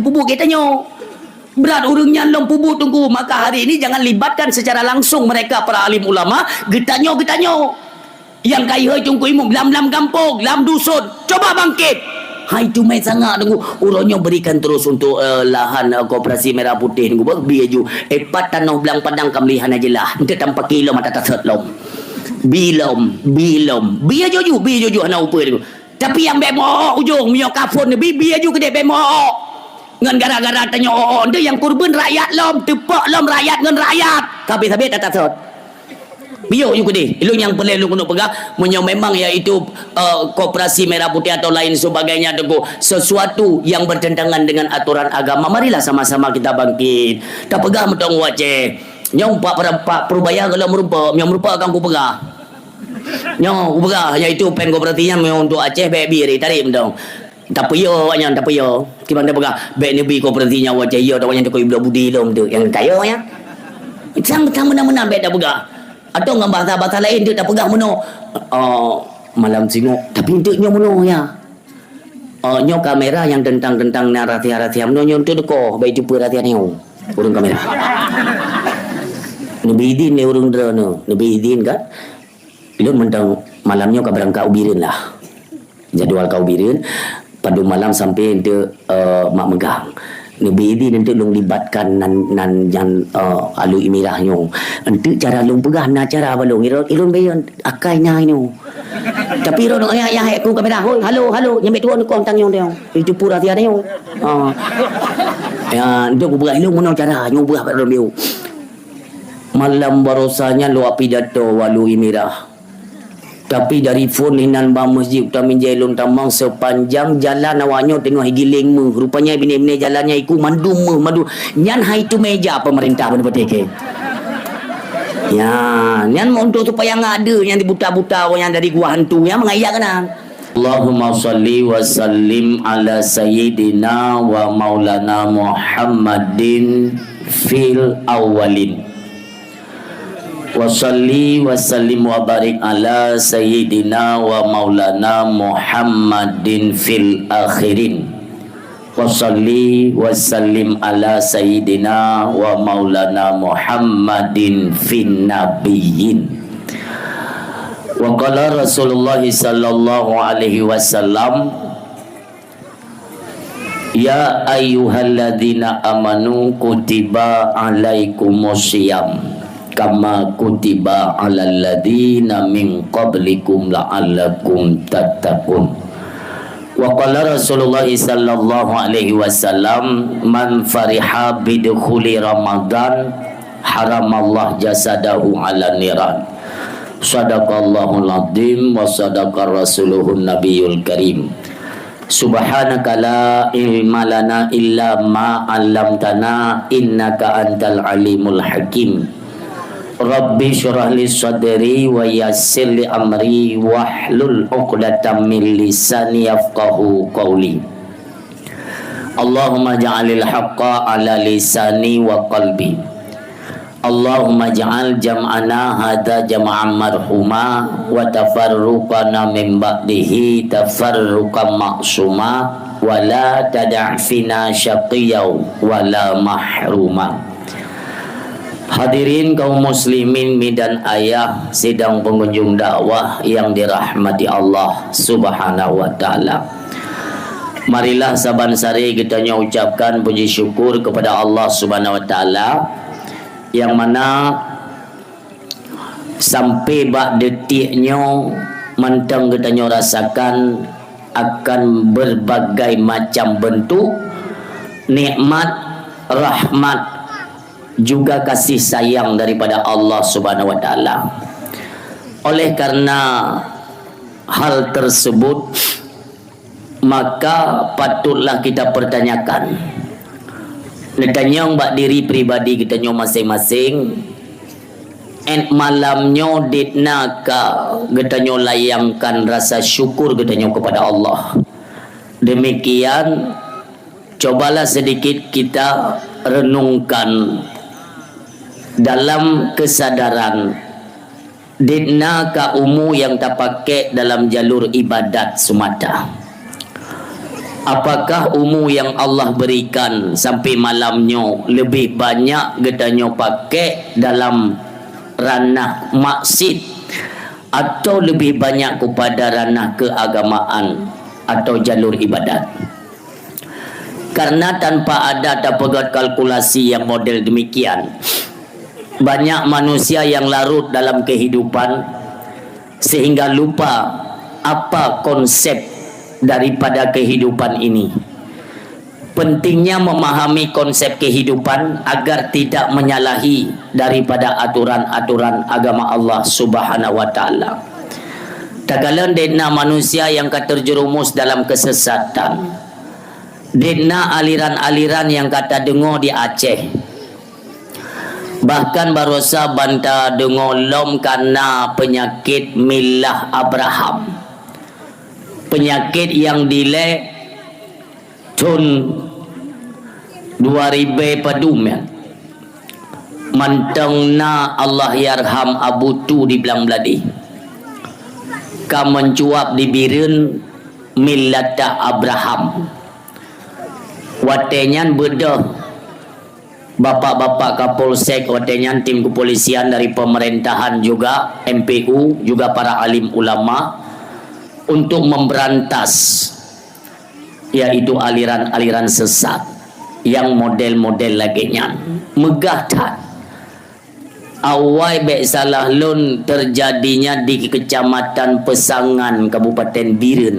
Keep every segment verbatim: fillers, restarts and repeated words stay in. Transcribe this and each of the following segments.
peubuet geutanyoe. Brat ureuëng nyan lom peubuet Teungku, maka hari ini jangan libatkan secara langsung mereka para alim ulama, geutanyoe-geutanyoe. Nyang kayhôi Teungku Imum, lam-lam gampông, lam dusun, coba bangkit. Hai teumé sangat Teungku, uroe nyoe berikan terus untuk, eh, lahan, eh, koperasi Merah Putih Teungku, beuh, bi aju. Eh, pat tanoh blang padang ka meulihan aja lah. Enteuk tampaki lom ata tasot lom. Bi lom, bi lom. Bi aju-aju, bi aju-aju hana upeue Teungku. Tapi nyang bék meu-ok ujong, meunyoe ka phon neubi, bi aju keudéh bék meu-ok. Ngon gara-gara tanyoe ok-ok, enteuk nyang kurban rakyat lom, teupok lom rakyat ngon rakyat. Ka habéh-habéh ata tasot. Biyok ju keudéh. Ilôn nyang peureulée lôn keuneuk peugah, meunyoe memang yaitu, eh, koperasi Merah Putih atau lain sebagainya, Teungku, sesuatu yang bertentangan dengan aturan agama, marilah sama-sama kita bangkit. Tapeugah mantong u Aceh. Nyoe pak, pak Purbaya golom meureumpok, nyoe meureumpok akan kupeugah. Nyoe kupeugah, yaitu péng koperasi nyan meunyoe untuk Aceh, bék bi, tarék mantong. Tapeuyo awak nyan, tapeuyo. Kiban tapeugah, bék neubi koperasi nyan awak Aceh, yo, awak nyan takot bloe budi lom tu, nyang kayô nyan. Sang, sang meunan-meunan bék tapeugah. Atau ngon bahasa-bahasa laén tu tapeugah meunoe, "Oh, malam singoh, tapi enteuk nyoe meunoe ya. Oh, nyoe kamera nyang teuntang-teuntang na rahsia-rahsia meunoe nyoe enteuk teuko, bék teupeue rahsia nyoe." Ureuëng kamera. Neubi idin lé ureuëng droeneuh, neubi idin kan? Lôn mantong malam nyoe ka beurangkat u Bireuen lah. Jadwal ka u Bireuen, padum malam sampai enteuk, eh, mak meugang. Neubi idin enteuk lôn libatkan nan, nan nyan, eh, Alui Mirah nyoe. Enteuk cara lôn peugah, na cara bak lôn. Ilôn, ilôn bayeue akai na nyoe. Tapi ilôn nyang, nyang hék ku kamera, "Hoi, halo, halo, nyang bék tuwoe neukong tang nyoe." Itu pura tiada nyoe. Ah. Ya, enteuk kupeugah ilôn meunoe cara, nyoe beurah bak lôn biu. Malam barosa nyan lôn pidato Alui Mirah. Tapi dari phon inan bak masjid Uta Minjai lôn tamong, sepanjang jalan awak nyoe teungoh giléng méuh. Rupanya binéh-binéh jalan nyan iku mandum méuh, mandum. Nyan hai tu meja pemerintah beuna peuteh ke. Ya, nyan untuk supaya nggak ada yang dibuta-buta orang yang dari gua hantu. Nyan mengajak kena. Allahumma salli wa sallim ala sayyidina wa maulana Muhammadin fil awwalin. Wa salli wa sallim wa barik ala sayyidina wa maulana Muhammadin fil akhirin. Wa salli wa sallim ala sayyidina wa maulana Muhammadin fin nabiyyin. Wa qala Rasulullah sallallahu alaihi wasallam, "Ya ayyuhalladzina amanu kutiba alaikumus siyam kama kutiba alal ladzina min qablikum la'allakum tattaqun." Wa qala Rasulullah sallallahu alaihi wasallam, "Man fariha bidukhuli Ramadan, haramallah jasadahu ala niran." Sadaqallahul adzim wa sadaqa rasuluhun nabiyul karim. Subhanaka la ilma lana illa ma 'allamtana innaka antal alimul hakim. Rabbi syrah li sadri wa yassir li amri wahlul 'uqdatam min lisani yafqahu qawli. Allahumma ja'alil haqqa ala lisani wa qalbi. Allahumma ja'al jam'ana hadza jam'an marhuma wa tafarruqana min ba'dihi tafarruqan ma'suma wa la tada' fina syaqiyya wa la mahruma. Hadirin kaum muslimin, mi dan ayah sidang pengunjung dakwah yang dirahmati Allah Subhanahu wa taala. Marilah saban sari geutanyoe ucapkan puji syukur kepada Allah Subhanahu wa taala, yang mana sampai bak detik nyoe mantong geutanyoe rasakan akan berbagai macam bentuk nikmat, rahmat, juga kasih sayang daripada Allah Subhanahu wa taala. Oleh karena hal tersebut, maka patutlah kita pertanyakan. Neutanyong bak diri pribadi geutanyoe masing-masing, ét malam nyoe dit na ka geutanyoe layangkan rasa syukur geutanyoe kepada Allah. Demikian, cobalah sedikit kita renungkan dalam kesadaran, dit na ka umu nyang tapakék dalam jalur ibadat semata. Apakah umu yang Allah berikan sampai malam nyoe lebih banyak geutanyoe pakai dalam ranah maksiat atau lebih banyak kepada ranah keagamaan atau jalur ibadat? Karena tanpa ada tapeugét kalkulasi yang model demikian, banyak manusia yang larut dalam kehidupan sehingga lupa apa konsep daripada kehidupan ini. Pentingnya memahami konsep kehidupan agar tidak menyalahi daripada aturan-aturan agama Allah Subhanahu wa Taala. Takalon dek na manusia yang ka terjerumus dalam kesesatan. Dek na aliran-aliran yang ka tadeungoe di Aceh. Bahkan barosa ban tadeungoe lom ka na peunyakét milah Abraham. Peunyakét nyang dilée thon dua ribée padum nyan. Mantong na Allahyarham Abu Tu di Blang Bladeh ka meucuap di Bireuen milah Abraham. Watée nyan beudôh Bapak-bapak Kapolsek watée nyan, tim kepolisian dari pemerintahan juga, M P U, juga para alim ulama untuk memberantas, yaitu aliran-aliran sesat yang model-model lagée nyan. Meugah that. Awai bék salah lôn terjadinya di Kecamatan Peusangan, Kabupaten Bireuen.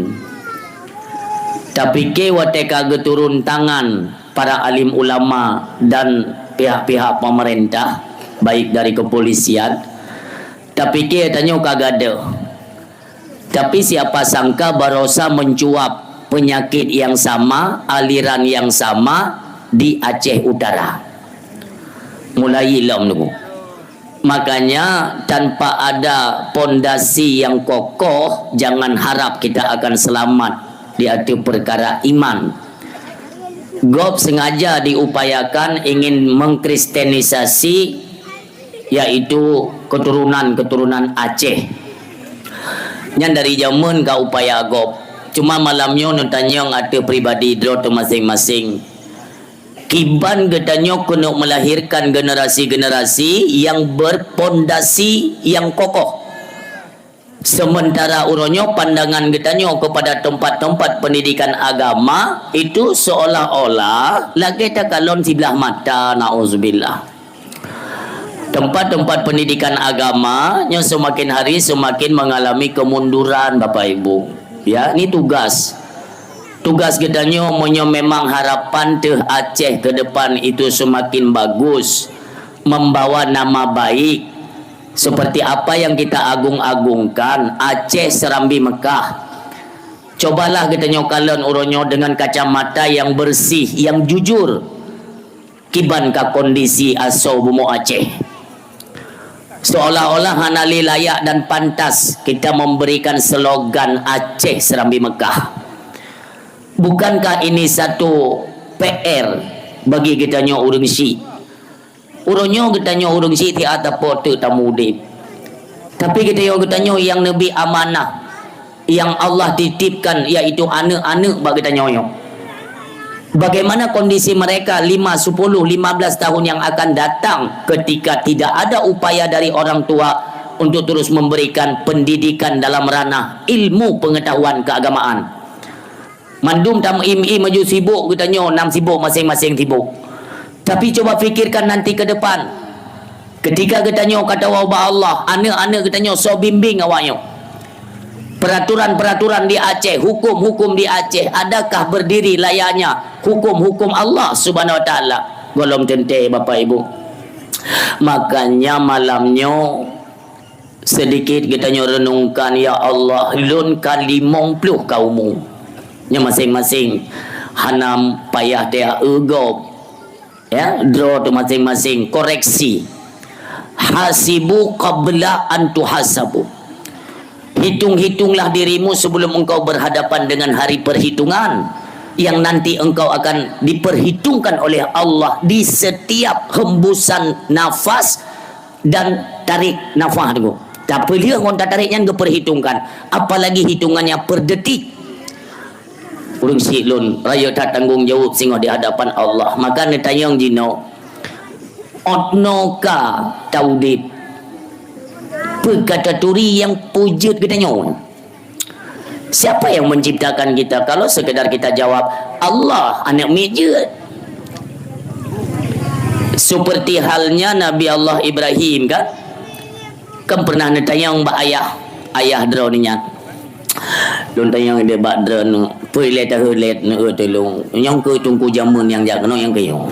Tapike watée ka geuturun tangan para alim ulama dan pihak-pihak pemerintah, baik dari kepolisian, tapike tanyoe ka gadoh. Tapi siapa sangka barosa mencuap penyakit yang sama, aliran yang sama di Aceh Utara. Mulai lom nunggu. Makanya, tanpa ada pondasi yang kokoh, jangan harap kita akan selamat di ateueh perkara iman. Gob sengaja diupayakan ingin mengkristenisasi, yaitu keturunan-keturunan Aceh. Nyan dari jameun ka upaya gob. Cuma malam nyoe neutanyong ateueh pribadi droe teuh maséng-maséng. Kiban geutanyoe keuneuk melahirkan generasi-generasi yang berpondasi yang kokoh. Sementara uroe nyoe pandangan geutanyoe kepada tempat-tempat pendidikan agama itu seolah-olah lagée takalon siblah mata, naudzubillah. Tempat-tempat pendidikan agama nyoe seumaken hari seumaken mengalami kemunduran, Bapak Ibu. Ya, ini tugas. Tugas geutanyoe meunyoe memang harapan teuh Aceh ke depan itu seumaken bagus, membawa nama baik, seperti apa yang kita agung-agungkan, Aceh Serambi Mekah. Cobalah geutanyoe kalon uroe nyoe dengan kacamata yang bersih, yang jujur. Kiban ka kondisi asoe bumoe Aceh. Seolah-olah hana lé layak dan pantas kita memberikan slogan Aceh Serambi Mekah. Bukankah ini satu P R bagi geutanyoe ureuëng syiek? Uroe nyoe geutanyoe ureuëng syiek siat tapo teuk tamudeb. Tapi geutanyoe, geutanyoe nyang neubri amanah yang Allah titipkan, yaitu aneuëk-aneuëk bak geutanyoe nyoe. Bagaimana kondisi mereka lima, sepuluh, lima belas tahun yang akan datang ketika tidak ada upaya dari orang tua untuk terus memberikan pendidikan dalam ranah ilmu pengetahuan keagamaan? Mandum tam im-im aju sibuk geutanyoe, nam sibuk maséng-maséng sibuk. Tapi cuba fikirkan nanti ke depan. Ketika geutanyoe ka tawoe ubak Allah, aneuëk-aneuëk geutanyoe soe bimbing awaknyoe? Peraturan-peraturan di Aceh, hukum-hukum di Aceh, adakah berdiri layaknya hukum-hukum Allah Subhanahu Wa Taala? Gohlom teuntée, Bapak Ibu. Makanya malam nyoe, sedikit geutanyoe renungkan, ya Allah, lôn ka limong ploh ka umu. Nyoe maséng-maséng hana payah teuh eu gob. Ya, droe teuh maséng-maséng koreksi. Hasibu qabla an tuhasabu. Hitung-hitunglah dirimu sebelum engkau berhadapan dengan hari perhitungan, yang nanti engkau akan diperhitungkan oleh Allah di setiap hembusan nafas dan tarik nafas tu. Tapeulheueh ngon tatarik nyan geuperhitungkan, apalagi hitungannya per detik. Ureuëng syiek lôn rayeuk that tanggong jaweueb singoh di hadapan Allah. Maka neutanyong jinoe, "Ôt noe ka taudeb? Peue ka taturi nyang peujeuet geutanyoe? Siapa yang menciptakan kita?" Kalau sekedar kita jawab, "Allah," aneuk miet jeuet. Seperti halnya Nabi Allah Ibrahim, kan? Kan pernah neutanyong bak ayah, ayah droeneuh nyan. Lôn tanyong ideh bak droeneuh, "Peue ilée taheulét neueu tulông? Nyang keu teungku jameun nyang jak keunoe nyang keu nyoe?"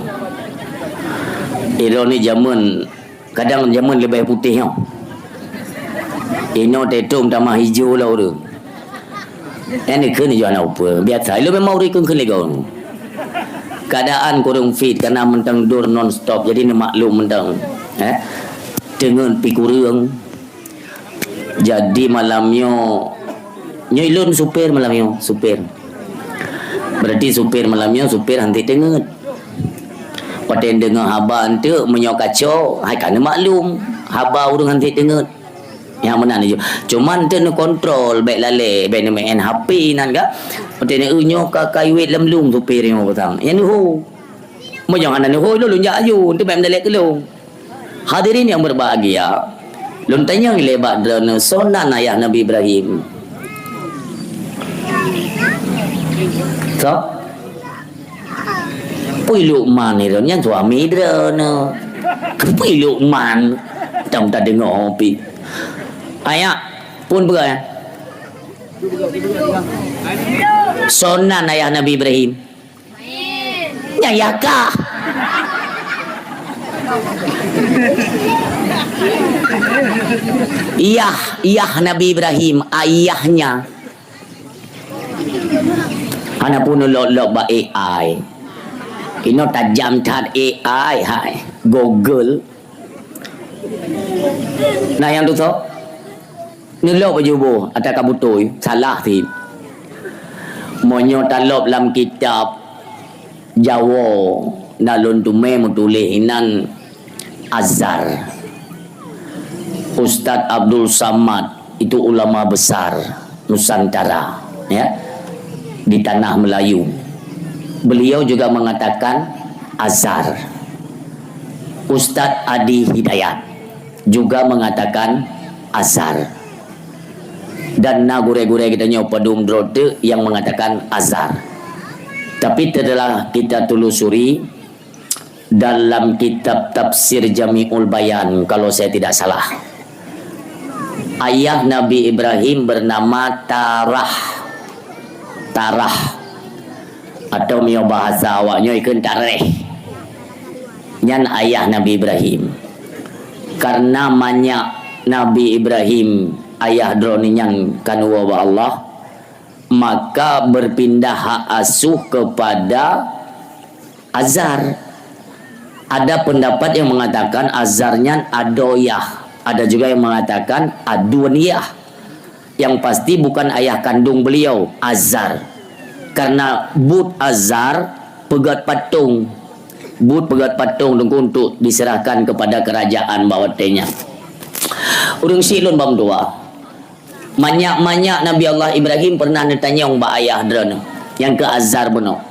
Droeneuh jameun, kadang jameun leubeh putéh nyoe. Inoe teutông tamah ijo lom ureuëng. Nyan dikheun jih hana upeue. Biasa, ilôn memang ureuëng kheun-kheun lé gob. Keadaan kureueng fit, karena mantong dor non stop, jadi neumaklum mantong. Eh? Teungeut pi kureueng. Jadi malam nyoe, nyoe ilôn supir malam nyoe, supir. Berarti supir malam nyoe, supir hanté teungeut. Watée deungoe haba eunteuk, meunyoe kacau, hai ka neumaklum. Haba ureuëng hanté teungeut. Nyang meunan ju. Cuman teu neukontrol, bék lalée, bék neumeu'en H P nan ka. Watée neu nyoe ka kayuet lam lung supir nyoe peusang. Nyan neuho. Meunyoe hana neuho, lôn jak aju, teu bék meudalek keu lôn. Hadirin yang berbahagia, lôn tanyong ilée bak droeneuh, soe nan ayah Nabi Ibrahim? Soe? Pui Lukman ni nyan suami droeneuh. Pui Lukman. Tam tadeungoe pi. Ayah, pun peugah, ya? Soe nan ayah Nabi Ibrahim? Nyan yah kah. Yah, yah Nabi Ibrahim, ayahnya. Hana pun lop-lop bak A I. Inoe tajam that A I, hai. Google. Nah, nyang tusoe. Neulop bak juboh ata ka beutôi, salah cit. Meunyoe talop lam kitab Jawoe, na lôn teumé meutuléh inan Azhar. Ustaz Abdul Samad itu ulama besar Nusantara, ya, di tanah Melayu. Beliau juga mengatakan Azhar. Ustaz Adi Hidayat juga mengatakan Azhar. Dan na gurée-gurée geutanyoe padum droe teuk nyang mengatakan Azhar. Tapi setelah kita telusuri, dalam kitab Tafsir Jami'ul Bayan, kalau saya tidak salah, ayah Nabi Ibrahim bernama Tarah. Tarah. Atau meunyoe bahasa awaknyoe ikheun Tareh. Nyan ayah Nabi Ibrahim. Karena manyak Nabi Ibrahim, ayah droeneuh nyan ka neuwoe bak Allah, maka berpindah hak asuh kepada Azhar. Ada pendapat yang mengatakan Azhar nyan adoe yah. Ada juga yang mengatakan aduen yah. Yang pasti bukan ayah kandung beliau, Azhar. Karena buet Azhar peugét patong. Buet peugét patong teungku untuk diserahkan kepada kerajaan bak watée nyan. Ureuëng syiek lôn bak meutuwah. Manyak-manyak Nabi Allah Ibrahim pernah neutanyong bak ayah droeneuh, nyang keu Azhar bunoe.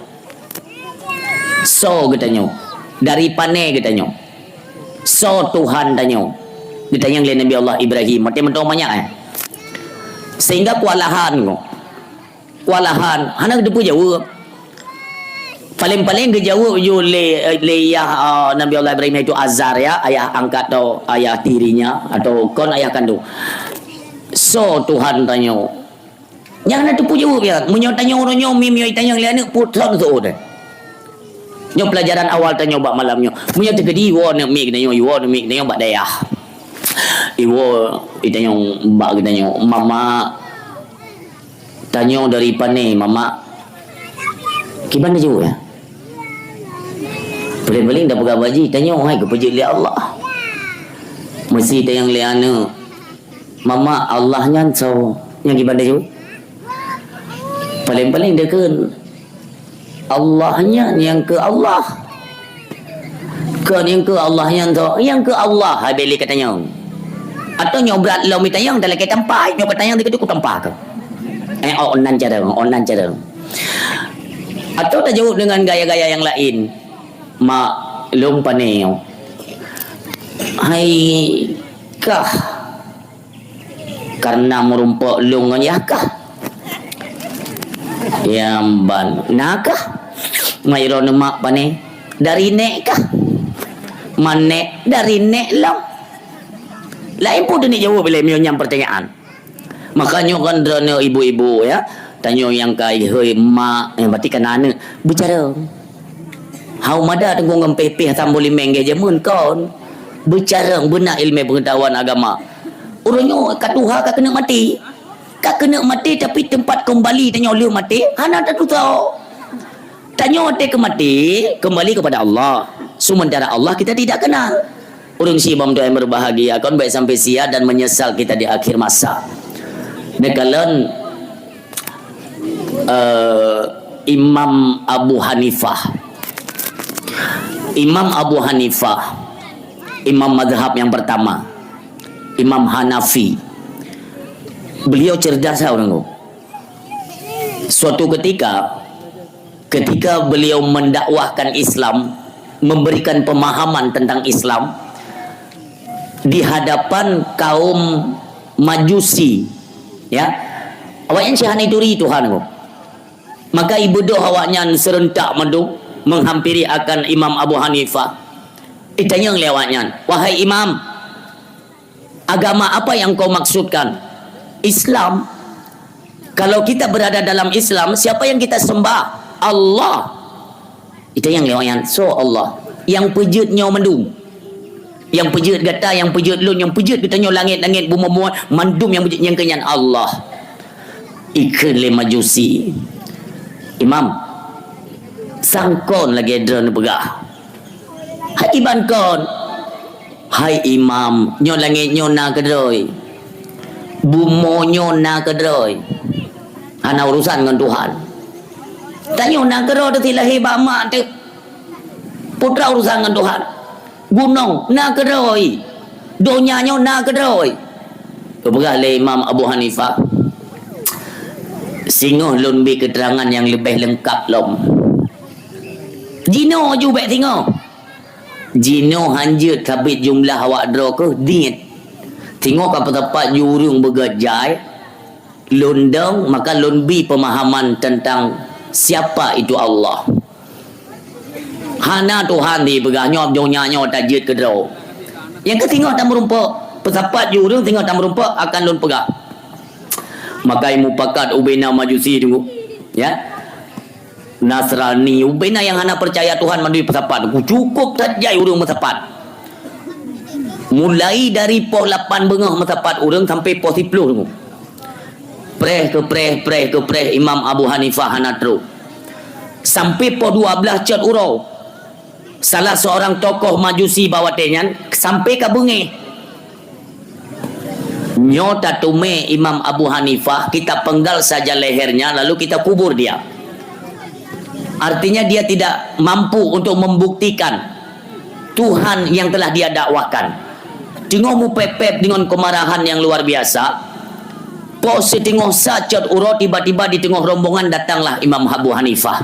Soe geutanyoe? Dari pané geutanyoe? Soe Tuhan tanyoe? Geutanyong lé Nabi Allah Ibrahim. Maté mantong manyak, eh. Sehingga kewalahan ko. Kewalahan. Hana geuteupeue jaweueb. Paléng-paléng geujaweueb ju lé, lé yah, ah, Nabi Allah Ibrahim, yaitu Azhar, ya, ayah angkat atau ayah tirinya, atau kon ayah kandung. Soe Tuhan tanyoe? Nyang na teupeu jaweueb, ya. Meunyoe tanyoe uroe nyoe, mim nyoe tanyong lé aneuk, putron seuôt, eh. Nyoe pelajaran awal tanyoe bak malam nyoe. Meunyoe teukeudi iwoe aneuk miet geutanyoe, iwoe aneuk miet geutanyoe bak dayah. Iwoe itanyong bak geutanyoe, "Mama, tanyoe dari pané, Mama?" Kiban jaweueb, ya? Paléng-paléng dak peugah bak jih, tanyoe hai geupeujeuet lé Allah. Meusi tanyong lé aneuk, "Mama, Allah nyan soe?" Nyang kiban jaweueb. Paléng-paléng dikheun, "Allah nyan nyang keu Allah." Kon nyang keu Allah nyan soe? Nyang keu Allah, hai bèk lé katanyong. Atau nyoe brat lom itanyong, dak lakèe tampa, nyoe katanyong dikeue ku tampa keu. Eh, oh, nan cara, oh, nan cara. Atau tajaweueb deungon gaya-gaya nyang laén. Mak, lôn pane nyoe? Hai kah, kareuna meurumpok lôn ngon yah kah? Nyang ban, na kah? Mak, droeneuh mak pane, dari nèk kah? Man nèk, dari nèk lom. Laén peue teuneuh jaweueb lé meunyoe nyan peurtanyaan. Makajih nyoe kan droeneuh ibu-ibu, ya. Tanyoe nyang ka ihôi mak, nyang berarti kan aneuk, beucarông. Hana mada teungku ngon pih-pih asam bulimeng geuh jameun kon. Beucarông beuna ileumèe peungeutahuan agama. Ureueng nyoe ka tuha ka keuneuk maté. Ka keuneuk maté tapi teumpat keumbali tanyoe lheueh maté hana tatusoe. Tanyoe watèe keu maté, keumbali keupada Allah. Seumeuntara Allah kita tidak kenal. Ureueng syiek bak meutuah nyang berbahagia, kon bèk sampai sia dan menyesal kita di akhir masa. Neukalon, eh, Imam Abu Hanifah. Imam Abu Hanifah, imam mazhab yang pertama, Imam Hanafi. Beliau cerdas, ureueng tu. Suatu ketika, ketika beliau mendakwahkan Islam, memberikan pemahaman tentang Islam di hadapan kaum Majusi, ya, awaknyan cit hana turi Tuhan ko. Maka ibeudôh awaknyan seureuntak mandum menghampiri akan Imam Abu Hanifah. Itanyong lé awaknyan, "Wahai Imam, agama apa yang kau maksudkan? Islam. Kalau kita berada dalam Islam, siapa yang kita sembah? Allah." Itanyong lé awaknyan, "Soe Allah?" "Nyang peujeuet nyoe mandum. Nyang peujeuet gata, nyang peujeuet lôn, nyang peujeuet geutanyoe, langét-langét, bumoe-bumoe, mandum nyang peujeuet nyan keuh nyan Allah." Ikheun lé Majusi, "Imam, sang kon lagèe droeneuh peugah?" "Hai kiban kon?" "Hai Imam, nyoe langét nyoe na keudroe. Bumoe nyoe na keudroe. Hana urusan ngon Tuhan. Tanyoe na keudroe teuh, lahé bak mak teuh. Peue teuma urusan ngon Tuhan? Gunong na keudroe. Donya nyoe na keudroe." Geupeugah lé Imam Abu Hanifah, "Singoh lôn bri keuteurangan nyang leubeh leungkap lom." Jinoe ju bèk singoh. Jinoe hanjeuet sabit jumlah awak droe keuh niet. Singoh ka peusapat ju ureueng beugèt jai, lôn dong, maka lôn bri peumahaman teuntang siapa itu Allah. Hana Tuhan dipeugah nyoe, donya nyoe tajeuet keudroe. Nyang keuh singoh tameurumpok, peusapat ju ureueng singoh tameurumpok akan lôn peugah. Maka mupakat ubena Majusi teungku, ya. Nasrani, ubena nyang hana peucaya Tuhan mandum peusapat. Cukup that jai ureueng meusapat. Mulai dari poh lapan beungoh meusapat ureueng sampai poh siploh teungku. Preh keu preh, preh keu preh, Imam Abu Hanifah hana trok. Sampai poh dua belas cot uroe, salah seorang tokoh Majusi bak watèe nyan sampai ka beungéh. Nyoe tateumé Imam Abu Hanifah, kita penggal saja lehernya, lalu kita kubur dia. Artinya, dia tidak mampu untuk membuktikan Tuhan yang telah dia dakwahkan. Teungoh mupéb-péb deungon kemarahan yang luar biasa, poh siteungoh sa cot uroe, tiba-tiba di teungoh rombongan datanglah Imam Abu Hanifah.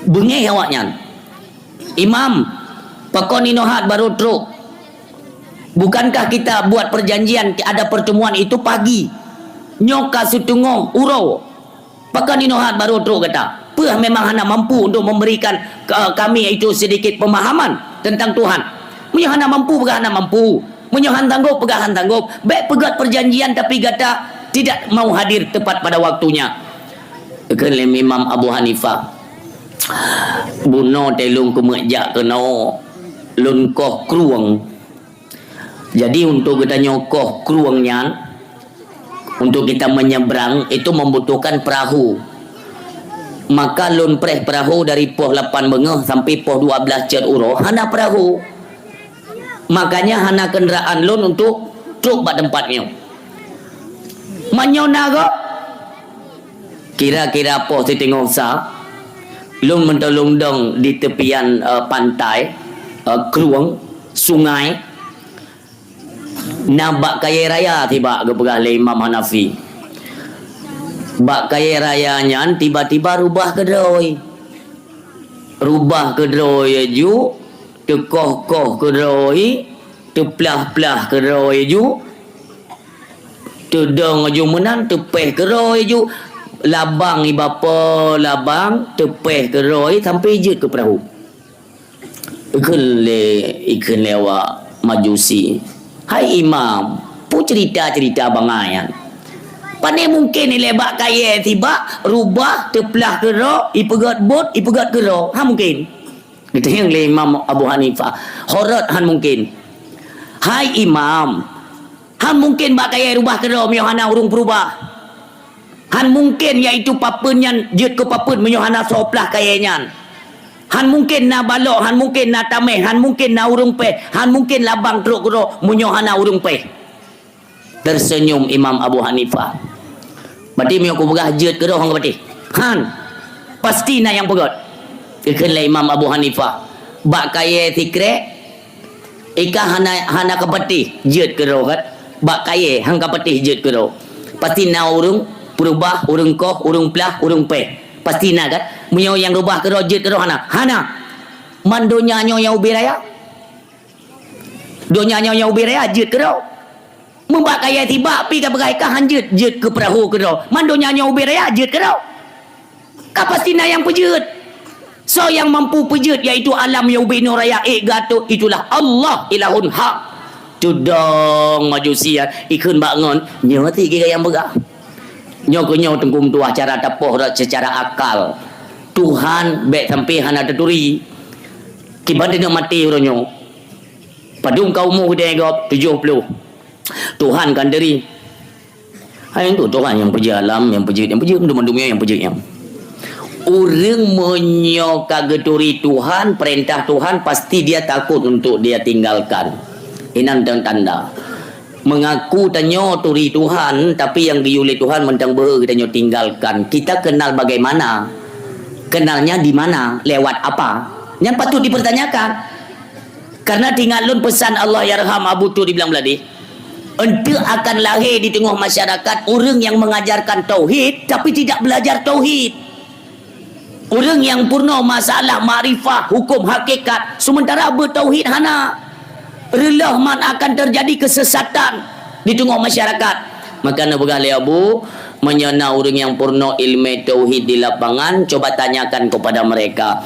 Beungéh awaknyan. "Imam, pakon inoe that barô trok? Bukankah kita buat perjanjian ada pertemuan itu pagi? Nyoe ka siteungoh uroe. Pakon inoe that barô trok gata? Peue memang hana mampu untuk memberikan ke kami itu sedikit pemahaman tentang Tuhan?" Meunyoe hana mampu, peugah hana mampu. Meunyoe han sanggob, peugah han sanggob. Bèk peugöt perjanjian tapi gata tidak mau hadir tepat pada waktunya. Kheun lé Imam Abu Hanifah, "Bunoe teuh lôn keumeujak keunoe, lôn koh krueng. Jadi, untuk geutanyoe koh krueng nyan, untuk kita menyeberang, itu membutuhkan perahu. Maka lôn preh perahu dari poh lapan beungoh sampai poh dua belas cot uroe, hana perahu. Makanya hana kendaraan lôn untuk trok bak teumpat nyoe. Meunyoe na gob, kira-kira poh siteungoh sa, lôn meutulông dong di teupian, eh, pantai, eh, krueng, sungai, na bak kayèe raya tibak," geupeugah lé Imam Hanafi. Bak kayèe raya nyan tiba-tiba rubah keudroe. Rubah keudroe ju, teukoh-koh keudroe, teuplah-plah keudroe ju, teudong ju meunan, teupéh keudroe ju, labang ibapo labang, teupéh keudroe sampai jeuet keu peurahô. Ikheun lé, ikheun lé awak Majusi, "Hai imam, peue ceurita-ceurita bangai nyan? Pane mungken ilée bak kayée sibak, rubah, teuplah keudroe, ipeugét bot, ipeugét keudroe? Han mungken." Geutanyong lé Imam Abu Hanifah, "Horot han mungken." "Hai imam, han mungken bak kayée rubah keudroe meunyoe hana ureuëng peurubah. Han mungken yaitu papeuen nyan jeuet keu papeuen meunyoe hana soe plah kayée nyan. Han mungken na balok, han mungken na taméh, han mungken na ureuëng péh, han mungken labang trok keudroe meunyoe hana ureuëng péh." Terseunyum Imam Abu Hanifah. "Berarti meunyoe kupeugah jeuet keudroe han kapateh?" "Han. Pasti na nyang peugét." Ikheun lé Imam Abu Hanifah, "Bak kayée sikrek, i ka hana, hana kapateh jeuet keudroe kan? Bak kayée han kapateh jeuet keudroe. Pasti na ureuëng peurubah, ureuëng koh, ureuëng plah, ureuëng péh. Pasti na kan? Meunyoe nyang rubah keudroe jeuet keudroe hana?" "Hana. Man donya nyoe nyang ubé raya. Donya nyoe nyang ubé raya jeuet keudroe. Meubak kayée sibak pih ka peugah i ka han jeuet, jeuet keu peurahô keudroe. Man donya nyoe ubé raya jeuet keudroe. Ka pasti na nyang peujeuet. Soe nyang mampu peujeuet yaitu alam nyang ubé inoe raya ék geuatô, itulah Allah ilahun hak." Teudong Majusi nyan, ikheun bak ngon, "Nyoe ti gaya nyang peugah. Nyoe keuh nyoe Teungku meutuah cara tapoh rot seucara akal. Tuhan bék sampai hana taturi. Kiban teuneuk maté uroe nyoe. Padum ka umu geutanyoe gob, tujoh ploh. Tuhan kan turi." Hai, untuk Tuhan nyang peujeuet alam, nyang peujeuet, nyang peujeuet mandum-mandum nyang peujeuet nyan. Ureuëng meunyoe ka geuturi Tuhan, peurintah Tuhan, pasti dia takut untuk dia tinggalkan. Inan tanda. Mengaku tanyoe turi Tuhan, tapi nyang geuyue lé Tuhan mantong beuhe geutanyoe tinggalkan. Kita kenal bagaimana? Kenalnya di mana? Lewat apa? Nyan patut dipertanyakan. Karena teuingat lôn pesan Allahyarham Abu Tho di Blang Bladeh, "Eunteuk akan lahé di teungoh masyarakat ureuëng nyang mengajarkan tauhid, tapi tidak belajar tauhid. Ureuëng nyang peurunoe masalah makrifah, huköm hakikat, seumeuntara beutauhid hana. Reuloh man akan teujadi keusesatan di teungoh masyarakat." Maka neupeugah lé Abu, "Meunyoe na ureuëng nyang peurunoe iéleumé tauhid di lapangan, coba tanyakan kepada mereka.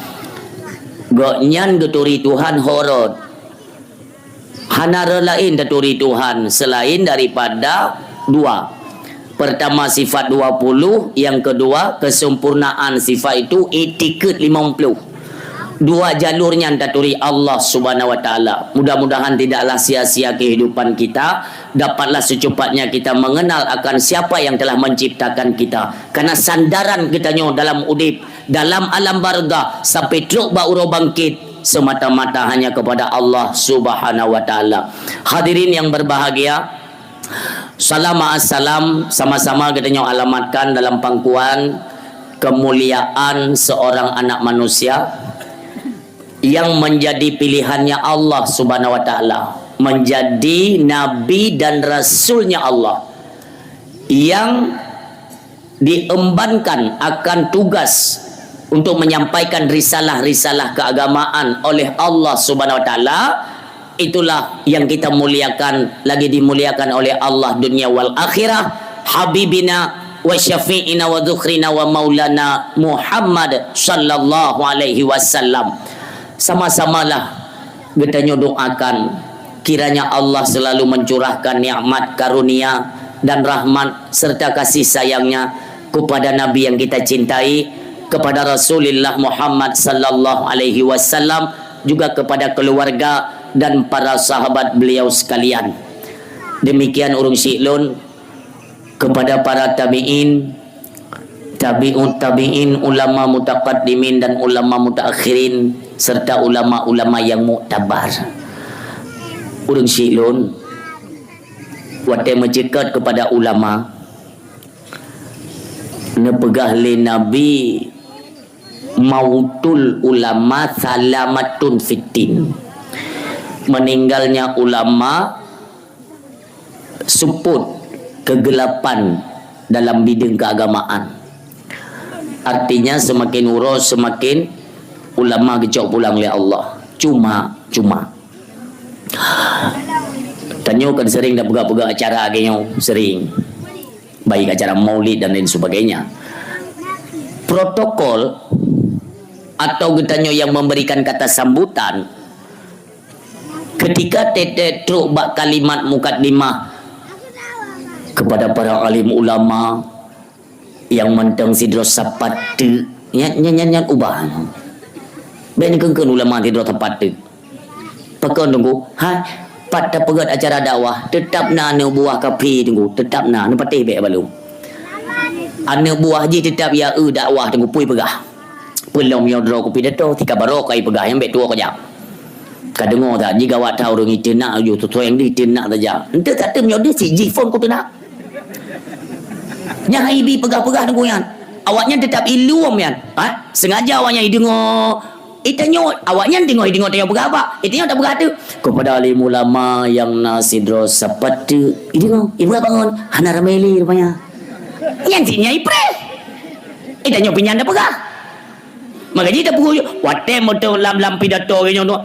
Gobnyan geuturi Tuhan ho rot. Hana rot laén taturi Tuhan seulaén daripada dua. Pertama, sifat dua puluh, yang kedua, kesempurnaan sifat itu, itikeuet limong ploh. Dua jalur nyan taturi Allah Subhanahu wa Taala. Mudah-mudahan tidaklah sia-sia kehidupan kita, dapatlah secepatnya kita mengenal akan siapa yang telah menciptakan kita. Karena sandaran geutanyoe dalam udeb, dalam alam barzakh, sampai trok bak uroe bangkét, semata-mata hanya kepada Allah Subhanahu wa Taala." Hadirin yang berbahagia, salam ma'as salam sama-sama geutanyoe alamatkan dalam pangkuan kemuliaan seorang anak manusia yang menjadi pilihannya Allah Subhanahu wa Taala, menjadi nabi dan rasulnya Allah, yang diembankan akan tugas untuk menyampaikan risalah-risalah keagamaan oleh Allah Subhanahu wa Taala, itulah yang kita muliakan, lagi dimuliakan oleh Allah dunia wal akhirah, habibina wa syafi'ina wa dzukhrina wa maulana Muhammad sallallahu alaihi wasallam. Sama-samalah geutanyoe doakan, kiranya Allah selalu mencurahkan nikmat karunia dan rahmat serta kasih sayang-Nya kepada Nabi yang kita cintai, kepada Rasulullah Muhammad sallallahu alaihi wasallam, juga kepada keluarga dan para sahabat beliau sekalian. Demikian ureuëng syiek lôn, kepada para tabi'in, tabi'ut tabi'in, ulama mutaqaddimin dan ulama mutaakhirin, serta ulama-ulama yang muktabar. Ureuëng syiek lôn, watée meuceukat kepada ulama, neupeugah lé Nabi, "Mautul ulama salamatun fiddin." Meninggalnya ulama seupôt kegelapan dalam bidang keagamaan. Artinya, semakin uroe, semakin Ulama geucok pulang lé Allah. Cuma, cuma. Tanyoe kan sering dah peugah-peugah acara lagèe nyoe, sering. Baik acara maulid dan lain sebagainya. Protokol atau geutanyoe yang memberikan kata sambutan, ketika tete trok bak kalimat mukadimah kepada para alim ulama, nyang mantong sidroe sapat teuk. Nyan, nyan, nyan, nyan ubah. Bèk neukheun-kheun ulama sidroe sapat teuk. Pakon Teungku? Ha? Pat tapeugöt acara dakwah, teutap na aneuk buah kafé Teungku, teutap na, neupatéh bèk balum. Aneuk buah jih teutap ya eu dakwah Teungku, peue peugah. Peulom nyoe droe kupidato, tika baroe kai peugah nyang bèk tuwoe kajak. Ka deungoe that, jigawat that ureueng iteunak ju tutoe nyang di iteunak saja. Enteuk that teum nyoe deuh cit jih phon kuteunak. Nyan hai bi peugah-peugah Teungku nyan. Awaknyan teutap ilom nyan. Ha? Sengaja awaknyan ideungoe. Itanyoe, awaknyan deungoe, ideungoe tanyoe peugah apa? Itanyoe tak peugah tu. Kepada alim ulama nyang na sidroe sapat teuk. Ideungoe, ipeugah bangon. Hana ramé lé rupanya. Nyan cit nyan ipreh. Itanyoe pih nyan dah peugah. Maka jih tapeubuet watèe meuteuk lam, lam pidato geuh nyoe tu,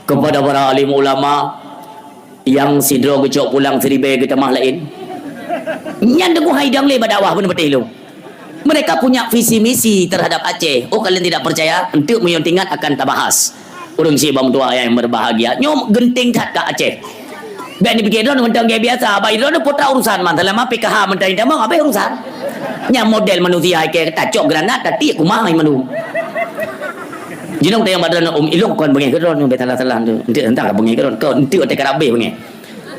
kepada para alim ulama nyang sidroe geucok pulang siribèe geutamah laén. Nyan deungoe hai dang lé bak dakwah beuneupatéh lôn. Mereka punya visi misi terhadap Aceh. Oh, kalian tidak percaya? Enteuk meunyoe teuingat akan tabahas. Ureueng syiek bak meutuah nyang berbahagia. Nyoe geunteng that ka Aceh. Bèk neupike droeneuh mantong gaya biasa. Bak droeneuh putra urusan man. Selama P K H mantong tamong, habéh urusan. Nyang model manusia hai kèe tacok granat, tatiek kumah hai mandum. Jinoe teuh nyang bak droeneuh, um, ilong kon beungèh keu droeneuh, bèk salah-salah tu. Enteuk, entah ka beungèh keu droeneuh. Keu enteuk teuh ka habéh beungèh.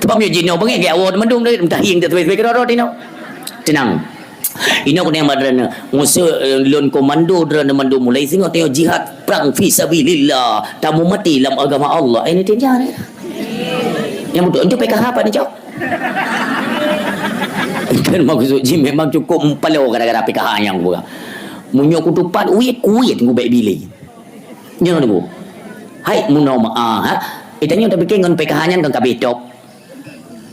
Sebab nyoe jinoe beungèh, gèt awak mandum tu, entah hieng teuh sabé-sabé keu droeneuh tinoe. Tenang. Inoe keuneuk bak droeneuh. Nguseuek, eh, lôn komando droeneuh mandum mulai singoh tanyoe jihad perang fi sabilillah. Tamu mati lam agama Allah. Eh, ni tinja ni. Nyang beutôi, enteuk P K H apa ni, Cok? Kan maksud jih memang cukup meupalu gara-gara P K H nyang buka. Meunyoe kutupat, uit, kuwit ngubek bilé. Nyoe ni, Bu. Hai, meunyoe ma-, ah, ha? Itanyoe tapike ngon P K H nyan kan ka betop.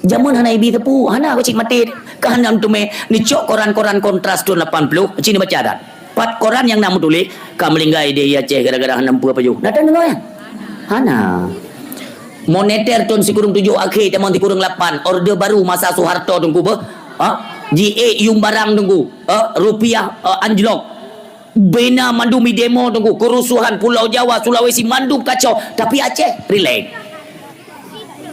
Jameun hana ibi teupeu, hana keucik maté. Ka hana teumé neucok koran-koran Kontras thôn lapan ploh, cit neubaca that. Pat koran nyang na meutuléh, ka meuninggai di Aceh gara-gara hana meupeue pajoh. Na tadeungoe nyan? Hana. Moneter thôn sikureueng tujoh akhé tamong sikureueng lapan, orde baru masa Soeharto Teungku beuh. Ha? Jiék yuem barang Teungku. Ha? Rupiah, ha, anjlok. Bina mandum idemo Teungku, kerusuhan Pulau Jawa, Sulawesi mandum kacau, tapi Aceh rilek.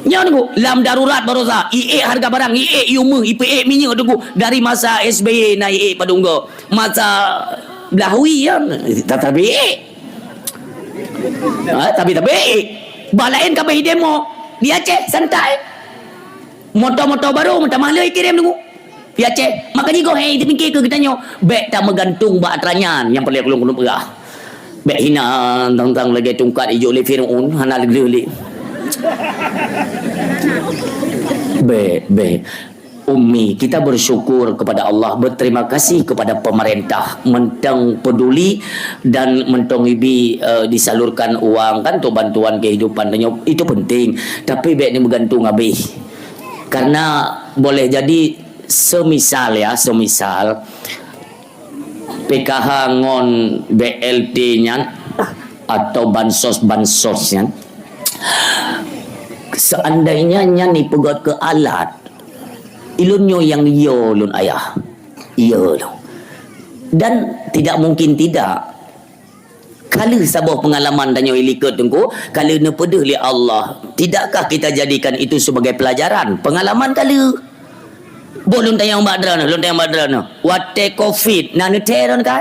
Nyoe Teungku, lam darurat barosa, iék harga barang, iék yuem, ipeuék minyeuk Teungku, dari masa S B Y na iék padum go, masa Blahui nyan, tatap iék. Ha, tapi, tapi iék. Bah laén ka beuidemo di Aceh santai. Moto-moto baru meutamah lé kirém Teungku. Di Aceh, maka jigoe hai teupike keu geutanyoe, bèk tameugantung bak atra nyan nyang peureulèe ulôn keuneuk peugah. Bèk hina tang-tang lagèe tungkat ijok lé Fir'aun, hana lé gleh lé. Bèk, bèk. Ummi, kita bersyukur kepada Allah, berterima kasih kepada pemerintah, mantong peduli dan mantong ibi, eh, disalurkan uang kan untuk bantuan kehidupan tanyoe, itu penting. Tapi bèk ni meugantung habéh. Karena boleh jadi semisal ya, semisal P K H ngon B L T nyan atau bansos-bansos nyan, seandainya nyan ipeugöt keu alat, ilôn nyoe nyang yo lôn ayah, yo lôn. Dan tidak mungkin tidak, ka lheueh saboh peungalaman tanyoe ilikot Teungku, ka lheueh neupeudeuh lé Allah. Tidakkah kita jadikan itu sebagai pelajaran? Peungalaman ka lheueh. Boh lôn tanyong bak droeneuh, lôn tanyong bak droeneuh. Watèe covid, na neuthèe droeneuh ka?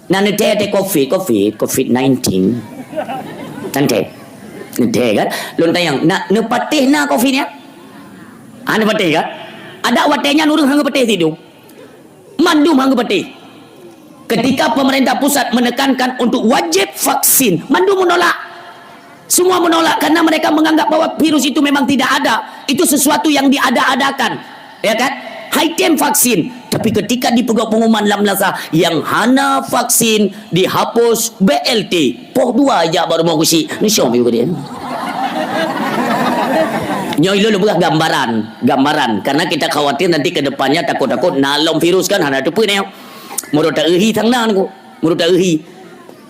Na neuthèe watèe covid, covid, covid nineteen. Na neuthèe. Neuthèe kan? Lôn tanyong, na neupatéh na covid nyan? Ha, neupatéh kan? Adak watèe nyan ureueng hana geupatéh sidum. Mandum hana geupatéh. Ketika pemerintah pusat menekankan untuk wajib vaksin, mandum menolak. Semua menolak karena mereka menganggap bahwa virus itu memang tidak ada. Itu sesuatu yang diada-adakan. Ya kan? Hai tem vaksin. Tapi ketika dipeugöt pengumuman lam lasa yang hana vaksin, dihapus B L T. Poh dua jak bak rumoh geusyik. Neusyom yue keu dia. Nyoe ilôn lôn peugah gambaran, gambaran. Karena kita khawatir nanti ke depannya takut-takut na lom virus kan hana teupeu nyoe. Meurot ta euhi sang na Teungku. Meurot ta euhi.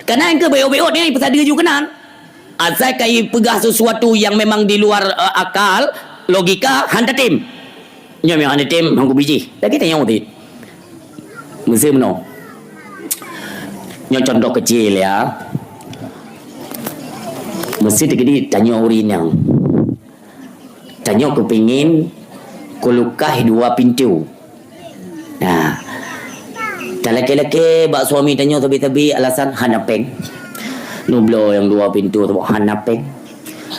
Kana nyang keu beot-beot nyan peusadeue ju keunan. Asai ka ipeugah sesuatu nyang memang di luar, eh, akal, logika, han tatem. Nyoe memang han tatem, han kubiji. Lagèe tanyoe ti. Meuseu meunoe. Nyoe contoh kecil ya. Meuseu teukeudi tanyoe ureueng inong. Tanyoe keupingin kulukah dua pintoe. Nah, talakèe-lakèe bak suami tanyoe sabe-sabe alasan hana pèng. Nubloe nyang dua pintoe saboh hana pèng.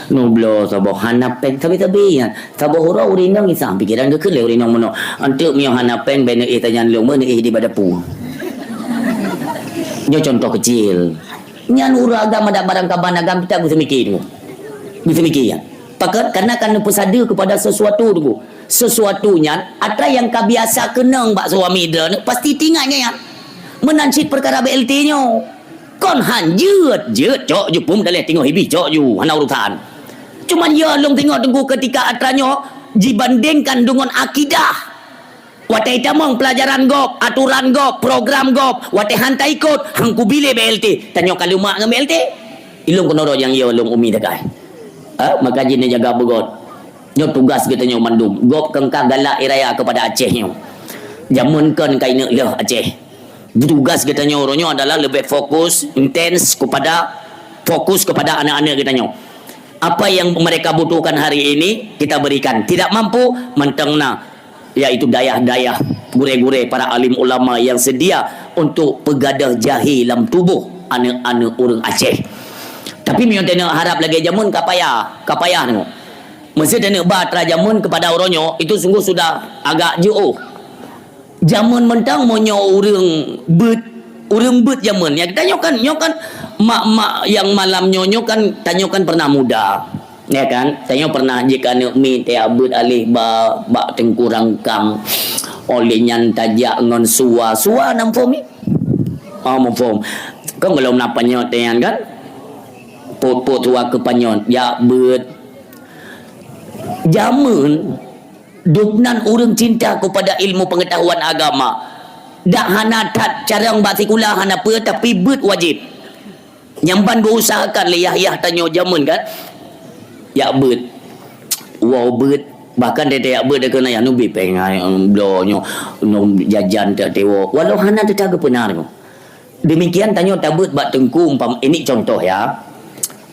Nubloe saboh hana pèng. Sabe-sabe nyan. Saboh uroe ureueng inong isang pikiran geukheun lé ureueng inong meunoe. Anteuk meunyoe hana pèng bèk neuéh tanyan lôn, bèk neuéh di bak dapu. Nyoe contoh kecil. Nyan ureueng agam adak barang kaban agam kita geuseumiké tu. Geuseumiké nyan. Pakon? Karena ka neupeusadeue kepada sesuatu tu. Sesuatu nyan, atra nyang ka biasa keunong bak suami droeneuh, pasti teuingat nyan. Meunan cit peukara B L T nyoe. Kon han jeuet, jeuet cok ju pum daleh tingoh hibi cok ju, hana urusan. Cuman ya lôn tengok teungku ketika atra nyoe jibandingkan dengan akidah. Watèe tamong pelajaran gob, aturan gob, program gob, watèe han taikot, han kubi lé B L T. Tanyoe ka leumak ngon B L T. Ilôn keunoe nyang yo lôn umi dakai. Ha? Maka jih neujaga beugot. Nyoe tugas geutanyoe mandum. Gob keu ka galak raya kepada Aceh nyoe. Jameun kon ka ineuk lheueh Aceh. Tugas geutanyoe uroe nyoe adalah lebih fokus, intens kepada, fokus kepada anak-anak geutanyoe. Apa yang mereka butuhkan hari ini, kita berikan. Tidak mampu, mantong na. Yaitu dayah-dayah, gurèe-gurèe, para alim ulama yang sedia untuk peugadôh jahé lam tuboh aneuk-aneuk ureueng Aceh. Tapi meunyoe tanyoe harab lagèe jameun ka payah, ka payah nyoe. Meuseu tanyoe ba atra jameun kepada uroe nyoe, itu sungguh sudah agak jiôh. Jameun mantong meunyoe ureueng beuet, ureueng beuet jameun. Ya, kita nyoe kan, nyoe kan mak-mak yang malam nyoe, nyoe kan, tanyoe kan pernah muda. Ya kan? Tanyoe pernah jih ka aneuk miet, ya, beuet aléh ba, bak teungku rangkang. Oleh nyan tajak ngon sua. Sua na muphom nyoe? Oh, muphom. Kan gohlom na panyöt nyan kan? Pot-pot sua keu panyöt. Jak beuet. Jameun, dubnan ureueng cinta kepada ilmu pengetahuan agama. Dak hana that carông bak sikula hana peue, tapi beuet wajéb. Nyang ban geuusahakan lé yah-yah tanyoe jameun kan, jak beuet. Wow beuet. Bahkan teuntèe jak beuet, keuneuk jak neubi péng, ai, bloe nyoe, nyoe jajan teuntèe woe. Walau hana teuka geupeuna nyoe. Demikian tanyoe tabeuet bak teungku umpam-, ini contoh ya.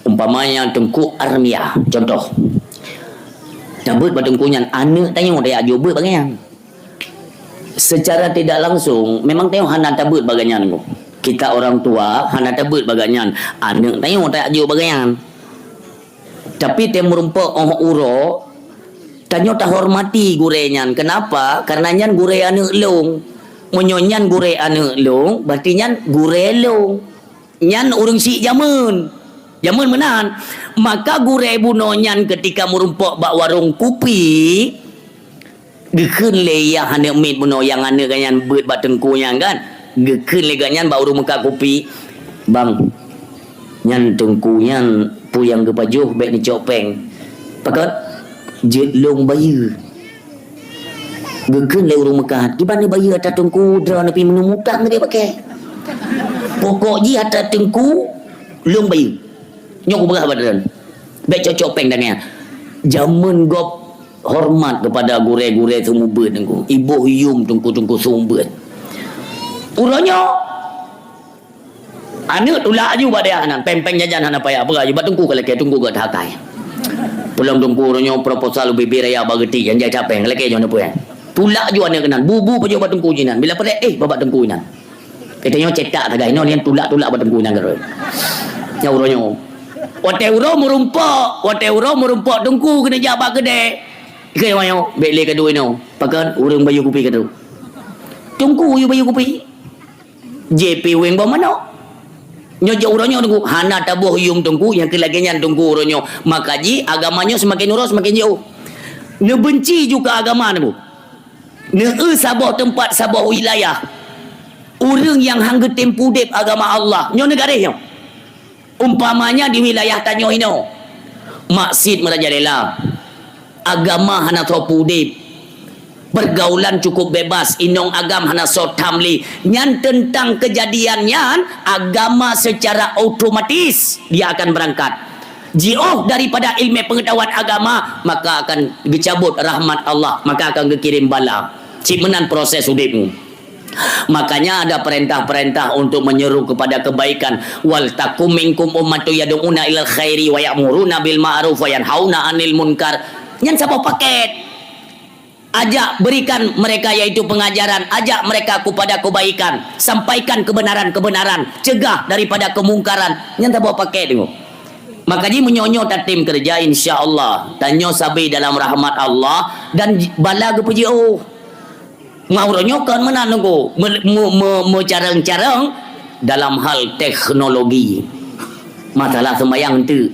Umpamanya teungku Armia, contoh. Tabeuet bak teungku nyan, aneuk tanyoe tajak jok beuet bak gobnyan. Secara tidak langsung, memang tanyoe hana tabeuet bak gobnyan. Kita orang tua hana tabeuet bak gobnyan. Aneuk tanyoe tajak jok bak gobnyan. Tapi teuh meurumpok óh uroe, tanyoe tahormati gurèe nyan. Kenapa? Karena nyan gurèe aneuk lôn. Meunyoe nyan gurèe aneuk lôn, berarti nyan gurèe lôn. Nyan ureueng syiek jameun. Jameun meunan. Maka gurèe bunoe nyan keutika meurumpok bak warông kupi, geukheun lé yah aneuk miet bunoe nyang aneuk gobnyan beuet bak teungku nyan kan. Geukheun lé gobnyan bak ureueng meukat kupi, "Bang, nyan teungku nyan peue nyang geupajoh bèk neucok péng. Pakon? Jeuet lôn bayeue." Geukheun lé ureueng meukat, "Kiban neubayeue atra teungku, droeneuh pih meunurot utang neubi pakai. Pokok jih atra teungku, lôn bayeue." Nyoe kupeugah bak droeneuh. Bèk cok-cok péng tanyoe. Jameun gob hormat kepada gurèe-gurèe seumeubeuet teungku. Iboh yum teungku-teungku seumeubeuet. Uroe nyoe, aneuk tulak aju bak dayah nan, péng-péng jajan hana payah. Peugah aju bak teungku ka lakèe, teungku gèt hakai. Peulom teungku uroe nyoe proposal U B B raya bak geuti, nyang jai capéng, ka lakèe nyoe neupeu. Tulak aju aneuk keunan, bu-bu pajoh bak teungku jinan. Bila preh, eh, bak teungku jinan. Geutanyoe cetak sagai, nyoe nyan tulak-tulak bak teungku nyan keudroe. Nyang uroe nyoe. Watèe uroe meurumpok, watèe uroe meurumpok teungku keuneuk jak bak keudè. Ikeu nyoe, bèk lé kadu inoe. Pakon ureueng bayeue kupi kadu. Teungku yue bayeue kupi. J P weng boh manok. Nyoe jeuet uroe nyoe teungku, hana taboh yum teungku, nyang keu lagèe nyan teungku uroe nyoe. Maka jih agama nyoe seumaken uroe seumaken jiôh. Neubeunci ju keu agama teungku. Neu-eu saboh teumpat, saboh wilayah. Ureueng nyang han geutem peuudép agama Allah, nyoe neugaréh nyoe. Umpamanya di wilayah tanyoe inoe, masjid meurajalela, agama hana soe peuudép. Pergaulan cukup bebas, inong agam hana soe tham lé. Nyan teuntang keujadian nyan, agama secara otomatis dia akan berangkat. Jiôh daripada ilmu pengetahuan agama, maka akan geucabut rahmat Allah, maka akan geukirém bala. Cit meunan proses udépmu. Makanya ada perintah-perintah untuk menyeru kepada kebaikan. "Wal takum minkum ummatun yad'una ilal khairi wa ya'muruna bil ma'ruf wa yanhauna 'anil munkar." Nyan saboh paket. Ajak, berikan mereka, yaitu pengajaran, ajak mereka kepada kebaikan, sampaikan kebenaran-kebenaran, cegah daripada kemungkaran. Nyan saboh paket tu. Maka jih meunyoe-nyoe tatem keureuja, insya Allah tanyoe sabe dalam rahmat Allah dan j-, bala geupeujiôh. Ngon uroe nyoe kon meunan nunggu me-, me-, me-, meucarông-carông dalam hal teknologi. Masalah sembahyang tu.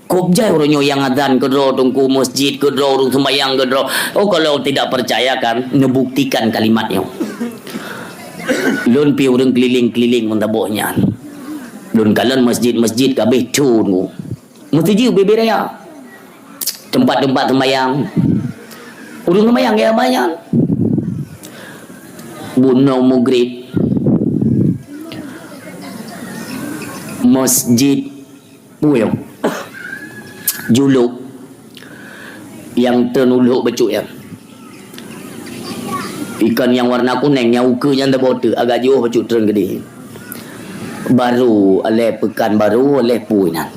Kôb jai uroe nyoe nyang azan keudroe, teungku, masjid keudroe, ureuëng sembahyang keudroe. Oh, kalau tidak percaya kan, neubuktikan kalimat nyoe. Lôn pi ureuëng keliling-keliling meusaboh nyan. Lôn kalon masjid-masjid ka abéh thon ku. Meusti jih ubé-bé raya. Tempat-tempat sembahyang. Ureuëng sembahyang ya banyak. Bunoe mugrib. Masjid Uyong. Juluk. Nyang teun ulok bacut nyan. Ikan nyang warna kuneng, nyang ukeue nyan teuboh teuk, agak jiôh bacut treun keudeh. Baru alèh peukan baru, alèh pui nyan.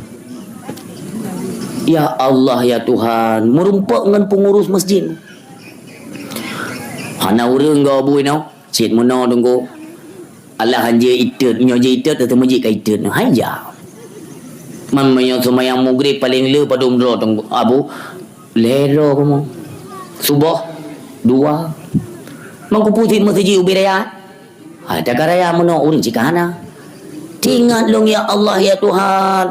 Ya Allah, ya Tuhan, meurumpok ngon pengurus masjid. Hana ureuëng gau bui nyoe, cit meunoe teungku. Alah han jeuet itot, nyoe jeuet itot, teuma jeuet ka itot. Hai ja. Man meunyoe seumayang mugrib paleng le padum droe teungku, Abu, lhèe droe kamoe. Suboh, dua. Man kupeue sit meuseujid ubé raya. Hai, takaraya meunoe ureuëng cit ka hana. Teuingat lôn, ya Allah, ya Tuhan.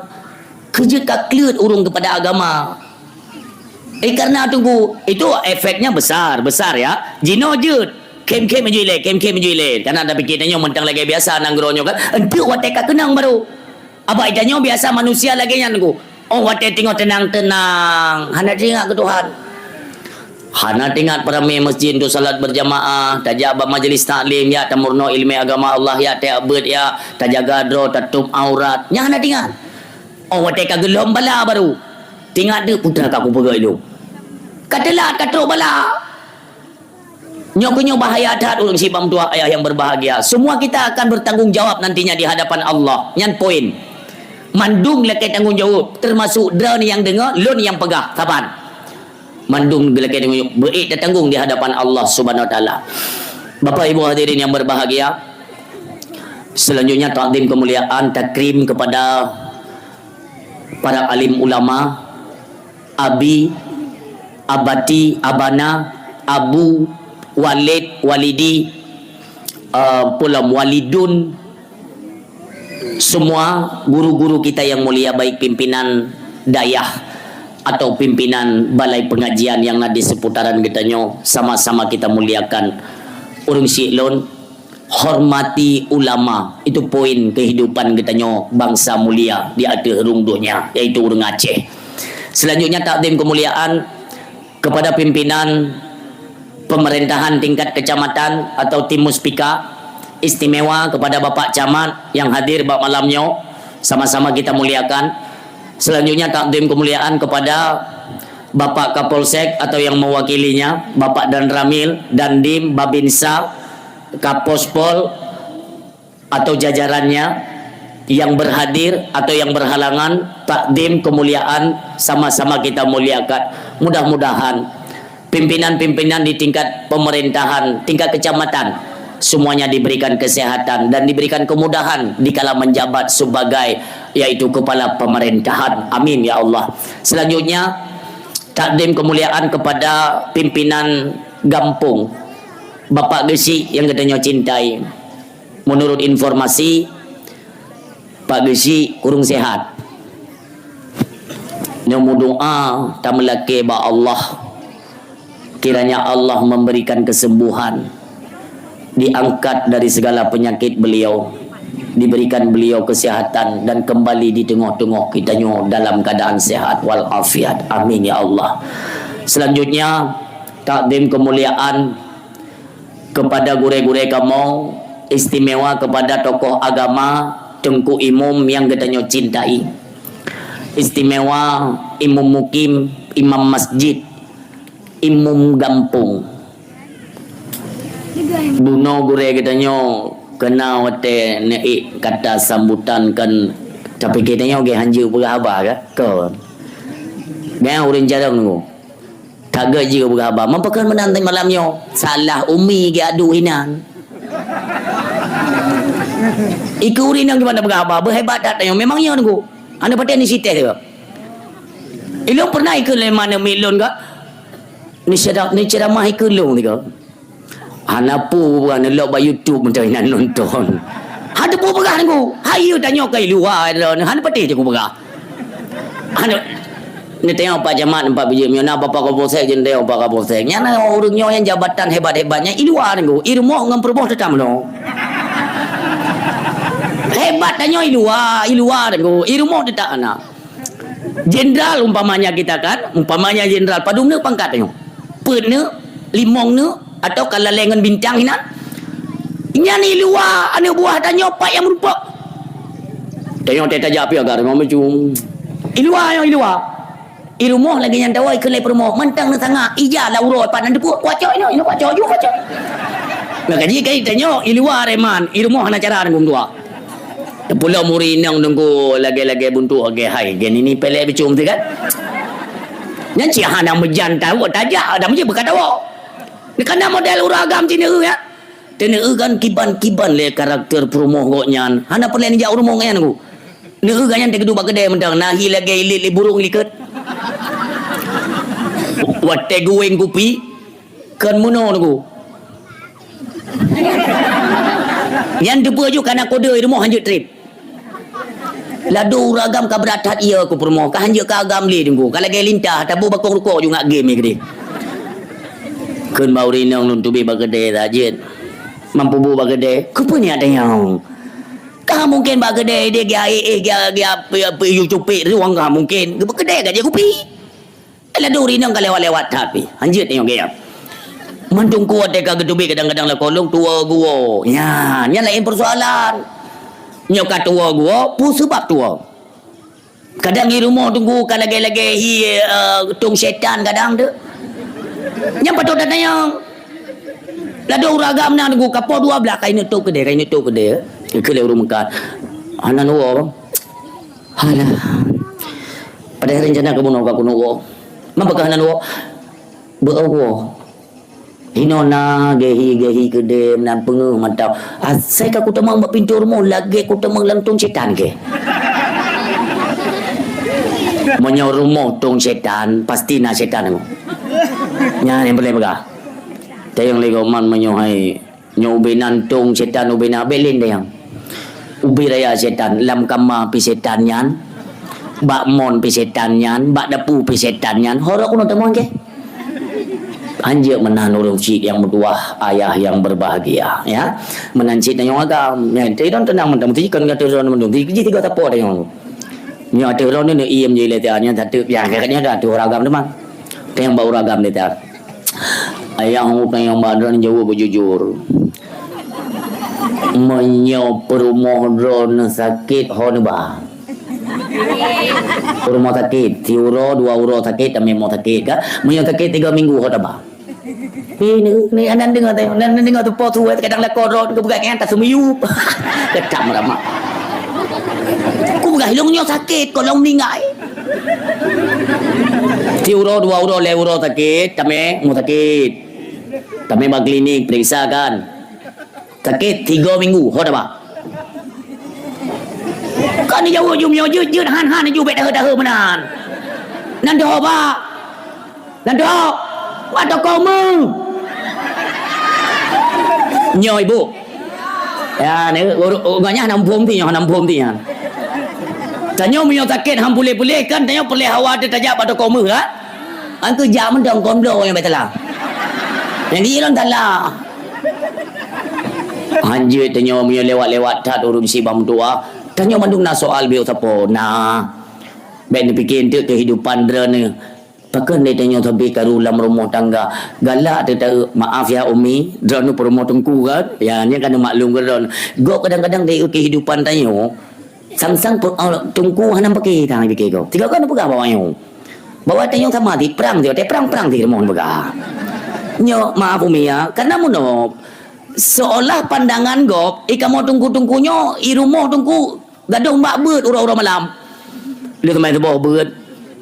Keujeuet ka kleuet ureuëng keupada agama. Eh, karena tunggu, itu efeknya besar, besar ya. Jinoe jeuet, khém-khém ju ilèe, khém-khém ju ilèe. Karena tapikir tanyoe mantong lagèe biasa nanggroe nyoe kan. Enteuk watèe ka keunong baru. Abak tanyoe biasa manusia lagèe nyan tunggu. Oh, watèe teungoh teunang-teunang, hana teuingat keu Tuhan. Hana teuingat peuramé masjid untuk salat berjamaah, tajak bak majlis taklim, ya, tameurunoe ileumèe agama Allah, ya, tajak beuet, ya, tajaga droe, tatôb aurat. Nyan hana teuingat. Oh, watèe ka geulom bala baru. Teuingat deuh peue ka kupeugah ilôn. Ka teulat, ka trok bala. Nyoe keuh nyoe bahaya that ureuëng syiek bak meutuah ayah yang berbahagia. Semua kita akan bertanggung jawab nantinya di hadapan Allah. Nyan poin. Mandum lakèe tanggung jawab, termasuk droeneuh nyang deungö, lôn nyang peugah, saban. Mandum lakèe tanggung jawab, beuék tatanggong di hadapan Allah Subhanahu Wa Taala. Bapak Ibu hadirin yang berbahagia, selanjutnya takdim kemuliaan, takrim kepada para alim ulama, abi, abati, abana, abu, walid, walidi, eh, pulam walidun, semua guru-guru kita yang mulia, baik pimpinan dayah atau pimpinan balai pengajian yang na di seputaran geutanyoe, sama-sama kita muliakan. Ureuëng syiek lôn, hormati ulama. Itu poin kehidupan geutanyoe bangsa mulia di ateueh rhueng donya, yaitu ureuëng Aceh. Selanjutnya, takdim kemuliaan kepada pimpinan pemerintahan tingkat kecamatan atau tim muspika, istimewa kepada Bapak Camat yang hadir bak malam nyoe, sama-sama kita muliakan. Selanjutnya, takdim kemuliaan kepada Bapak Kapolsek atau yang mewakilinya, Bapak Danramil, Dandim, Babinsa, Kapospol, atau jajarannya yang berhadir atau yang berhalangan, takdim kemuliaan sama-sama kita muliakan. Mudah-mudahan pimpinan-pimpinan di tingkat pemerintahan, tingkat kecamatan, semuanya diberikan kesehatan dan diberikan kemudahan di kala menjabat sebagai, yaitu kepala pemerintahan. Amin ya Allah. Selanjutnya, takdim kemuliaan kepada pimpinan gampong, Bapak Geuchik yang geutanyoe cintai. Menurut informasi, Pak Geuchik kurang sehat. Nyoe meudoa tameulakèe bak Allah, kiranya Allah memberikan kesembuhan, diangkat dari segala penyakit beliau, diberikan beliau kesehatan dan kembali di tengah-tengah kita nyoe dalam keadaan sehat wal afiat. Amin ya Allah. Selanjutnya, takdim kemuliaan Kepada gurée-gurée kamoe, istimewa kepada tokoh agama, Teungku Imum nyang geutanyoe cintai. Istimewa Imum Mukim, Imam Masjid, Imum Gampông. Bunoe gurée geutanyoe keunan watée neuék kata sambutan kan, tapi geutanyoe geuhanjeuet peugah haba ka? Kon. Geutanyoe ureuëng jarang nunggu. That geuh jeuet peugah haba. Meupakon meunan malam nyoe. Salah umi geuadu inan. Ikeu ureuëng nyang gimana peugah haba. Beuhebat that tanyoe. Memang nyoe nunggu. Hana patéh ni siteh tu. Ilong pernah ikeu lé mana milon ka. Ni ceramah ikeu long tiga. Hana pu bukan lok bak YouTube macam inan nonton. Hana pu peugah nunggu. Hayu tanyoe kai luar. Hana patéh je ku peugah. Aneuk, neuteueng Pak Camat empat biji, meunyoe na Bapak Kapolsek, je neuteueng Bapak Kapolsek. Nyan na ureuëng nyoe nyang jabatan hebat-hebatnya i luwa nunggu, i rumoh ngon peurumoh teutap meunoe. Hebat tanyoe i luwa, i luwa nunggu, i rumoh teutap hana. Jenderal umpamanya kita kan, umpamanya jenderal, padum neuk pangkat tanyoe? Peuet neuk, limong neuk, Atawa ka lalée ngon bintang inan? Nyan i luwa aneuk buah tanyoe pat nyang meureumpok. Tanyoe teuh tajak pih agak rimong meucum. I luwa nyoe, i luwa. I rumoh lagée nyan tawoe ikheun lé peurumoh, mantong neusanga, ija lam uroe pat nan teupeu, kuacok inoe, inoe kuacok, ju kuacok. Nah, kaji kai tanyoe, i luwa reman, i rumoh hana cara nunggu dua. Teupeulom ureuëng inong nunggu lagée-lagée buntok agée hai, gen ini pelek bicum tu kan. Nyan cit hana meujan tawoe, tajak, dah meuji beukatawoe. Ni kana model ureuëng agam cit neueu ya. Teuneuk kan kiban-kiban lé karakter peurumoh gobnyan. Hana peureulée neujak u rumoh ngon nyan ku. Neueu gobnyan teukeuduk bak keudée mantong, na hi lagée ilet lé burông likot. Watée guwéng kupi, kon meunoe nunggu. Nyan teupeue ju kana kode i rumoh hanjeuet treb. Lado ureuëng agam ka brat that iya ku peurumoh, ka hanjeuet ka agam lé teungku, ka lagée lintah, tabo bakong rukok ju ngat game keudeh. Kheun bak ureuëng inong lôn teubiet bak keudée that jeuet. Mampu bu bak keudée, keupeue niat tanyoe? Ka mungken bak keudée ideh gia éh, gia, gia, pi, pi, yu cupék ruang ka mungken. Bak keudée ka jeuet kupi. Lado ureuëng inong ka lewat-lewat that pih. Hanjeuet tanyoe gaya. Mantong kuat teuka geuteubiet kadang-kadang lakoe lôn tuwoe guwoe. Nyan, nyan laén peusoalan. Nyoe ka tuwoe guwoe, peue seubab tuwoe? Kadang di rumoh teungku ka lagée-lagée hi, eh, tong setan kadang tu. Nyan patut tatanyong. Lado ureuëng agam na teungku ka poh dua blaih ka ineuk top keudeh, ka ineuk top keudeh. Ikeu lé ureuëng meukat. Hana nuwoe, bang. Halah. Padahai rencana kamoe nyoe ka keunoe woe. Man pakon hana woe? Beu woe. Hinoe na gehi-gehi keudeh meunan peungeuh mantong. Asai ka kuteumong bak pintoe rumoh lagée kuteumong lam tong setan keu. Meunyoe rumoh tong setan, pasti na setan rumoh. Nyan nyang peureulée peugah. Tayang lé goman meunyoe hai Nyoe ubé nan tong setan ubé na belen dayang. Ubé raya setan, lam kama pi setan nyan, bak mon pi setan nyan, bak dapu pi setan nyan, horok keunoe teumong keh. Anjeuk meunan ureuëng syik nyang meutuwah, ayah yang berbahagia, ya. Meunan cit tanyong agam. Nyan, teudong tenang mantong, teuka ngon teudong mantong, teuka jih tiga tapo tanyong. Nyoe ateueh droeneuh neuiem jih lé teuh nyan, sateuk piah keu nyan ka ateueh ureueng agam teuma. Teuh bak ureueng agam lé teuh. Ayah, tanyong bak droeneuh jaweueb beujujur. Meunyoe peurumoh droeneuh sakét, ho neuba? Peurumoh sakét, siuroe, dua uroe sakét, tamé mo sakét ka. Meunyoe sakét tiga minggu, ho taba? Ih, ni, ni, nan deungoe teuh, nan deungoe teuh po tuwoe kadang lakoe droe geupeugah nyan taseumeuyueb. Keutam ramak. Kupeugah lôn nyoe sakét, kon lôn meuninggai. Siuroe, dua uroe, lhée uroe sakét, tamé mo sakét. Tamé bak klinik, periksa kan. Sakét tiga minggu, ho taba? Kon jaweueb jumio jeuet, jeuet han-han ju bék dahé-dahé meunan. Nan deuh ba. Nan dok, bak toko meuh. Nyoe ibu. Ya, ni, ureueng nyan hana muphom ti nyoe, hana muphom ti nyan. Tanyoe meunyoe sakét han puléh-puléh kan, tanyoe peureulée hawa teuh tajak bak toko meuh kan? An keu jak mantong kon bloe nyang bak salah. Nyang di lôn salah. Hanjeuet tanyoe meunyoe lewat-lewat that ureueng sibang meutuwah, tanyoe mandum na soal beu sapo na. Bék neupike enteuk keuhidupan droeneuh. Kan di tanyoe sabe karu lam rumoh tangga. Galak teuta, maaf ya Umi, droeneuh peurumoh teungku kan? Ya, nyan kan maklum ke droeneuh. Gok kadang-kadang di kehidupan tanyoe, sang-sang pe-, oh, teungku hana pike tang pike ko. Tiga kan peugah bawah nyoe. Bawah tanyoe sama di perang, di perang, perang di rumoh peugah. Nyoe, maaf Umi ya, karena meunoe, seolah pandangan gop, i kamoe teungku-teungku nyoe, i rumoh teungku, gadôh bak beuet uroe-uroe malam. Lheuh teumai suboh beuet,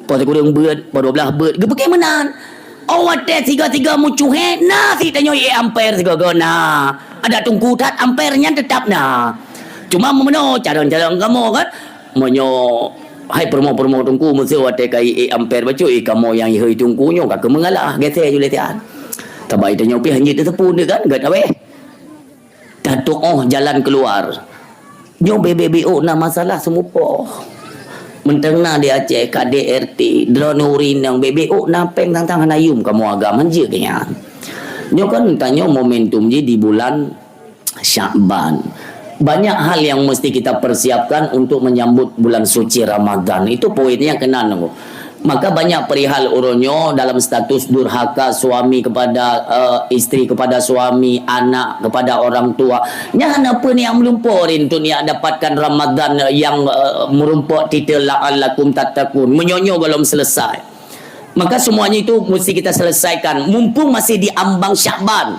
poh sikureueng beuet, poh dua belas beuet, geupike meunan. Oh, watèe siga-siga meucuhe, na sit tanyoe i amper sigoe-goe na. Adak teungku that amper nyan teutap na. Cuma meumeunoe carông-carông kamoe kan, meunyoe hai peurumoh-peurumoh teungku meuseu watèe ka i amper bacut, i kamoe nyang i teungku nyoe ka keu meungalah, gesè ju lé siat. Sabab i tanyoe pih hanjeuet teupeu kan, gét aweh. Tatuoh jalan keuluar. Nyoe bebe-beo na masalah seumupoh. Meuntang na di Aceh, kadek R T, droeneuh ureueng inong, bebe-beo na péng tang-tang hana yum kamoe agam hanjeuet keu nyan. Nyoe kan tanyoe momentum jih di bulan Syakban. Banyak hal yang mesti kita persiapkan untuk menyambut bulan suci Ramadan. Itu poinnya keunan. Maka banyak perihal uroe nyoe dalam status durhaka suami kepada, eh, isteri kepada suami, anak kepada orang tua. Nyan hana peue nyang meulumpoe rintu nyang dapatkan Ramadan yang, eh, meurumpok titel la'allakum tattaqun. Meunyoe nyoe golom selesai. Maka semuanya itu mesti kita selesaikan mumpung masih di ambang Syakban.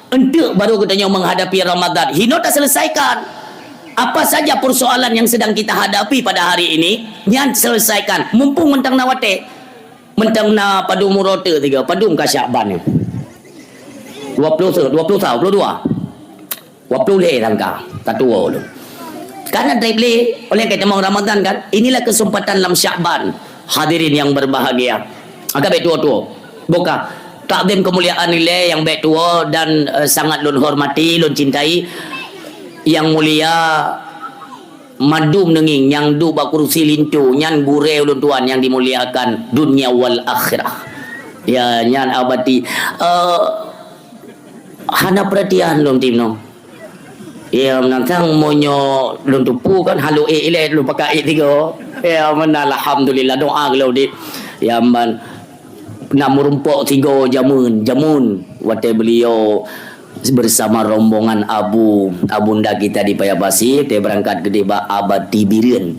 Enteuk baru geutanyoe menghadapi Ramadan. Hino taselesaikan. Apa saja persoalan yang sedang kita hadapi pada hari ini, nyan selesaikan. Mumpung mantong na watèe. Mantong na padum uroe teuk tiga, padum ka Syakban nyoe. Dua puluh se-, dua puluh sa-, dua puluh dua. Dua puluh lhèe rangka, tatuoh lom. Karena trép lé, oleh keutamong Ramadan kan, inilah kesempatan lam Syakban. Hadirin yang berbahagia. Maka bèk tuwo-tuwo. Buka takzim kemuliaan ilèe nyang bèk tuwo dan, eh, sangat lôn hormati, lôn cintai. Yang mulia mandum neungieng nyang duek bak kursi linto, nyan gurèe ulôn tuan nyang dimuliakan dunia wal akhirah. Ya, nyan abati. Eh, hana peuratian lôn tim nyoe. Ya, meunan sang meunyoe lôn tupeue kan, halo ék ilèe lôn pakai ék tiga. Ya, meunan alhamdulillah, doa geulôn dit. Ya, ban na meurumpok tiga jameun, jameun. Watèe beliau bersama rombongan abu, abunda kita di Paya Basi, watèe berangkat keudéh bak Abati Bireuen.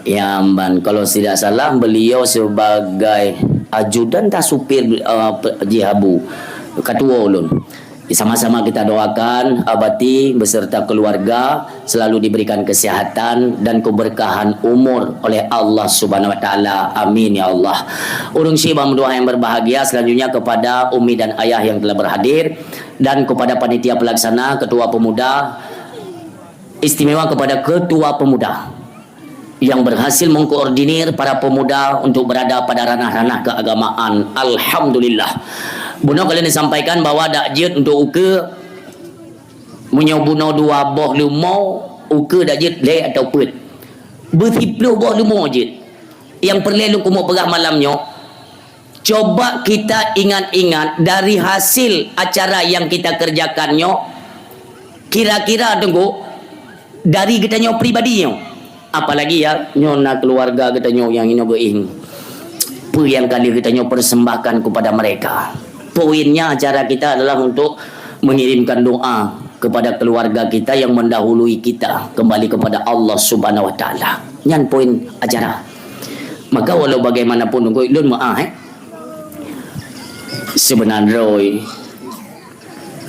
Ya, ban kalau tidak salah, beliau sebagai ajudan tah supir, eh, pe-, jih abu. Katuwo ulôn. Sama-sama kita doakan Abati beserta keluarga selalu diberikan kesehatan dan keberkahan umur oleh Allah Subhanahu Wa Taala. Amin ya Allah. Ureueng syik bak meudoa yang berbahagia, selanjutnya kepada umi dan ayah yang telah berhadir dan kepada panitia pelaksana, ketua pemuda, istimewa kepada ketua pemuda yang berhasil mengkoordinir para pemuda untuk berada pada ranah-ranah keagamaan. Alhamdulillah. Bunoe ka lheueh disampaikan bahwa dak jeuet untuk ukeue, meunyoe bunoe dua boh leumo, ukeue dak jeuet lhèe atau peuet. Beusiploh boh leumo jeuet. Nyang peureulèe lôn keumeung peugah malam nyoe, coba kita ingat-ingat dari hasil acara yang kita kerjakan nyoe, kira-kira teungku, dari geutanyoe pribadi nyoe. Apalagi ya, nyoe na keluarga geutanyoe nyang inoe geuéh. Peue nyang ka lheueh geutanyoe persembahkan kepada mereka. Poinnya acara kita adalah untuk mengirimkan doa kepada keluarga kita yang mendahului kita kembali kepada Allah Subhanahu Wa Taala. Nyan poin acara. Maka walau bagaimanapun, teungku, lôn meu'ah, eh. Sebenarnya,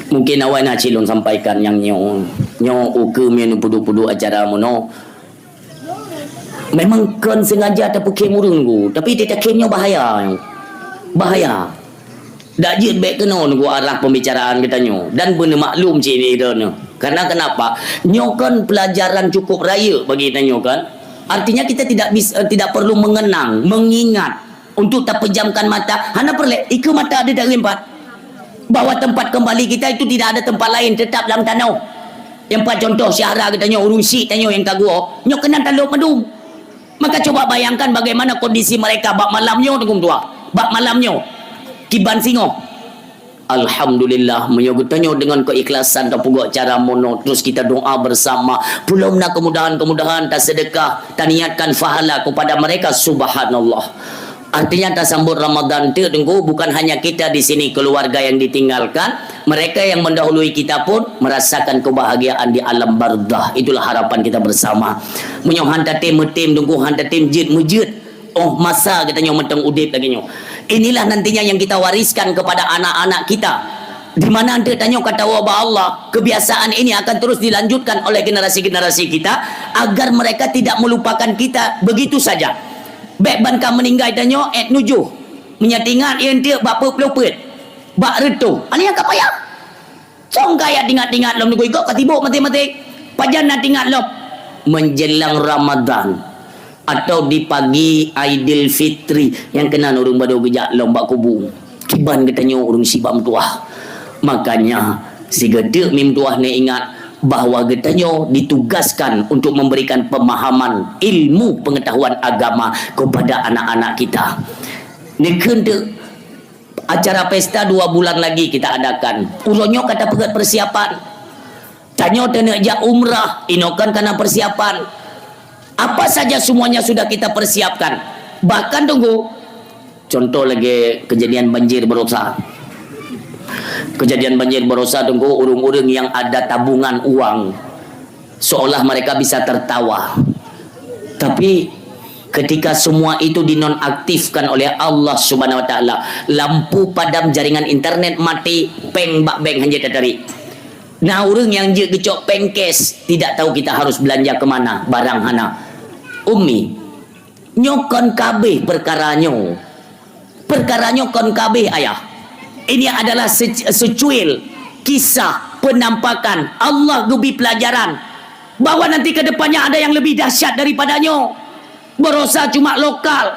mungkin awai na cit lôn sampaikan nyang nyoe. Nyoe ukeue meunyoe peuduek-peuduek acara meunoe. Memang kon sengaja tapeukhém ureueng, teungku, tapi titakhém nyoe bahaya. Bahaya. Dak jeuet bèk keunoe, teungku, arah pembicaraan geutanyoe dan beuneumaklum cit droeneuh. Karena kenapa? Nyoe kan pelajaran cukup rayeuk bagi tanyoe kan. Artinya kita tidak bis-, eh, tidak perlu mengenang, mengingat untuk tapejamkan mata. Hana peureulèe, ikeue mata di dalam empat. Bahwa tempat kembali kita itu tidak ada tempat lain, tetap lam tanoh. Nyang pat contoh syedara geutanyoe, ureueng syik tanyoe nyang ka geuwoe, nyoe keunan talop mandum. Maka coba bayangkan bagaimana kondisi mereka bak malam nyoe, teungku meutuah. Bak malam nyoe. Kiban singoh. Alhamdulillah, meunyoe geutanyoe dengan keikhlasan tapeubuet cara meunoe, terus kita doa bersama, peulom na kemudahan-kemudahan, tasedekah, taniatkan pahala kepada mereka, subhanallah. Artinya, tasambut Ramadan tu, Teungku, bukan hanya kita di sini, keluarga yang ditinggalkan, mereka yang mendahului kita pun merasakan kebahagiaan di alam barzah. Itulah harapan kita bersama. Meunyoe han tatem meutem, Teungku, han tatem jeuet meujeuet, oh, masa geutanyoe mantong udeb lagée nyoe. Inilah nantinya yang kita wariskan kepada anak-anak kita. Di mana anteuk tanyoe ka tawoe bak Allah, kebiasaan ini akan terus dilanjutkan oleh generasi-generasi kita agar mereka tidak melupakan kita begitu saja. Bék ban ka meuninggai tanyoe ék nujoh. Meunyoe tingat ie enteuk bak peuet ploh peuet, bak reutôh. Ani nyang ka payah. Cong ka yak tingat-tingat lom nunggu ikok ka tibok maté-maté. Pajan na tingat lom? Menjelang Ramadan atau di pagi Aidilfitri nyang keunan ureuëng badoe geujak lom bak kubu. Kiban geutanyoe ureuëng sibak meutuah. Makanya, sigoe teuk meutuah neuingat bahwa geutanyoe ditugaskan untuk memberikan pemahaman ilmu pengetahuan agama kepada anak-anak kita. Neukheun teuk, acara pesta dua bulan lagi kita adakan. Uroe nyoe ka tapeugét persiapan. Tanyoe taneuk jak umrah, inoe kan kana persiapan. Apa saja semuanya sudah kita persiapkan. Bahkan, Teungku, contoh lagée kejadian banjir barosa. Kejadian banjir barosa, Teungku, ureuëng-ureuëng yang ada tabungan uang, seolah mereka bisa tertawa. Tapi ketika semua itu dinonaktifkan oleh Allah Subhanahu wa Taala, lampu padam, jaringan internet mati, péng bak bank hana tatarik. Nah, ureuëng nyang jeuet geucok péng cash, tidak tahu kita harus belanja ke mana, barang hana. Ummi, nyoe kon kabeh perkara nyoe. Perkara nyoe kon kabeh, Ayah. Ini adalah se-, secuil kisah penampakan Allah geubri pelajaran bahwa nanti ke depannya ada yang lebih dahsyat daripada nyoe. Barosa cuma lokal,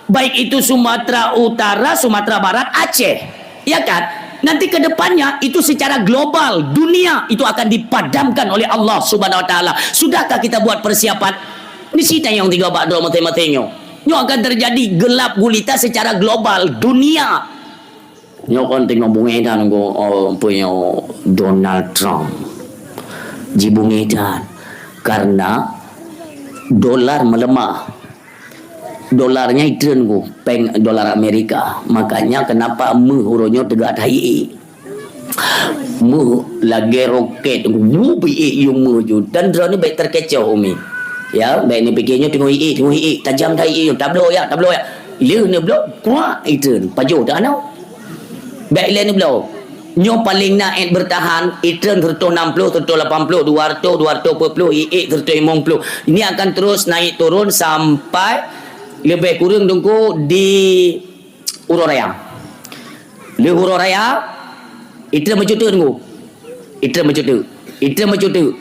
baik itu Sumatera Utara, Sumatera Barat, Aceh. Ya kan? Nanti ke depannya itu secara global, dunia itu akan dipadamkan oleh Allah Subhanahu wa Taala. Sudahkah kita buat persiapan? Ni si tayong tiga bak droe maté-maté nyoe. Nyoe akan terjadi gelap gulita secara global, dunia. Nyoe kon teungoh bungéh that, oh, peue nyoe, Donald Trump. Jibungéh that karena dolar melemah. Dolarnya itreun ku, péng dolar Amerika. Makanya kenapa meuh uroe nyoe teuga that iék. Meuh lagée roket, wup iék yum meuh ju. Dan droeneuh bék terkecoh, Umi. Ya, bék neupiké nyoe teungoh iék, teungoh iék, tajam that iék, tabloe ya, tabloe ya. Lheueh neubloe, kuak itreun, pajoh teuh anoe. Bék ilée neubloe. Nyoe paleng na ék bertahan, itreun seratus enam puluh, seratus lapan puluh, dua ratus, dua ratus dua puluh, iék seratus limong puluh. Ini akan terus naik turun sampai lebih kurang Teungku di uroe raya. Lheueh uroe raya, itreun meucuteuk Teungku. Itreun meucuteuk. Itreun meucuteuk.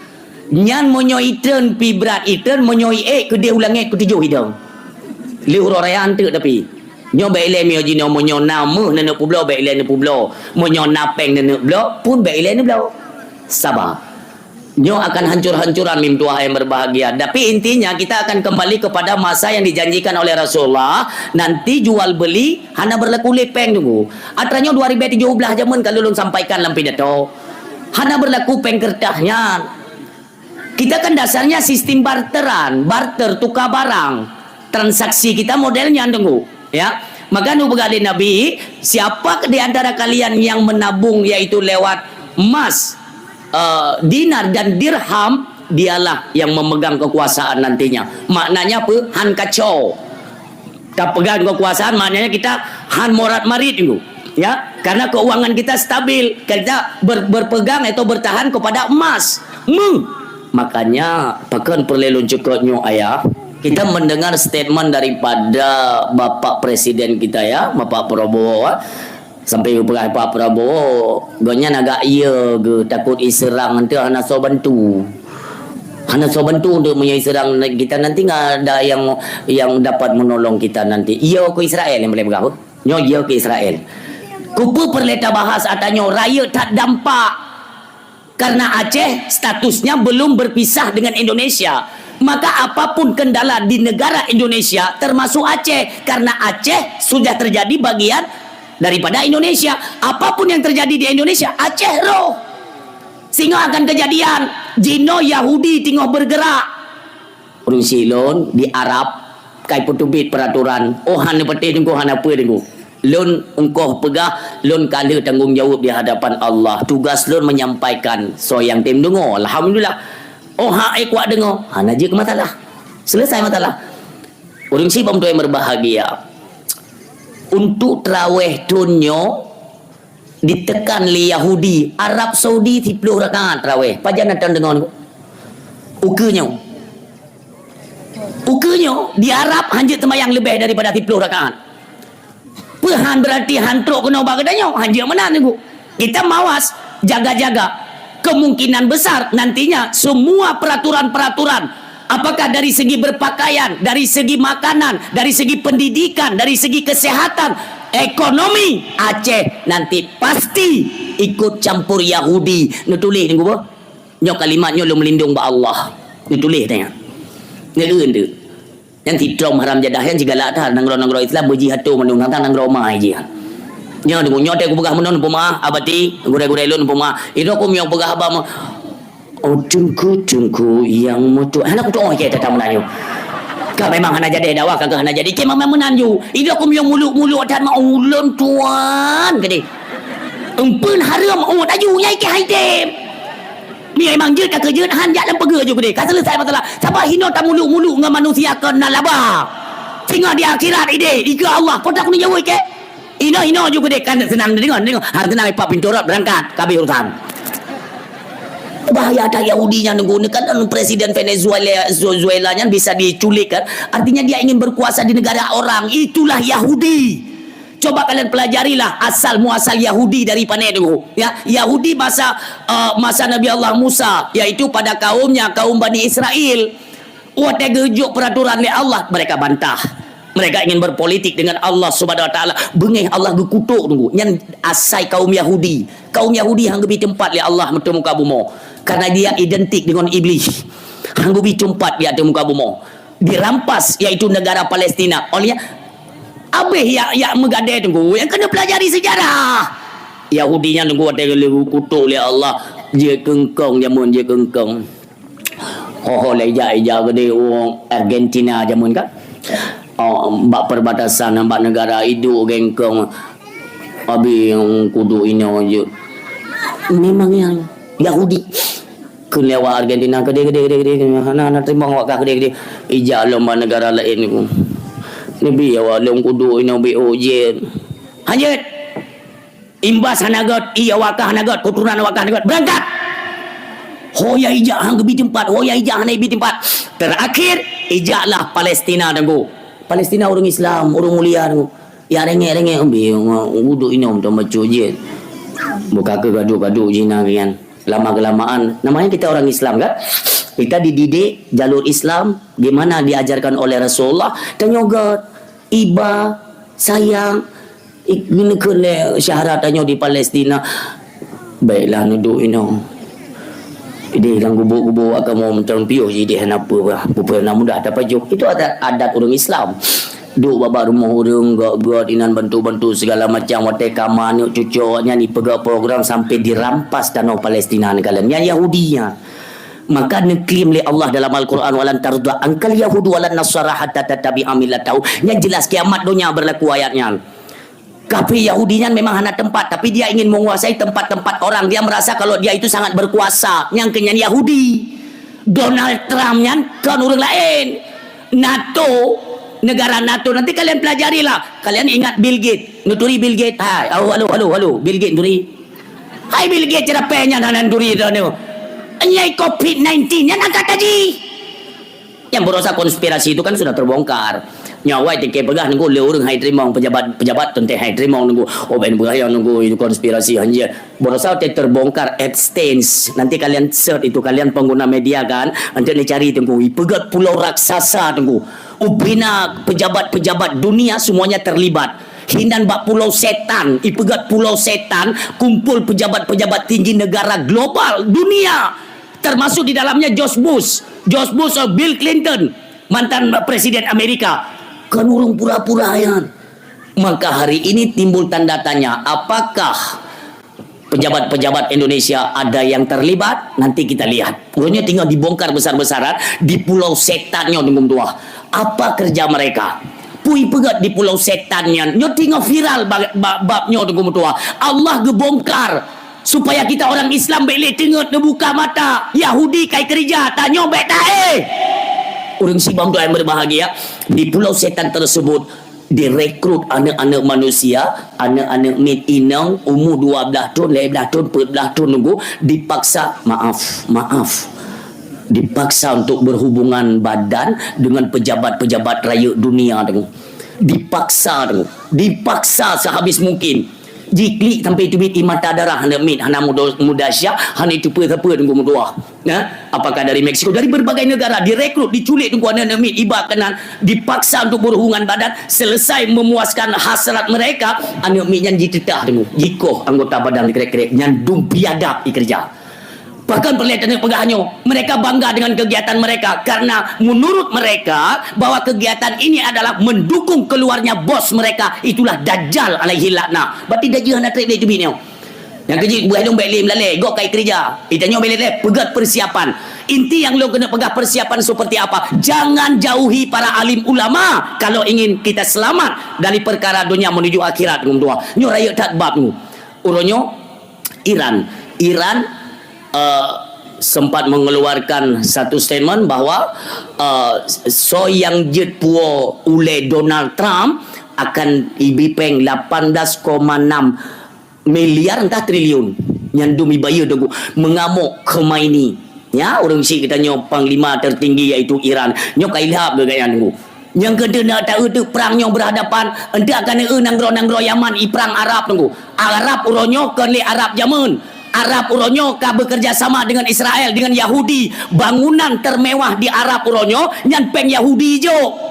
Nyan meunyoe itreun pi brat itreun, meunyoe iék keudeh u langét keutujoh idong. Lheueh uroe raya anteuk tapi. Nyoe bék ilée miyueb jinoe meunyoe na meuh neuneuk peubloe, bék ilée neupeubloe. Meunyoe na péng neuneuk bloe, pun bék ilée neubloe. Saba. Nyoe akan hancur-hancuran meutuah yang berbahagia. Tapi intinya kita akan kembali kepada masa yang dijanjikan oleh Rasulullah. Nanti jual beli hana berlaku lé péng Teungku. Atra nyoe dua ribu tujuh belas jameun ka lôn sampaikan lam pidato. Hana berlaku péng kertas nyan. Kita kan dasarnya sistem barteran, barter tukar barang. Transaksi kita model nyan Teungku, ya. Maka neupeugah lé Nabi, siapa di antara kalian yang menabung yaitu lewat emas, eh, dinar dan dirham, dialah yang memegang kekuasaan nantinya. Maknanya apa? Han kacau. Tapeugah kekuasaan maknanya kita han morat marit Teungku. Ya, karena keuangan kita stabil, kita ber-, berpegang atau bertahan kepada emas. Meuh. Makanya, pakon peureulée lôn cukot nyoe, Ayah. Kita mendengar statement daripada Bapak Presiden kita, ya, Bapak Prabowo, ah. Sampai geupeugah Pak Prabowo, gobnyan agak ye geuh takot iseurang, teuh hana soe bantu. Hana soe bantu untuk meunyoe iseurang kita nanti, nggak ada yang, yang dapat menolong kita nanti. Ye keu Israel nyang boleh peugah. Nyoe ye keu Israel. Kupeue peureulée tabahas ata nyoe, rayeuk that dampak. Karena Aceh statusnya belum berpisah dengan Indonesia. Maka apapun kendala di negara Indonesia, termasuk Aceh, karena Aceh sudah terjadi bagian daripada Indonesia. Apapun yang terjadi di Indonesia, Aceh roh. Sehingga akan kejadian, jinoe Yahudi teungoh bergerak. Ureuëng Silon di Arab, Kai peuteubiet peuratoran, oh hana patéh teungku, hana peue teungku. Lôn ungkoh peugah, lôn ka lheueh tanggong jaweueb di hadapan Allah. Tugas lôn menyampaikan, soe nyang tem deungoe, alhamdulillah. Oh hak ék kuat deungoe, hana jeuet keu masalah. Selesai masalah. Ureuëng sibom tuan berbahagia. Untuk traweh thon nyoe, ditekan lé Yahudi, Arab Saudi siplôh rakaat traweh. Pajan na tan deungon? Ukeue nyoe. Ukeue nyoe di Arab hanjeuet seumayang leubeh daripada siplôh rakaat. Peuhan berarti han trok keunoe bak geutanyoe, hanjeuet meunan teungku. Kita mawas, jaga-jaga. Kemungkinan besar nantinya semua peraturan-peraturan, apakah dari segi berpakaian, dari segi makanan, dari segi pendidikan, dari segi kesehatan, ekonomi, Aceh nanti pasti ikut campur Yahudi. Neutuléh teungku boh. Nyoe kalimat nyoe lôn meulindong bak Allah. Neutuléh tanya. Ngeun tu. Nyan si Trump haram jadah nyan sigalak that nanggroe-nanggroe Islam beuji hatô mandum tang nanggroe ma jih. Nyoe deungoe nyoe teuh kupeugah meunan peumeu'ah abati gurée-gurée lôn peumeu'ah. Itu aku miyong peugah haba mah. Oh, teungku-teungku yang mutu. Hana kutu'oh ikei tata meunan nyoe. Ka memang hana jadi dakwah, ka hana jadi. Ikei memang meunan ju. Idak kum yang muluk-muluk that ma ulôn tuan, keude. Empeun hareuem, oh, taju, nyai ikei hai tem. Ni memang jeuet ka keujeuet, han jak lam peugeu ju keude. Ka selesai masalah. Sabab hino tamuluk-muluk ngon manusia kon na laba. Singoh di akhirat ideh, dikeue Allah. Peue taku neujaweueb ikei? Inoe-inoe ju keudeh kan seunang deungon, deungon. Hana seunang ipak pintoe rot beurangkat, ka habéh urusan. Bahaya that Yahudi nyan, deungon, kan presiden Venezuela, Venezuela nyan bisa diculik kan. Artinya dia ingin berkuasa di negara orang. Itulah Yahudi. Coba kalian pelajarilah asal muasal Yahudi dari pane dulu. Ya, Yahudi masa, eh, masa Nabi Allah Musa, yaitu pada kaumnya, kaum Bani Israel. Watée geujok peraturan lé Allah, mereka bantah. Mereka ingin berpolitik dengan Allah Subhanahu Wa Taala. Beungéh Allah geukutok tunggu. Nyan asai kaum Yahudi. Kaum Yahudi hang geubi teumpat lé Allah ateueh muka bumoe. Karena dia identik dengan iblis. Hang geubi teumpat di ateueh muka bumoe. Dirampas, yaitu negara Palestina. Oleh abéh yak, yak meugadée tunggu. Yang kena pelajari sejarah. Yahudi nyan tunggu watée geuleueh geukutok lé Allah. Jeuet keu eungkong jameun, jeuet keu eungkong. Ho-ho lé ija-ija geude ureuëng Argentina jameun kan. Oh, bak perbatasan, bak negara iduek gengkong. Abi nyang kudu inoe jeuet. Memang nyang Yahudi. Keu lewat Argentina, geude, geude, geude, geude. Hana, hana teurimong awak kah geude, geude. Ija lom bak negara laén ku. Nebi awak lom kudu inoe bi ujian. Hanjeuet. Imbas hana gét, iya wakah hana gét, keuturonan wakah hana gét. Beurangkat! Ho ya ijak han geubi teumpat, ho ya ijak hana ibi teumpat. Teurakhir, ijaklah Palestina teungku. Palestina ureuëng Islam, ureuëng mulia teungku. Ya rengek-rengek umbi, uduk inom tu macu jin. Buka ke gaduh-gaduh jina kian. Lama-kelamaan, namanya kita orang Islam kan? Kita dididik jalur Islam, gimana diajarkan oleh Rasulullah, tanyoe gét. Iba, sayang, ik-, geuneukeuen lé syahrat tanyoe di Palestina. Baiklah, neuduek inoe. Ideh lam gubuk-gubuk agama mantong piôh jih ideh hana peue bah. Peue-peue na mudah tapajoh. Itu adat, adat ureuëng Islam. Duek bak-bak rumoh ureuëng, gét-gét inan bantu-bantu segala macam. Watée kama aneuk cucu awaknyan ipeugét program sampai dirampas tanoh Palestina neukalon. Nyan Yahudi nyan. Maka neuklaim lé Allah dalam Al-Quran, "Walan tarda angkal yahudu walan nasara hatta tattabi'a millatahum." Nyan jelas kiamat donya berlaku ayat nyan. Kafir Yahudi nyan memang hana tempat, tapi dia ingin menguasai tempat-tempat orang. Dia merasa kalau dia itu sangat berkuasa. Nyang keu nyan Yahudi. Donald Trump nyan kon ureuëng laén. NATO, negara NATO. Nanti kalian pelajarilah. Kalian ingat Bill Gates. Nuturi Bill Gates. Hai, halo, halo, halo, halo. Bill Gates nuturi. Hai Bill Gates cerapée nyan hana duri droeneuh. Nyai covid nineteen nyan angkat haji. Yang berusaha konspirasi itu kan sudah terbongkar. Nyawa tingkah peugah nunggu le ureuëng hai teurimong pejabat, pejabat teuntée hai teurimong nunggu. Oh ben peugah yang nunggu itu konspirasi hanya. Berusaha ter-, terbongkar extends. Nanti kalian search itu kalian pengguna media kan. Nanti dicari tunggu. Ipeugét pulau raksasa tunggu. Ubina pejabat-pejabat dunia semuanya terlibat. Hinan bak Pulau Setan, ipeugét Pulau Setan, kumpul pejabat-pejabat tinggi negara global dunia, termasuk di dalamnya George Bush, George Bush, eh, Bill Clinton, mantan Presiden Amerika. Kan ureuëng pura-pura nyan. Maka hari ini timbul tanda tanya, apakah pejabat-pejabat Indonesia ada yang terlibat? Nanti kita lihat. Pokoknya tinggal dibongkar besar-besaran di Pulau Setan nyoe tunggu tuah. Apa kerja mereka? Pui peugét di Pulau Setan nyan. Nyoe teungoh viral ba-, ba-, bab nyoe, Teungku Meutuah. Allah geubongkar supaya kita orang Islam bék lé teungeut neubuka mata. Yahudi kai keurija, tanyoe bék taéh. Ureuëng sibang tuan yang berbahagia, di Pulau Setan tersebut direkrut aneuk-aneuk manusia, aneuk-aneuk miet inong umu dua blaih thon, lhée blaih thon, peuet blaih thon, Teungku, dipaksa, maaf, maaf, dipaksa untuk berhubungan badan dengan pejabat-pejabat rayeuk dunia, Teungku. Dipaksa, Teungku. Dipaksa sehabis mungkin. Jiklik sampai teubiet ie mata darah aneuk miet, hana mudo-, muda syiah, hana itupeue sapeue, Teungku Meutuah. Nah, apakah dari Meksiko, dari berbagai negara direkrut, diculik, Teungku, aneuk-aneuk miet, iba keunan, dipaksa untuk berhubungan badan, selesai memuaskan hasrat mereka, aneuk miet nyan jiteutah, Teungku, jikoh anggota badan krek-krek, nyan dum biadab ikeureuja. Bahkan peureulée taneuk peugah nyoe, mereka bangga dengan kegiatan mereka karena menurut mereka bahwa kegiatan ini adalah mendukung keluarnya bos mereka, itulah Dajjal alaihi laknah. Berarti Dajjal hana treb lé teubiet nyoe. Nyang keujeuet buah lôn bék lé meulalé, gob kai keurija. Itanyoe bék lé peugét persiapan. Inti nyang lôn keuneuk peugah persiapan seperti apa. Jangan jauhi para alim ulama kalau ingin kita selamat dari perkara dunia menuju akhirat, Teungku Meutuah. Nyoe rayeuk that bab nyoe. Uroe nyoe Iran. Iran, eh, sempat mengeluarkan satu statement bahwa, eh, soe nyang jeuet puwoe ulée Donald Trump akan ibi péng lapan belas koma enam miliar entah triliun. Nyan dum ibayeue, Teungku, mengamuk Khomeini. Ya, ureuëng syiek geutanyoe panglima tertinggi yaitu Iran. Nyoe ka ilhab keu gobnyan, Teungku. Nyang keuneuk na taeu teuk prang nyoe berhadapan, enteuk akan eu nanggroe-nanggroe Yaman iprang Arab, Teungku. Arab uroe nyoe kon lé Arab jameun. Arab uroe nyoe ka bekerja sama dengan Israel, dengan Yahudi. Bangunan termewah di Arab uroe nyoe nyan péng Yahudi jok.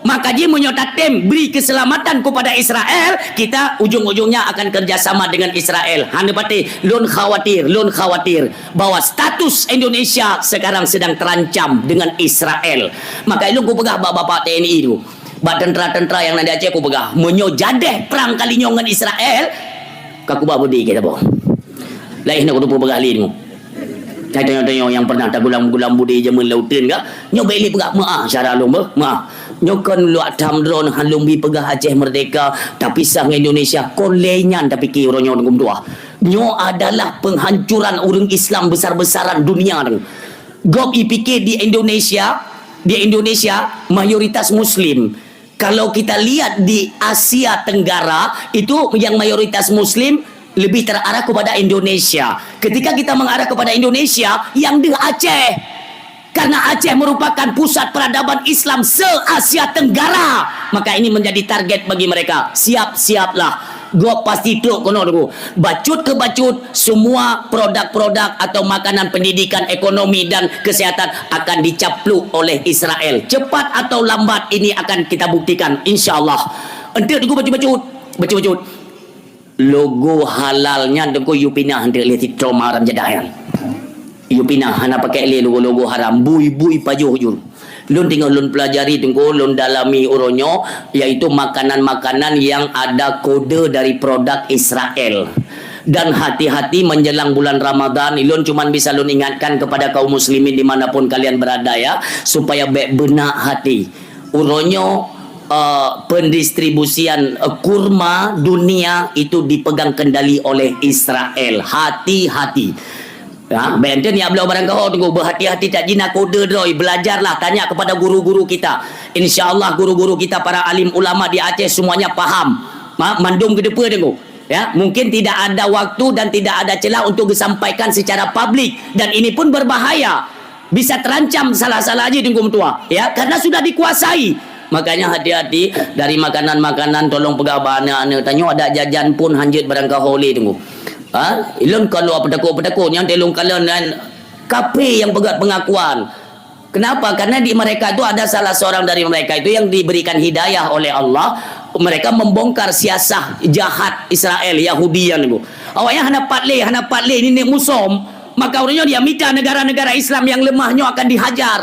Maka jih meunyoe tatem beri keselamatan kepada Israel, kita ujung-ujungnya akan kerja sama dengan Israel. Hana patéh, lôn khawatir, lôn khawatir bahwa status Indonesia sekarang sedang terancam dengan Israel. Maka ilôn kupeugah bak bapak T N I tu, bak tentera-tentera nyang na di Aceh kupeugah, meunyoe jadeh prang kali nyoe ngon Israel, ka kuba budi kita boh. Laén nak kuteupeu peugah lé nyoe. Tanyoe-tanyoe nyang pernah tagulam-gulam budi jameun lauteun ka, nyoe bék lé peugah, meuah syara lôn beuh, meuah. Nyoe kon luak tham droe hana lôn bi peugah Aceh merdeka, tapisah ngon Indonesia, kon lé nyan tapike uroe nyoe, Teungku Meutuah. Nyoe adalah penghancuran ureuëng Islam besar-besaran dunia tu. Gob ipike di Indonesia, di Indonesia mayoritas Muslim. Kalau kita lihat di Asia Tenggara, itu yang mayoritas Muslim lebih terarah kepada Indonesia. Ketika kita mengarah kepada Indonesia, yang deuh Aceh. Karena Aceh merupakan pusat peradaban Islam se-Asia Tenggara, maka ini menjadi target bagi mereka. Siap-siaplah. Gob pasti trok keunoe, Teungku. Bacut ke bacut, semua produk-produk atau makanan pendidikan, ekonomi, dan kesehatan akan dicaplok oleh Israel. Cepat atau lambat, ini akan kita buktikan, insya Allah. Enteuk, Teungku, bacut-bacut. Bacut-bacut. Logo halal nyan, Teungku, yue pinah enteuk lé si Trump haram jadah nyan. Yue pinah, hana pakai lé logo-logo haram. Bui-bui pajoh jur. Lôn teungoh lôn pelajari, Teungku, lôn dalami uroe nyoe, yaitu makanan-makanan yang ada kode dari produk Israel. Dan hati-hati menjelang bulan Ramadan, lôn cuman bisa lôn ingatkan kepada kaum muslimin di mana pun kalian berada, ya, supaya bék beunak hati. Uroe nyoe, eh, pendistribusian, eh, kurma dunia itu dipegang kendali oleh Israel. Hati-hati. Ya, bék enteuk nyak bloe barang keuhai, Teungku, berhati-hati, that jih na kode droe, belajarlah, tanya kepada guru-guru kita. Insya Allah guru-guru kita, para alim ulama di Aceh semuanya paham. Ma-, mandum geuteupeue, Teungku. Ya, mungkin tidak ada waktu dan tidak ada celah untuk disampaikan secara publik dan ini pun berbahaya. Bisa terancam salah-salah jih, Teungku Meutuah. Ya, karena sudah dikuasai. Makanya hati-hati dari makanan-makanan, tolong peugah bak aneuk-aneuk tanyoe adak jajan pun hanjeuet barang keuhai lé, Teungku. Ha? Ilôn kon luak peutakot-peutakot, nyang teulông kalon dan kaphé nyang peugah pengakuan. Kenapa? Karena di mereka itu ada salah seorang dari mereka itu yang diberikan hidayah oleh Allah. Mereka membongkar siasah jahat Israel, Yahudi nyan, Teungku. Awaknyan hana pat lé, hana pat lé, ni nek musom. Maka ureuëng nyoe dia mita negara-negara Islam yang lemah nyoe akan dihajar.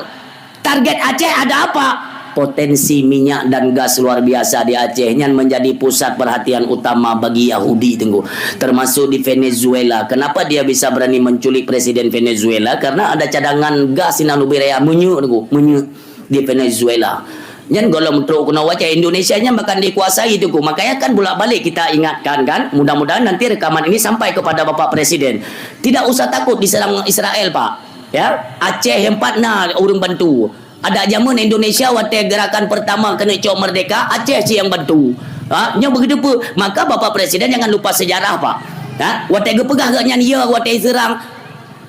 Target Aceh ada apa? Potensi minyak dan gas luar biasa di Aceh nyan menjadi pusat perhatian utama bagi Yahudi, Teungku. Termasuk di Venezuela. Kenapa dia bisa berani menculik Presiden Venezuela? Karena ada cadangan gas sinan ubé raya, minyeuk, Teungku, minyeuk di Venezuela. Nyan gohlom trok keunoe wajah Indonesia nyan bahkan dikuasai Teungku. Makanya kan bolak-balik kita ingatkan kan, mudah-mudahan nanti rekaman ini sampai kepada Bapak Presiden. Tidak usah takut diserang Israel, Pak. Ya, Aceh yang pat na ureuëng bantu. Ada zaman Indonesia watée gerakan pertama keuneuk cok merdeka, Aceh cit nyang bantu. Ha, nyoe begitu pun. Maka Bapak Presiden jangan lupa sejarah, Pak. Ha, watée geupeugah geuh nyan ya watée serang,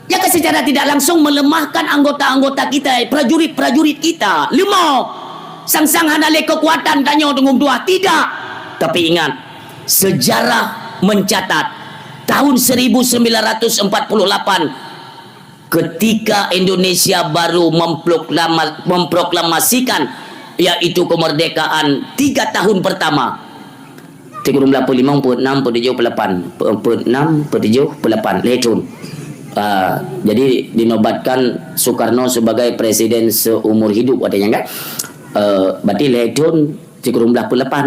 ya kan secara tidak langsung melemahkan anggota-anggota kita, prajurit-prajurit kita. Leumo. Sang-sang hana lé kekuatan tanyoe deungon tuah. Tidak. Tapi ingat, sejarah mencatat tahun seribu sembilan ratus empat puluh delapan ketika Indonesia baru memproklama-, memproklamasikan yaitu kemerdekaan tiga tahun pertama. Tiga puluh lima, empat enam, empat tujuh, empat lapan. Empat enam, empat tujuh, empat lapan. Lhèe thôn. Ah, jadi dinobatkan Soekarno sebagai presiden seumur hidup katanya kan. Eh, berarti lhèe thôn tiga puluh lima, empat lapan.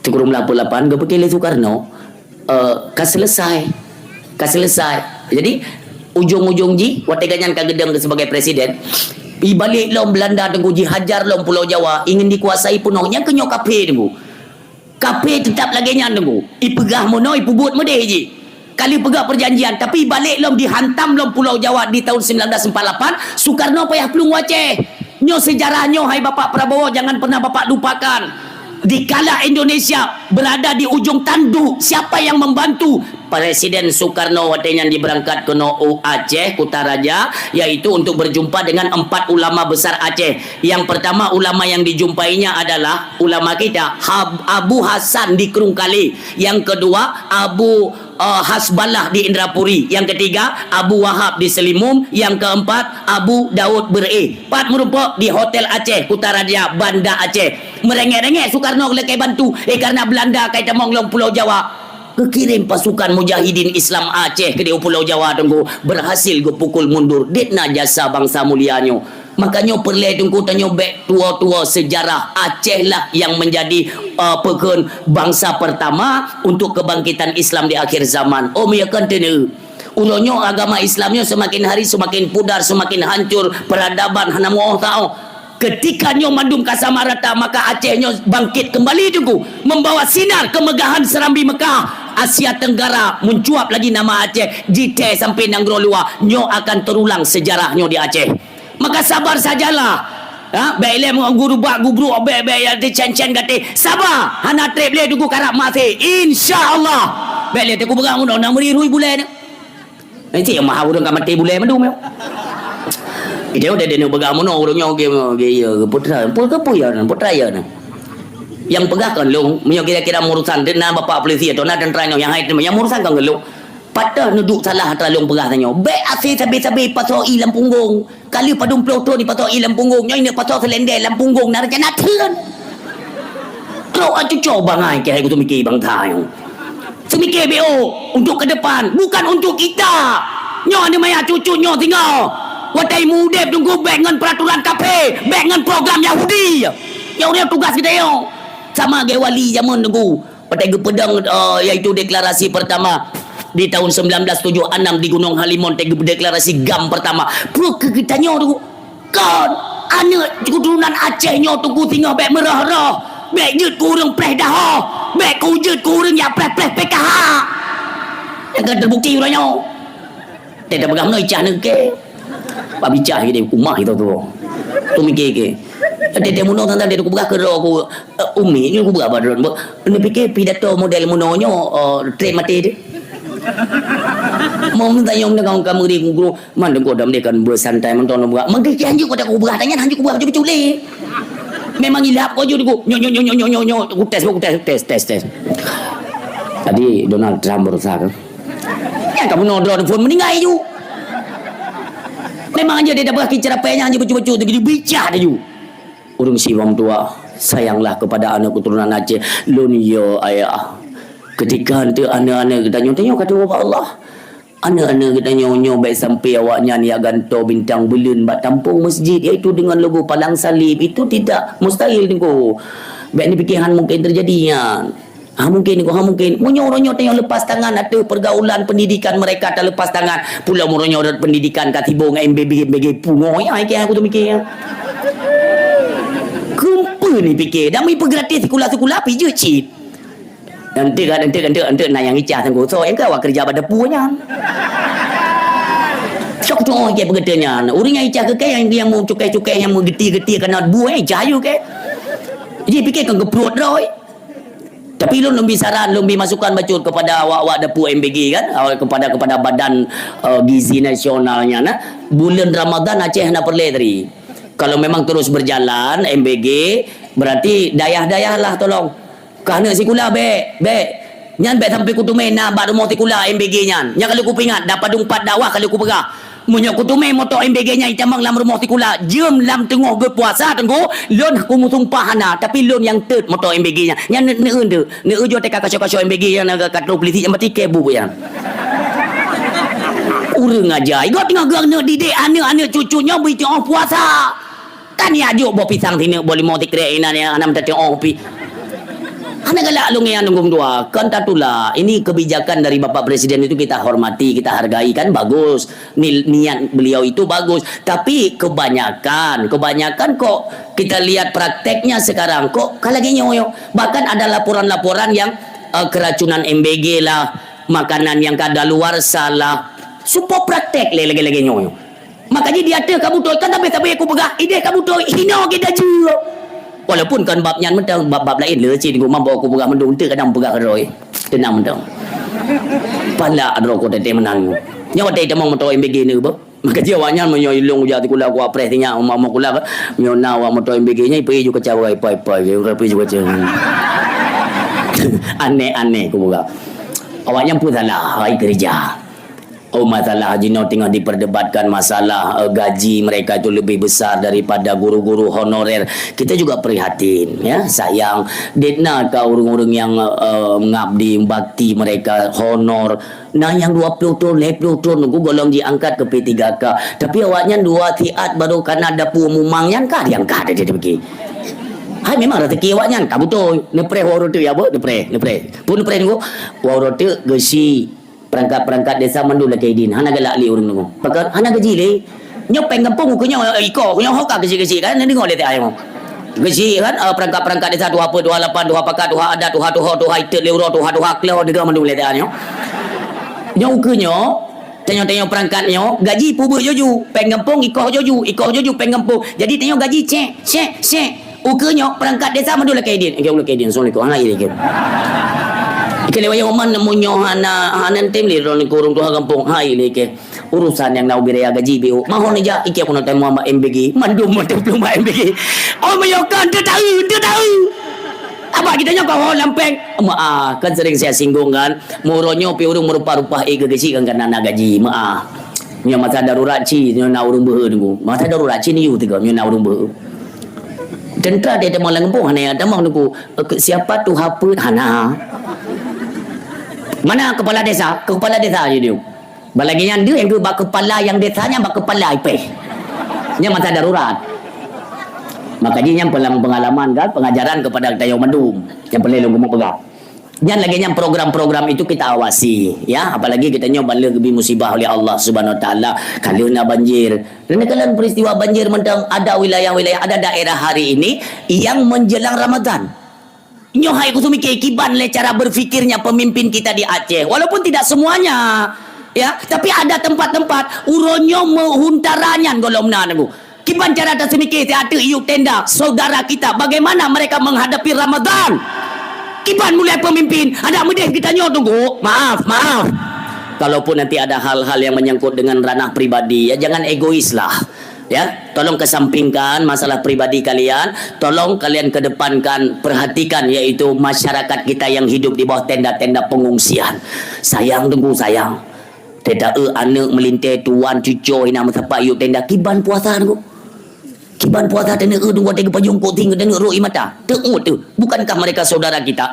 Tiga puluh lima, empat lapan, geupeugah lé Soekarno, eh, ka selesai. Ka selesai. Jadi, ujong-ujong jih, watée gobnyan ka geudong sebagai presiden, ibalek lom Belanda Teungku, jihajar lom Pulau Jawa, ingin dikuasai peunoh. Nyan keuh nyoe kafé Teungku. Kafé teutap lagée nyan Teungku. Ipeugah meunoe, ipeubuet meudeh jih. Ka lheueh peugah perjanjian, tapi ibalek lom dihantam lom Pulau Jawa di tahun sembilan belas empat lapan, Soekarno payah plueng u Aceh. Nyoe sejarah nyoe, hai Bapak Prabowo, jangan pernah Bapak lupakan. Dikala Indonesia berada di ujung tanduk, siapa yang membantu? Presiden Soekarno watée nyan diberangkat keunoe u Aceh, Kutaraja, yaitu untuk berjumpa dengan empat ulama besar Aceh. Yang pertama ulama yang dijumpainya adalah ulama kita, Hab-, Abu Hasan di Krueng Kalé. Yang kedua, Abu, eh, Hasbalah di Indrapuri. Yang ketiga, Abu Wahab di Selimum. Yang keempat, Abu Daud Beureueh. Pat meurumpok di Hotel Aceh, Kutaraja, Banda Aceh. Meurengek-rengek Soekarno lakée bantu, eh, karena Belanda ka itamong lom Pulau Jawa. Geukirém pasukan mujahidin Islam Aceh keudéh u Pulau Jawa Teungku, berhasil geupukul mundur. Dit na jasa bansa mulia nyoe. Makanya peureulée Teungku tanyoe bék tuwo-tuwo sejarah Aceh lah yang menjadi, uh, peukheun bangsa pertama untuk kebangkitan Islam di akhir zaman. Oh, meunyo kon teuneu. Uroe nyoe agama Islam nyoe semakin hari semakin pudar, semakin hancur, peradaban hana meuoh taoh. Ketika nyoe mandum ka sama rata, maka Aceh nyoe bangkit kembali Teungku, membawa sinar kemegahan Serambi Mekah, Asia Tenggara, mencuat lagi nama Aceh, jitée sampai nanggroe luwa. Nyoe akan terulang sejarah nyoe di Aceh. Maka sabar sajalah. Ha, bék lé guru bak gubru bék-bék ya dicen-cen gaté. Sabar, hana treb lé Teungku karab maté. Insya Allah. Bék lé Teungku peugah meunoe na meuri rui bulée nyoe. Nanti yang maha ureuëng ka maté bulée mandum nyoe. Ide udah dia peugah meunoe ureuëng nyoe ge ge ya ge putra. Pun ke pun ya nan putra ya nan. Yang peugah kan long, meunyoe kira-kira murusan dia na bapak polisi atau na tentara nyoe yang hai yang murusan kan long. Patah neuduk salah atra long peugah tanyoe. Bék asé sabe-sabe pasoe i lam punggong. Kali padum ploh thon ipasoe i lam punggong, nyoe ineuk pasoe seulendé lam punggong na rencana theun. Trok a cuco bangai keu hai kutu miki bangsa nyoe. Seumike B O untuk ke depan, bukan untuk kita. Nyoe aneuk maya cucu nyoe singoh. Watée muudeb Teungku bék ngon peraturan kafé, bék ngon program Yahudi. Nyang ureuëng tugas geutanyoe. Sama lagée wali jameun Teungku. Watée geupeudong, eh, yaitu deklarasi pertama di tahun sembilan belas tujuh enam di Gunong Halimon, watée geudeklarasi GAM pertama. Peue keu geutanyoe Teungku? Kon, aneuk keuturonan Aceh nyoe Teungku singoh bék meurôh-rôh, bék jeuet keu ureuëng preh dahoh, bék keu jeuet keu ureuëng nyang preh-preh P K H. Nyang ka teubukti uroe nyoe. Teuka peugah meunoe icah neuke. Babicah gede umah itu tu. Tu mikir ke. Tete munoe tantang dia aku peugah ke roh aku, eh, umi ni aku peugah ba drone. Ni fikir pidato model munoe nyoe, eh, trem mati dia. Mau minta nyong dengan kamu di guru, Mandeng kau dam dia kan bersantai mentong nak buat. Mengkiki hanjuk kau tak kau buat tanya hanjuk kau buat cucuk le. Memang ilap kau juga. Nyo nyo nyo nyo nyo nyo nyo. Aku tes aku tes tes tes tes. Tadi Donald Trump berusaha kan. Yang kamu nodron phone meninggal ju. Memang aja dia dah berkaki cerapai yang aja becu-becu tu jadi bicah dia ju. Ureuëng siwang tuha, sayanglah kepada aneuk keuturonan Aceh. Lôn yo ayah. Ketika ente aneuk-aneuk geutanyoe, tanyoe ka tuwoe bak Allah. Aneuk-aneuk geutanyoe nyoe bék sampai awaknyan jak gantoe bintang buleuen bak tampong masjid, yaitu dengan logo palang salib. Itu tidak mustahil Teungku. Bék ni pikiran mungkin terjadi nyan. Ha mungkin Teungku, ha mungkin. Meunyoe uroe nyoe tanyoe lepas tangan ateueh pergaulan pendidikan mereka, ta lepas tangan. Pulo meunyoe rot pendidikan ka tibo ngon M B B, M B G pungo ya, ai ke aku tu mikir. Kumpul Peue ni pike, dah meuipeue gratis sikula-sikula pih jeuet cit. Enteuk, enteuk, enteuk, enteuk na nyang icah teungku. So, engkau awak kerja pada pu nyan. Sok tu oh, kayak begitu nyan. Urang nyang icah ke nyang, nyang mau cukai-cukai, nyang mau geti-geti kena bu, eh, icah ayu ke. Jadi pikir kan geprot roi. Tapi lôn, lôn bi saran, lôn bi masukan bacut kepada awak-awak dapu M B G kan, awak kepada, kepada Badan, eh, Gizi Nasional nyan, nah. Bulan Ramadan Aceh hana peureulée tadi. Kalau memang terus berjalan M B G, berarti dayah-dayah lah tolong. Kah neuk sikula bèk, bèk. Nyan bèk sampai kuteumé na bak rumoh sikula M B G nyan. Nyan ka lheueh kupeuingat, dah padum pat dakwah ka lheueh kupeugah. Meunyoe kuteumé moto M B G nyan itamong lam rumoh sikula, jeuem lam teungoh geupuasa teungku, lôn kumeusumpah hana, tapi lôn nyang teut moto M B G nyan. Nyan ne-, neueu deuh, neueu jôh teuka kaco-kaco M B G nyan ka, ka trôk polisi nyang mati keu bu nyan. Ureueng aja, igoe teungoh geuneuk didik aneuk-aneuk cucu nyoe beuiteuoh puasa. Kan ya jok boh pisang sineuk, boh limau sikrek inan nyang hana meutateuoh pi. Hana galak lôn ngian lôn dua. Kan tatula. Ini kebijakan dari Bapak Presiden itu kita hormati, kita hargai kan bagus. Ni-, niat beliau itu bagus. Tapi kebanyakan, kebanyakan kok kita lihat prakteknya sekarang kok ka lagèe nyoe. Bahkan ada laporan-laporan yang, eh, keracunan M B G lah, makanan yang kadaluarsa lah. Supaya praktek lé lagèe-lagèe nyoe. Maka jih di ateueh ka beutôi, kan tapi-tapi aku peugah, ideh ka beutôi, hino kita jeuet. Walaupun kan bab nyan mantong, bab-bab laén le cit, guma bawa aku peugah mandum, ente kadang peugah roh. Tenang mantong. Palak droe ko tete meunan. Nyawa tadi tamong moto M B G ni ba. Maka jih awak nyan meunyoe ilong uja sikula ku apres nya, uma-uma kula, meunyoe na awak moto M B G nya, ipai ju kaca, ipai, ipai, ipai ju kaca. Aneh-aneh ku peugah. Awak nyan pun salah, hai kerja. Oh, masalah jinoe tengah diperdebatkan masalah, eh, gaji mereka itu lebih besar daripada guru-guru honorer. Kita juga prihatin, ya, sayang. Detna ka ureueng-ureueng nyang, eh, mengabdi, bakti mereka honor. Nah, nyang dua puluh thon, lhèe puluh thon, nunggu golom jiangkat ke P tiga K. Tapi awaknyan dua siat baru kana dapu mumang nyan ka diangkat aja dibagi. Hai, memang rezeki awaknyan, ka beutôi. Neupreh wahrote ya, Bu, neupreh, neupreh. Pun neupreh nunggu, wahrote geusi. Perangkat-perangkat desa mandum lakèe idin, hana galak lé ureueng nyoe. Pakon hana gaji lé. Nyoe péng gampông ukeue nyoe, eh, iko, nyoe ho ka geuchik-geuchik kan, neudeungoe lé teuh ayong. Geuchik kan, eh, perangkat-perangkat desa, tuha peuet, tuha lapan, tuha pakat, tuha adat, tuha tuho, tuha itet lé uroe, tuha-tuha klo, deungoe mandum lé teuh ayong. Nyoe ukeue nyoe, tanyoe-tanyoe perangkat nyoe, gaji peubeuet joju, péng gampông iko joju, iko joju péng gampông. Jadi tanyoe gaji cek, cek, cek. Ukeue nyoe perangkat desa mandum lakèe idin. Oke, lakèe idin. Assalamualaikum. Hai, lakèe. Ike lewat yang oman nemu nyoh hana, hana tem lé droe niko ureueng tuha gampông. Hai, lakèe. Urusan nyang na ubé raya gaji B O. Mahon aja ike pun tem Muhammad M B G. Mandum mandum belum M B G. Oh, meyokan teu tahu, teu tahu. Apa kita nyoe kau lampeng? Maaf, kan sering saya singgung kan. Moro nyoe pi ureueng merupa-rupa eh gaji kan karena na gaji. Maaf. Nyoe masa darurat ci, nyoe na ureueng beuhe nunggu. Masa darurat ci niu tiga, nyoe na ureueng beuhe. Tentara dia tamong lam gampông, hana tamong nunggu. Eh, ke-, siapa tu haput? Hana. Mana kepala desa? Kepala desa je dia. Balagi nyan dia yang bak kepala yang desa nyan bak kepala ipeh. Nyan masa darurat. Maka jih nyan pelang pengalaman kan, pengajaran kepada kita yang mandum. Yang perlu ilong gemuk pegang. Nyan lagèe nyan program-program itu kita awasi, ya. Apalagi kita nyoe ban lheueh geubri musibah oleh Allah Subhanahu Wa Taala. Ka lheueh na banjir. Dan dalam peristiwa banjir mantong ada wilayah-wilayah, ada daerah hari ini yang menjelang Ramadan. Nyoe hai kuseumiké kiban lé cara berfikirnya pemimpin kita di Aceh. Walaupun tidak semuanya, ya, tapi ada tempat-tempat uroe nyoe meuhuntara nyan gohlom na nunggu. Kiban cara taseumiké siat teuk yub tenda saudara kita, bagaimana mereka menghadapi Ramadan? Kiban mulai pemimpin, adak meudeh geutanyoe tunggu. Maaf, maaf. Kalaupun nanti ada hal-hal yang menyangkut dengan ranah pribadi, ya jangan egois lah. Ya, tolong kesampingkan masalah pribadi kalian, tolong kalian kedepankan, perhatikan yaitu masyarakat kita yang hidup di bawah tenda-tenda pengungsian. Sayang tunggu, sayang. Teuta eu aneuk meulintèe tuan cucoe hina meusapat yub tenda kiban puasa nyoe. Kiban puasa teuneuk eu dua tiga pajong koting teuneuk roi mata. Teuôt teuh. Bukankah mereka saudara kita?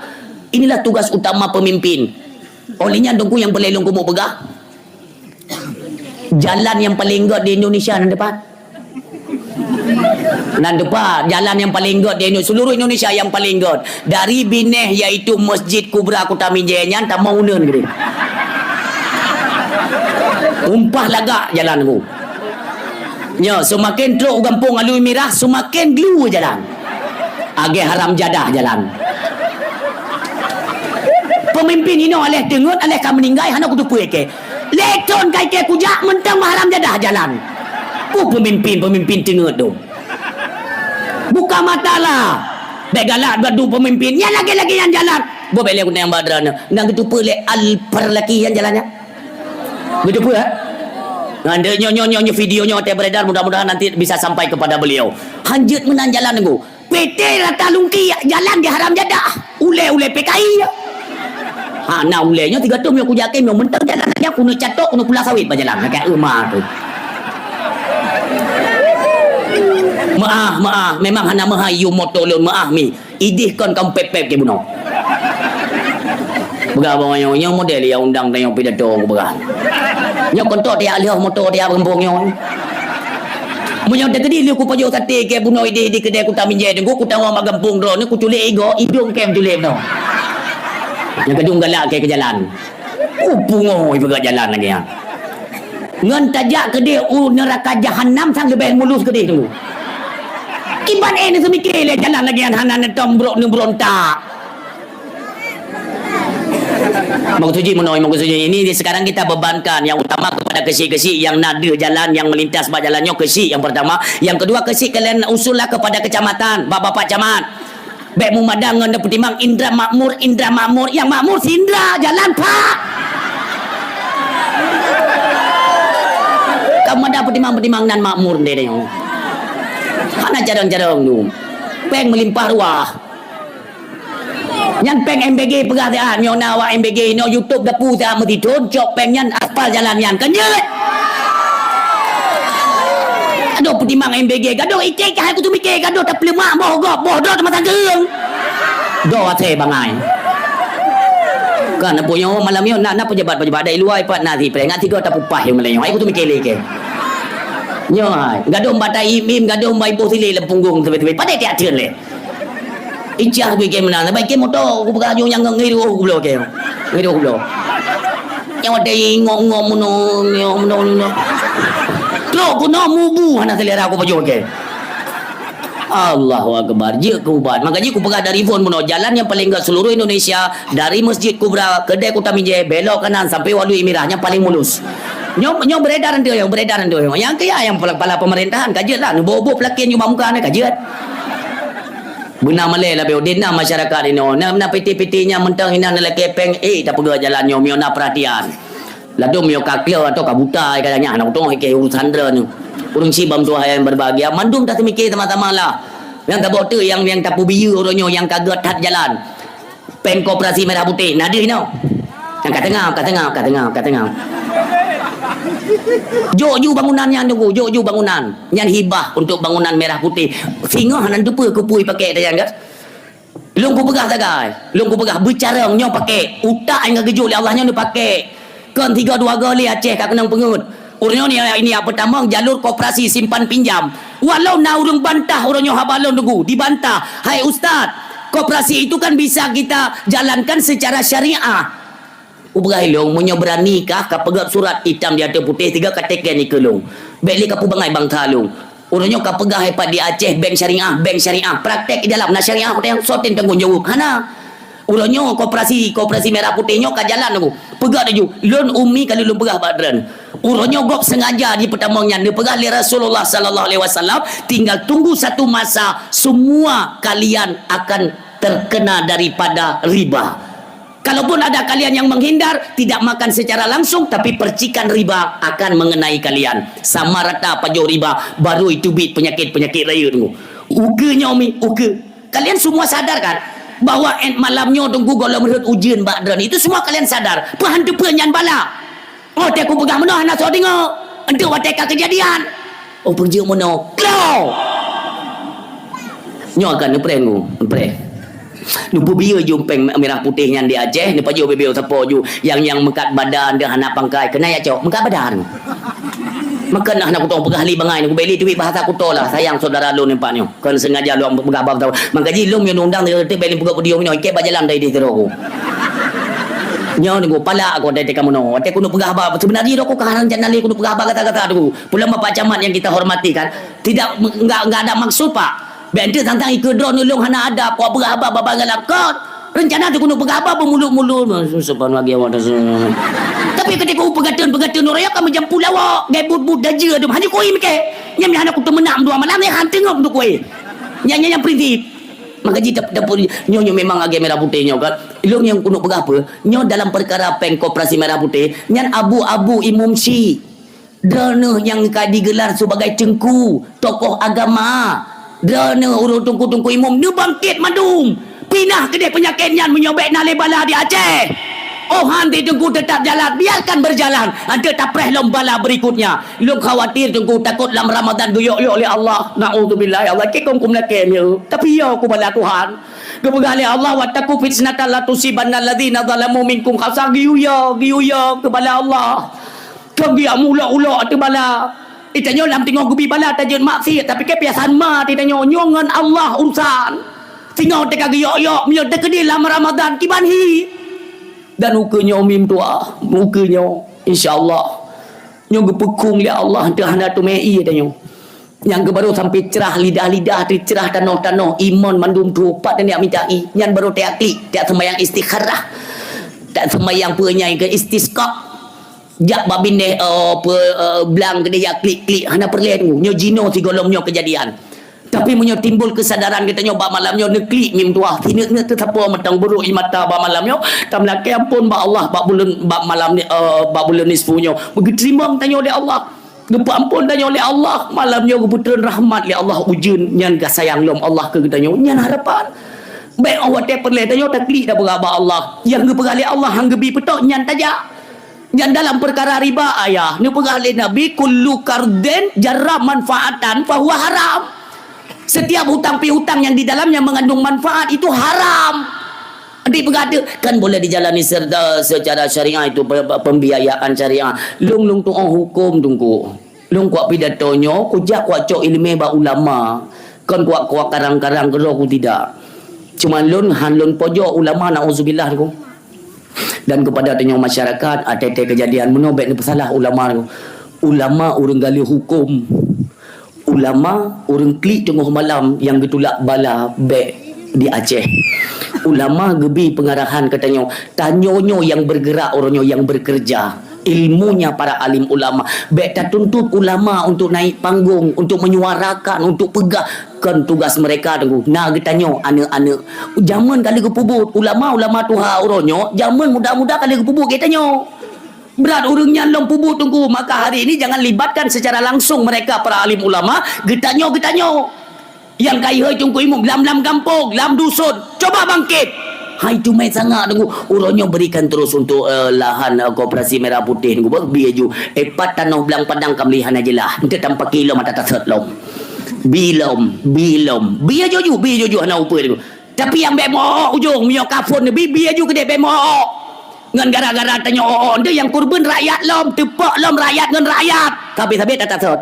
Inilah tugas utama pemimpin. Oleh nyan dongku nyang peulai lôn keumeung peugah. Jalan nyang paleng gèt di Indonesia nan teupat. Nan teupat, jalan nyang paleng gèt di Indo-, seluruh Indonesia nyang paleng gèt. Dari Binèh, yaitu Masjid Kubra Kuta Mijèh nyan tamong uneun geude. Umpah lagak jalan tu. Nyo, seumaken trôk u gampông Alui Mirah, seumaken glu jalan. Agée haram jadah jalan. Peumimpin inoe aléh teungeut, aléh ka meuninggai, hana kuteupeu ikée. Lhée thon ka ikée kujak, mantong meuharam jadah jalan. Peue peumimpin, peumimpin teungeut dum. Buka mata lah. Bék galak bak du peumimpin. Nyan lagée-lagée nyan jalan. Boh bék lé ku nang badran. Nang geuteupeue lé al perlaki nyan jalan nyan. Geuteupeue, eh? Nyan, nyoe, nyoe, nyoe, nyoe video nyoe watée beredar, mudah-mudahan nanti bisa sampai kepada beliau. Hanjeuet meunan jalan nunggu. P T rata lungki jalan di haram jadah. Ulée-ulée P K I. Ha, na ulée nyoe tiga tom nyoe kujak kém nyoe mantong jalan nyan keuneuk catok keuneuk pula sawit bak jalan. Agak euma tu. Meu'ah, meu'ah. Memang hana meuhai yue moto lôn meu'ah mi. Idéh kon ka pép-pép keu bunoe. Peugah bang nyoe, nyoe model ya undang tanyoe pidato kupeugah. Nyoe kontok tiak lheueh moto tiak gampông nyoe. Meunyoe teukeudi lheueh kupajoh saté keu bunoe idéh di keudée kuta minjée teungku kuta wang bak gampông droeneuh kuculék igoe, idong kém culék bunoe. Nyang keudong galak keu jalan. Ku pungoh ipeugah jalan lagée nyan. Ngon tajak keudeh u neuraka jahanam sang leubeh mulus keudeh tu. Kiban eh neuseumike lé jalan lagée nyan hana neutom brok neubrontak. Maksud jih meunoe, maksud jih ini sekarang kita bebankan yang utama kepada keuchik-keuchik yang na deuh jalan yang melintas bak jalan nyoe keuchik yang pertama, yang kedua keuchik kalian usullah kepada kecamatan, bak bapak camat. Bék meumadang ngon peutimang indra makmur, indra makmur. Nyang makmur si indra, jalan, Pak! Kamu ada peutimang-peutimang nan makmur deh nyoe. Hana carông-carông tu. Péng meulimpah ruah. Nyan péng M B G peugah siat, nyoe na awak M B G inoe YouTube dapu siat meutithon, cok péng nyan aspal jalan nyan. Kan jeuet? Adoh peutimang M B G, gadoh iték ka hai kuteumike, gadoh tapeuleumah boh gob, boh droe teumasang keureung. Doh asée bangai. Kan, peue nyoe malam nyoe na, na pejabat-pejabat dari luwa pat na sipreh, ngat sigoe tapupah nyang malam nyoe. Hai kuteumike lé kée. Nyoe hai, gadoh bak ta im-im, gadoh bak iboh silé lam punggong teubi-teubi. Padahai tiak theun lé. Icah bui kée meunan, sabai kée moto kupeugah aju nyang ngiru kubloe kée. Ngiru kubloe. Nyang watée ingok-ingok meunoe, ingok meunoe, meunoe. Trok keunoe mubu hana selera kupajoh kée. Allahu Akbar, jeuet keu ubat. Maka jih kupeugah dari phon meunoe, jalan nyang paleng gét seluruh Indonesia, dari Masjid Kubra, keudée Kuta Minjée, belok kanan sampai Waduk Mirah, nyang paleng mulus. Nyoe, nyoe beredar enteuk, nyoe beredar enteuk. Nyang keu nyang pala, pala pemerintahan, ka jeuet lah. Neuboh-boh peulakén jumah muka nyan, ka jeuet. Beuna malée labée udeb na masyarakat inoe. Na, na piti-piti nyang mantong inan lakée péng, eh, tapeugah jalan nyoe, miyueb na peurhatian. Ladom miyueb ka kleuh atau ka buta, ka nyan, hana kutong ikée urusan droeneuh. Ureuëng sibam tuha nyang berbahagia, mandum taseumike sama-sama lah. Nyang taboh teuk nyang, nyang tapeubiyeue uroe nyoe nyang ka gét that jalan. Péng koperasi merah putih, na deuh inoe. Nyang ka teungab, ka teungab, ka teungab, ka teungab. Jok ju bangunan nyan tunggu, jok ju bangunan. Nyan hibah untuk bangunan merah putih. Singoh hana teupeue keupeue pakek dah nyan kan? Lôn kupeugah sagai, lôn kupeugah beucarông nyoe pakek. Utak nyang geujok lé Allah nyoe neupakek. Kon tiga dua go lé Aceh ka keunong peungeut. Uroe nyoe ni, ini apa tamong jalur koperasi simpan pinjam. Walau na ureuëng bantah uroe nyoe haba lôn tunggu, dibantah, "Hai ustaz, koperasi itu kan bisa kita jalankan secara syariah." Ubeurah ilong, meunyoe beurani kah ka peugét surat itam di ateueh putéh tiga ka teken ikeue lôn. Bék lé ka peubangai bangsa lôn. Uroe nyoe ka peugah ipat di Aceh bank syariah, bank syariah. Praktek di dalam na syariah peuteng soe tanggong jaweueb. Hana. Uroe nyoe koperasi, koperasi merah putéh nyoe ka jalan aku. Peugah laju, lôn umi ka lôn peugah bak droen. Uroe nyoe gob sengaja jipeutamong nyan neupeugah lé Rasulullah sallallahu alaihi wasallam, tinggal tunggu satu masa semua kalian akan terkena daripada riba. Kalaupun ada kalian yang menghindar, tidak makan secara langsung, tapi percikan riba akan mengenai kalian. Sama rata pajoh riba, baru itu bit penyakit-penyakit raya tu. Ukeue nyoe mi, ukeue. Kalian semua sadar kan bahwa en malam nyoe teungku gohlom rhot ujeuen bak droen. Itu semua kalian sadar. Peuhan teupeue nyan bala. Oh, teuku peugah meunoe hana soe deungoe. Enteuk watée ka keujadian. Oh, peujeuet meunoe. Klo! Nyoe kan neupreh ngu, neupreh. Neupeubiyeu ju péng merah putéh nyan di Aceh, neupajoh bibeu sapo ju nyang, nyang meukat badan deuh hana pangkai, keunan ya cok, meukat badan. Maka nah, hana kutong peugah li bangai, neubeli duit bahasa kuto lah, sayang saudara lôn nyoe pat nyoe. Kon sengaja lôn peugah bab tau. Maka jih lôn nyang undang teuka beli peugah video nyoe, ikek bak jalan dari di tiro ku. Nyoe nunggu pala aku dari teka meunoe. Watée ku peugah bab, sebenarnya ku ka rencana lé ku peugah bab kata-kata tu. Pulang Bapak Camat yang kita hormati kan, tidak, enggak, enggak ada maksud, Pak. Bék enteuk sang-sang ikeue droeneuh lôn hana adab, kok peugah haba babah galak kon. Reuncana teuh keuneuk peugah haba beumulut-mulut. Subhanallah, lagi awak dah se-, tapi ketika u peugateun-peugateun ureueng ka meujampu lawak, gai buet-buet dajeue dum. Hana kui mike. Nyang hana kuteumeunak dua malam ni han teungoh untuk kui. Nyang, nyang, nyang prinsip. Maka jih tap-, tapeu-, nyoe, nyoe memang lagèe merah putih nyoe kan. Lôn nyang keuneuk peugah peue? Nyoe dalam peukara péng koperasi merah putih, nyan abu-abu imum syiek. Droeneuh nyang ka digelar sebagai teungku, tokoh agama. Droeneuh ureueng teungku-teungku imum neubangkét mandum. Pinah keudeh peunyakét nyan meunyoe bèk na lé bala di Aceh. Oh, han di teungku tetap jalan, biarkan berjalan. Enteuk tapreh lom bala berikutnya. Lôn khawatir teungku takot lam Ramadan geuyok-yok lé Allah. Naudzubillah ya Allah. Kikong kum lakèe mieu. Tapi yo ku bala Tuhan. Geupeugah lé Allah, "Wattaqu fitnatan la tusibanna alladzina zalamu minkum khassah." Geuyue, geuyue keu bala Allah. Kon geuyue mulok-ulok ateueh bala. Itanyoe lam teungoh geubi bala tajeuet maksiat, tapi keu piasan ma itanyoe nyoe ngon Allah urusan. Singoh teuka geuyok-yok, meunyoe teukeudi lam Ramadan kiban hi. Dan ukeue nyoe mim tuah, ukeue nyoe, insya Allah. Nyoe geupeukong lé Allah, teuh hana teumé ié tanyoe. Nyang geubarô sampai cerah lidah-lidah, teuh cerah tanoh-tanoh, iman mandum tupat dan yak mita i. Nyan barô tiak klik, tiak sembahyang istikharah. Tiak sembahyang peue nyang ke istisqa. Jak bak bindeh, eh, pe, eh, blang keudeh jak klik-klik, hana peureulèe tu. Nyoe jinoe sigohlom nyoe keujadian. Tapi meunyoe timbul keusadaran geutanyoe bak malam nyoe neuklik mim tuah, sineuk-neuk teusapo mantong buruk i mata bak malam nyoe, tameulakèe ampôn bak Allah bak buleuen, bak malam ni, eh, bak buleuen nisfu nyoe. Meugeuteurima tanyoe lé Allah. Geupeuampôn tanyoe lé Allah. Malam nyoe geupeutreun rahmat lé Allah ujeuen nyan ka sayang lom Allah keu geutanyoe. Nyan harapan. Bèk oh watèe peureulèe tanyoe taklik tapeugah bak Allah. Nyang geupeugah lé Allah han geubi peutok nyan tajak. Nyan dalam peukara riba, ayah, neupeugah lé Nabi, "Kullu qardin jarra manfaatan fahuwa haram." Setiap hutang piutang yang di dalamnya mengandung manfaat itu haram. Dipeugah tu kan boleh dijalani serta secara syariah itu pe-, pe-, pembiayaan syariah. Lôn, lôn tu'oh huköm teungku. Lôn kuat pidato nyoe, kujak kuat cok ileumèe bak ulama. Kon kuat, kuat karang-karang keudroe ku tidak. Cuma lôn han lôn pojok ulama, nauzubillah teungku. Dan kepada tanyoe masyarakat, até-até keujadian meunoe bèk neupeusalah ulama. Ulama ureueng galeh huköm. Ulama ureueng klik teungoh malam nyang geutulak bala bèk di Aceh. Ulama geubi peungarahan keu tanyoe. Tanyoe nyoe nyang bergerak, uroe nyoe nyang bekerja. Ilmunya para alim ulama. Bèk tatuntut ulama untuk naik panggung, untuk menyuarakan, untuk peugah. Kon tugas mereka teungku. Na geutanyoe aneuk-aneuk. Jameun ka lheueh geupeubuet ulama-ulama tuha uroe nyoe, jameun muda-muda ka lheueh geupeubuet geutanyoe. Brat ureueng nyan lom peubuet teungku, maka hari ini jangan libatkan secara langsung mereka para alim ulama, geutanyoe-geutanyoe. Nyang ka ihôi teungku imum lam-lam gampông, lam dusun, coba bangkit. Hai teumé sangat teungku, uroe nyoe berikan terus untuk, eh, lahan, eh, koperasi merah putih teungku, bah, bi aju. Eh, pat tanoh blang padang ka meulihan aja lah. Enteuk tampaki lom ata tasot lom. Bi lom, bi lom. Bi aju ju, bi aju ju hana upeue teungku. Tapi nyang bèk meu-ok ujong, meunyoe ka phôn neubi, bi aju keudeh bèk meu-ok. Ngon gara-gara tanyoe ok-ok, enteuk nyang kurban rakyat lom, teupok lom rakyat ngon rakyat. Ka habéh-habéh ata tasot.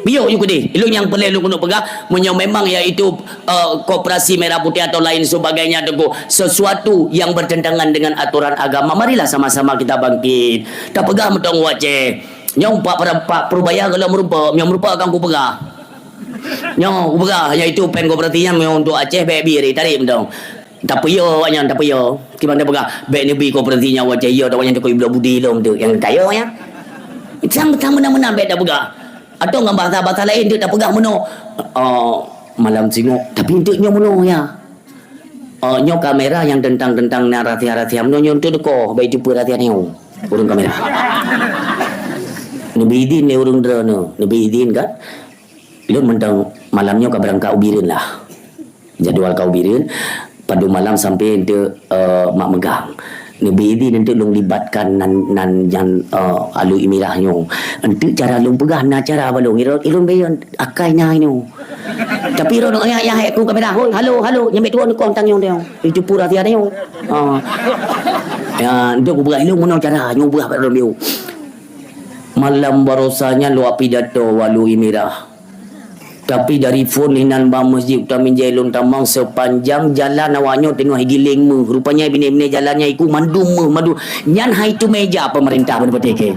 Biyôh ju keudeh, ilôn nyang peureulèe lôn keuneuk peugah, meunyoe memang yaitu, eh, koperasi merah putih atau lain sebagainya teungku, sesuatu yang bertentangan dengan aturan agama, marilah sama-sama kita bangkit. Tapeugah mantong u Aceh. Nyoe pak, pak Purbaya golom meurumpok, nyoe meurumpok kan kupeugah. Nyoe kupeugah, yaitu péng koperasi nyan meunyoe untuk Aceh bèk bi tarék mantong. Tapeuyô awak nyan, tapeuyô. Kiban tapeugah, bèk neubi koperasi nyan awak Aceh, yô, awak nyan takot bloe budi lom tu, nyang kaya nyan. Sang, sang meunan-meunan bèk tapeugah. Atau ngon bahasa-bahasa laén tu tapeugah meunoe, "Oh, malam singoh, tapi enteuk nyoe meunoe ya. Oh, nyoe kamera nyang teuntang-teuntang na rahsia-rahsia meunoe nyoe enteuk teuko, bèk teupeue rahsia nyoe." Ureueng kamera. Neubi idin lé ureueng droeneuh, neubi idin kan? Lôn mantong malam nyoe ka beurangkat u Bireuen lah. Jadwal ka u Bireuen, padum malam sampai enteuk, eh, mak meugang. Neubi idin enteuk lôn libatkan nan, nan nyan, eh, Alui Mirah nyoe. Enteuk cara lôn peugah na cara bak lôn. Ilôn, ilôn bayeue akai na nyoe. Tapi droeneuh nyang, nyang hék ku kamera, "Hoi, halo, halo, nyang bèk tuwoe neukong tanyoe nyoe. Itu pura sia nyoe." Ha. Ya, enteuk kupeugah ilôn meunoe cara nyoe peugah bak droeneuh. Malam barosa nyan lôn pidato u Alui Mirah. Tapi dari phon inan bak masjid Kota Binjai lôn tamong, sepanjang jalan awak nyoe teungoh giléng méuh. Rupanya binéh-binéh jalan nyan iku mandum méuh, mandum. Nyan hai tu meja pemerintah bak patéh kèe.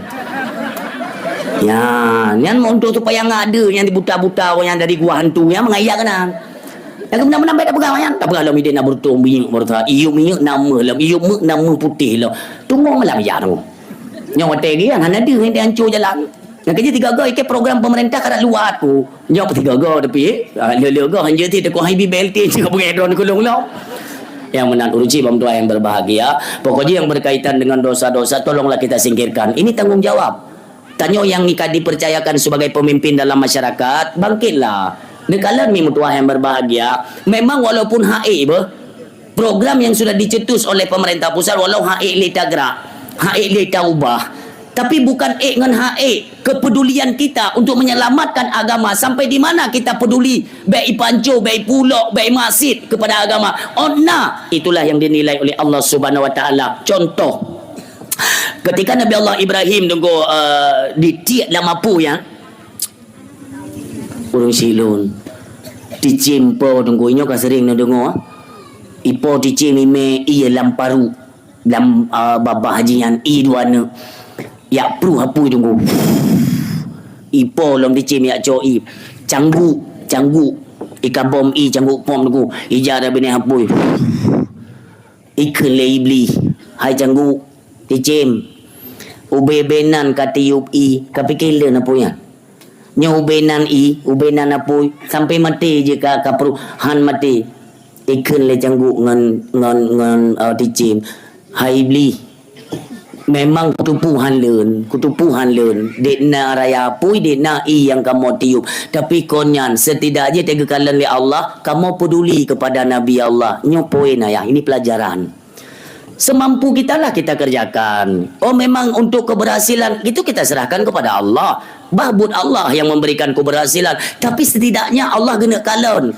Ya, nyan untuk supaya nggak ada yang dibuta-buta orang yang dari gua hantu yang mengayakkan. Yang kemudian menambah tak pegang yang tak pegang lom idéh nak bertong minyeuk berta. Iyup minyeuk nama lom, iyup meuk nama putih lom. Tunggu malam ya tu. Nyoe watèe lagi kan hana deuh yang dihancur jalan. Yang kerja tiga ga ikut program pemerintah karat luar tu. Nyoe tiga ga tapi, ah, le-le ga hanya ti teuka hai B L T juga pakai drone kulung lom. Yang menang uruci bang tuan yang berbahagia. Pokoknya yang berkaitan dengan dosa-dosa tolonglah kita singkirkan. Ini tanggung jawab. Tanyoe nyang ka dipercayakan sebagai pemimpin dalam masyarakat, bangkitlah. Neukalon mi meutuah nyang berbahagia, memang walaupun hak ék beuh, program yang sudah dicetus oleh pemerintah pusat, walau hak ék lé tagrak, hak ék lé taubah, tapi bukan ék ngon hak ék, kepedulian kita untuk menyelamatkan agama sampai di mana kita peduli, bèk ipanco, bèk ipulok, bèk imasit kepada agama. Onna, itulah yang dinilai oleh Allah Subhanahu Wa Taala. Contoh, Ketika Nabi Allah Ibrahim teungku, eh, ditiek lam apui, ya. Ureueng silôn. Ticém po teungku, inyoe ka sering neudeungoe. Ipo ticém imé ié lam paru, lam, eh, babah jih nyan, ié dua neuk. Yak pruh apui teungku. Ipo lom ticém yak cok i. Cangguk, cangguk. Ikabom i cangguk pom teungku. Ija ada binéh apui. Ikheun lé Iblih, "Hai cangguk, ticém, ubé-bé nan ka tiup i, ka pike lé na apui nyan. Nyoe ubé nan i, ubé nan apui, sampai maté jih ka, ka pruh han maté." Ikheun lé cangguk ngon, ngon, ngon, eh, ticém, "Hai Iblih, memang kuteupeu han lôn, kuteupeu han lôn, dek na raya apui, dek na i nyang kamoe tiup. Tapi kon nyan, setidak jih teuka kalon lé Allah, kamoe peduli kepada Nabi Allah." Nyoe poin ayah, ini pelajaran. Semampu kitalah kita kerjakan. Oh, memang untuk keberhasilan, itu kita serahkan kepada Allah. Bah buet Allah yang memberikan keberhasilan. Tapi setidaknya Allah geuneuk kalon.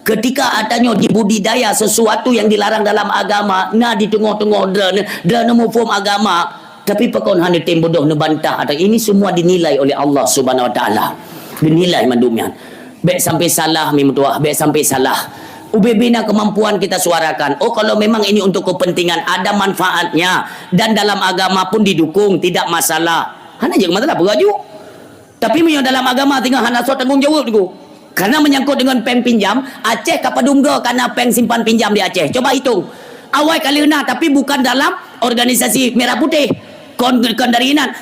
Ketika atanyoe jibudidaya sesuatu yang dilarang dalam agama, na di teungoh-teungoh droeneuh, droeneuh muphom agama, tapi pakon hana tem bodoh neubantah atau ini semua dinilai oleh Allah Subhanahu Wa Taala. Dinilai mandum nyan. Bèk sampai salah, mi meutuah, bèk sampai salah. Ubé-bé na kemampuan kita suarakan. Oh, kalau memang ini untuk kepentingan, ada manfaatnya. Dan dalam agama pun didukung, tidak masalah. Hana jeuet masalah, peuraju. Tapi meunyoe dalam agama tinggal hana soe tanggung jawab tu. Karena menyangkut dengan péng pinjam, Aceh ka padum go kana péng simpan pinjam di Aceh. Coba hitung. Awai ka lheueh na, tapi bukan dalam organisasi merah putih. Kon, kon dari inan.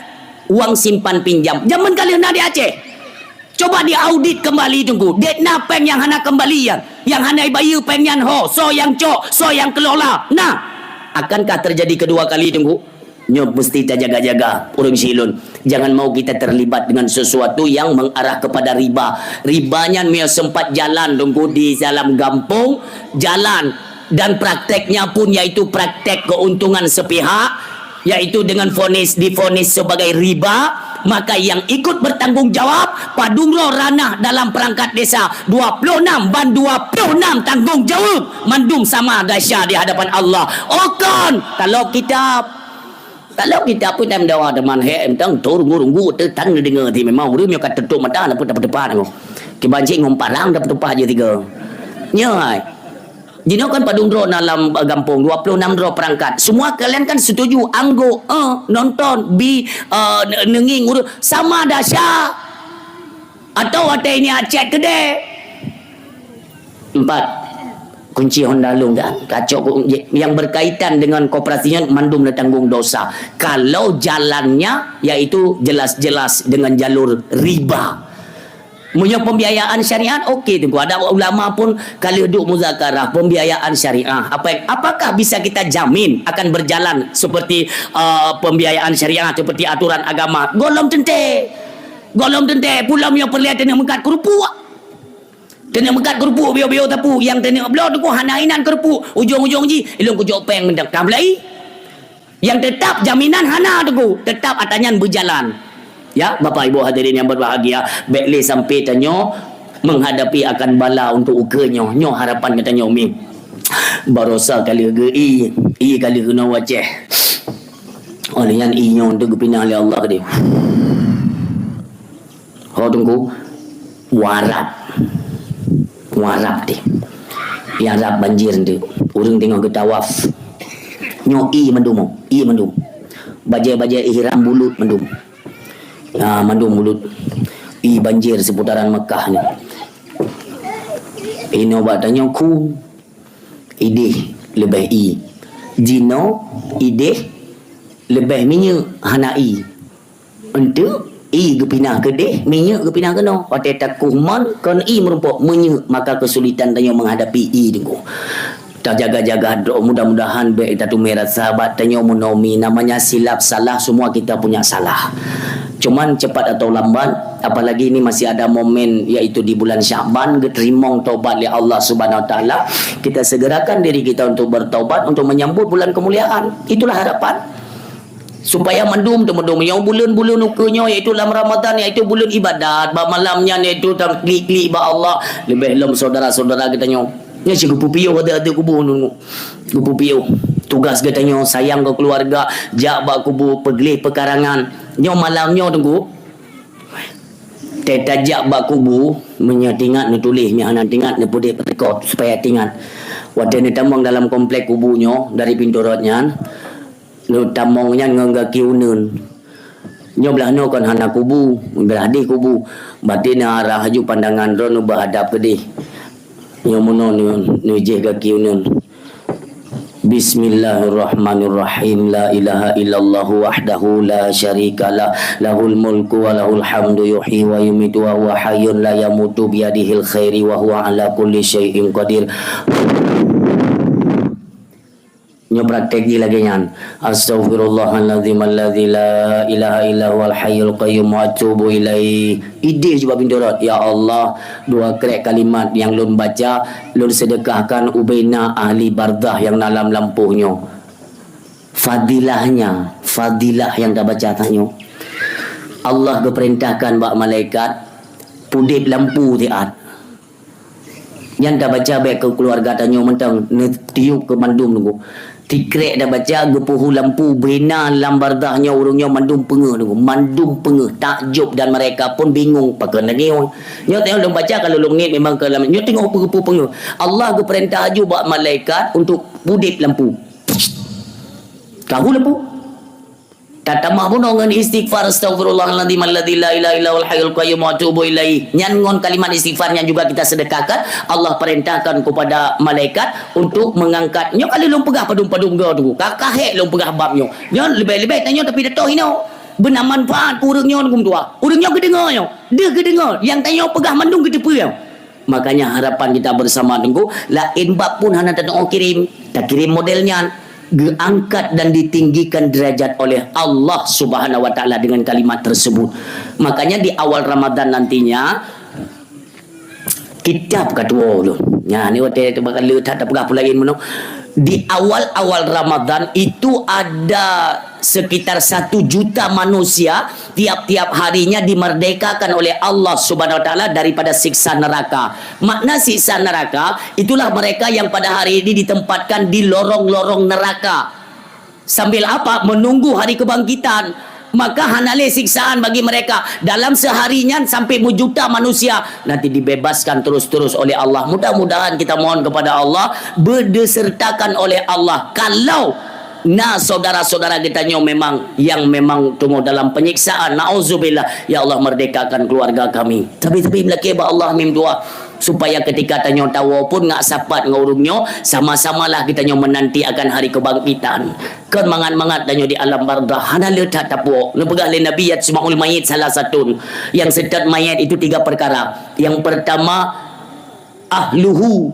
Uang simpan pinjam. Jameun ka lheueh na di Aceh. Coba diaudit kembali teungku. Dek na péng yang hana kembali ya. Yang hana ibayeue péng nyan ho. Soe yang cok, soe yang kelola. Nah, akankah terjadi kedua kali teungku? Nyoe mesti tajaga-jaga, ureueng silôn. Jangan mau kita terlibat dengan sesuatu yang mengarah kepada riba. Riba nyan meunyoe sempat jalan teungku di dalam gampông, jalan. Dan prakteknya pun yaitu praktek keuntungan sepihak, yaitu dengan vonis, divonis sebagai riba, maka yang ikut bertanggung jawab padum droe ranah dalam perangkat desa dua puluh enam ban dua puluh enam tanggung jawab mandum sama dahsyat di hadapan Allah. Oh kon, kalau kita Kalau kita pun tem dawa teman he em tang tur ngurung gu te tan deungoe ti memang ureueng nyoe ka tutup mata na pun dapat depan aku. Kiban cik ngom parang dapat tupa je tiga. Nyoe hai. Jinoe kan padum droe dalam gampông dua puluh enam droe perangkat. Semua kalian kan setuju anggo eh nonton bi eh ne- nenging ureueng sama dahsyat. Atau watèe nyan cek keudè. Empat, kunci honda lôn kan. Kacok ku- yang berkaitan dengan koperasi nyan mandum na tanggung dosa. Kalau jalannya yaitu jelas-jelas dengan jalur riba. Meunyoe pembiayaan syariat, okey teungku. Ada ulama pun kalau duk muzakarah pembiayaan syariah. Apa yang, apakah bisa kita jamin akan berjalan seperti uh, pembiayaan syariah seperti aturan agama? Golom tente. Golom tente pulang yang perlihat dengan mengkat kerupuk. Keuneuk meukat keureupuek biôh-biôh teupeu, nyang keuneuk bloe teungku hana inan keureupuek, ujong-ujong jih ilôn kujok péng meudak ka meulai. Nyang teutap jaminan hana teungku, teutap atra nyan beujalan. Ya, Bapak Ibu hadirin yang berbahagia, bèk lé sampai tanyoe menghadapi akan bala untuk ukeue nyoe. Nyoe harapan geutanyoe mi. Barosa ka lheueh geu-i, i ka lheueh keunoe u Aceh. Óh lheueh nyan i nyoe teuk geupinah lé Allah keudeh. Ho teungku, warab. Warab teh. Nyang rab banjir teh. Ureueng teungoh geutawaf. Nyoe ie mandum, ie mandum. Bajèe-bajèe ihram bulut mandum. Ha, mandum bulut ie banjir seputaran Mekah nyoe. Inoe bak tanyoe khu, ideh leubeh ie. Jinoe ideh leubeh minyeuk hana ie. Enteuk ie geupinah keudeh, minyeuk geupinah keunoe. Watée takuh mon kon ie meurumpok, minyeuk, maka keusulitan tanyoe menghadapi ie deungoe. Tajaga-jaga droe, mudah-mudahan bék tateumé rasa bak tanyoe meunomi. Namanya silap salah, semua kita punya salah. Cuman cepat atau lambat, apalagi ini masih ada momen, yaitu di bulan Sya'ban, geuteurimong taubat lé Allah Subhanahu Wa Taala, kita segerakan diri kita untuk bertaubat, untuk menyambut bulan kemuliaan. Itulah harapan. Supaya mandum teumandum nyang buleuen-buleuen ukeue nyoe, yaitu lam Ramadan, yaitu buleuen ibadat, bak malam nyan yaitu tam klik-klik bak Allah. Leubeh lom saudara-saudara geutanyoe. Nyoe cit geupeupiôh ateueh-ateueh kubu nunggu. Geupeupiôh. Tugas geutanyoe sayang keu keuluwarga, jak bak kubu, peugleh peukarangan. Nyoe malam nyoe tunggu. Teutajak bak kubu, meunyoe tingat neutuléh, meunyoe hana tingat neupeudeh peuteukot supaya tingat. Watée neutamong dalam komplek kubu nyoe dari pintoe rot nyan, neutamong nyan ngon gaki uneuen. Nyoe blah noe kon hana kubu, blah deh kubu. Batin arah laju pandangan droe neuba hadab keudeh. Nyoe meunoe neu-, neujeh gaki uneuen. Bismillahirrahmanirrahim. La ilaha illallah wahdahu la syarikalah. Lahul mulku wa lahul hamdu, yuhyi wa yumitu wa huwa hayyun la yamutu, biyadihil khairu wa huwa ala kulli syai'in qadir. Nyoe praktek jih lagée nyan. Astaghfirullahalazim alladzi la ilaha illa huwal hayyul qayyum wa atubu ilaih. Ideh jih bak pintoe rot, "Ya Allah, dua krek kalimat nyang lôn baca, lôn seudeukahkan ubena ahli barzakh nyang na lam lampôh nyoe." Fadilahnya, fadilah nyang tabaca tanyoe. Allah geupeurintahkan bak malaikat, pudeb lampôh siat. Nyan tabaca bék keu keuluwarga tanyoe mantong, neutiup keu mandum nunggu. Tikrek tabaca geupeuhu lampôh bena lam barzakh nyoe, ureuëng nyoe mandum peungeuh nunggu, mandum peungeuh, takjub dan mereka pun bingung pakon lagée nyoe. Nyoe teuh lôn baca kalau lôn ngieng memang keu lam nyoe teungoh geupeu-, peungeuh. Allah geupeurintah laju bak malaikat untuk pudeb lampôh. Kahu lampôh. Tatamah bunoe ngon istighfar, "Astaghfirullahalazim alladzi la ilaha illa huwal hayyul qayyum wa atubu ilaih." Nyan ngon kalimat istighfar nyan juga kita sedekahkan, Allah perintahkan kepada malaikat untuk mengangkat. Nyoe kali lôn peugah padum-padum goe tu. Ka, ka hék lôn peugah bab nyoe. Nyoe leubeh-leubeh tanyoe tapi datoh inoe. Beuna manfaat keu ureuëng nyoe, ureuëng nyoe geudeungoe nyoe. Deuh geudeungoe, nyang tanyoe peugah mandum geuteupeue nyoe. Makanya harapan kita bersama Teungku, laén bab pun hana tatu'oh kirim, takirim model nyan, geuangkat dan ditinggikan derajat oleh Allah Subhanahu wa Taala dengan kalimat tersebut. Makanya di awal Ramadan nantinya, kitab ka tuwoe ulôn. Nya, ni watée teuka le that tapeugah peulaén meunoe. Di awal-awal Ramadan itu ada sekitar satu juta manusia tiap-tiap harinya dimerdekakan oleh Allah Subhanahu wa Taala daripada siksa neraka. Makna siksa neraka, itulah mereka yang pada hari ini ditempatkan di lorong-lorong neraka. Sambil apa? Menunggu hari kebangkitan. Maka hana lé siksaan bagi mereka. Dalam sehari nyan sampai berjuta manusia nanti dibebaskan terus-terus oleh Allah. Mudah-mudahan kita mohon kepada Allah, berdesertakan oleh Allah. Kalau na saudara-saudara kita nyoe memang, yang memang tunggu dalam penyiksaan, nauzubillah, ya Allah, merdekakan keluarga kami. Tapi, tapi melakée bak Allah mim doa, supaya ketika tanyoe tawoe pun ngak sapat ngon ureuëng nyoe, sama-samalah kita nyoe menanti akan hari kebangkitan. Kon mangat-mangat tanyoe di alam barzakh, hana le that tapuok. Neupeugah lé Nabi, "Yajma'ul mayyit salasatun." Yang seutôt mayat itu tiga perkara. Yang pertama, ahluhu,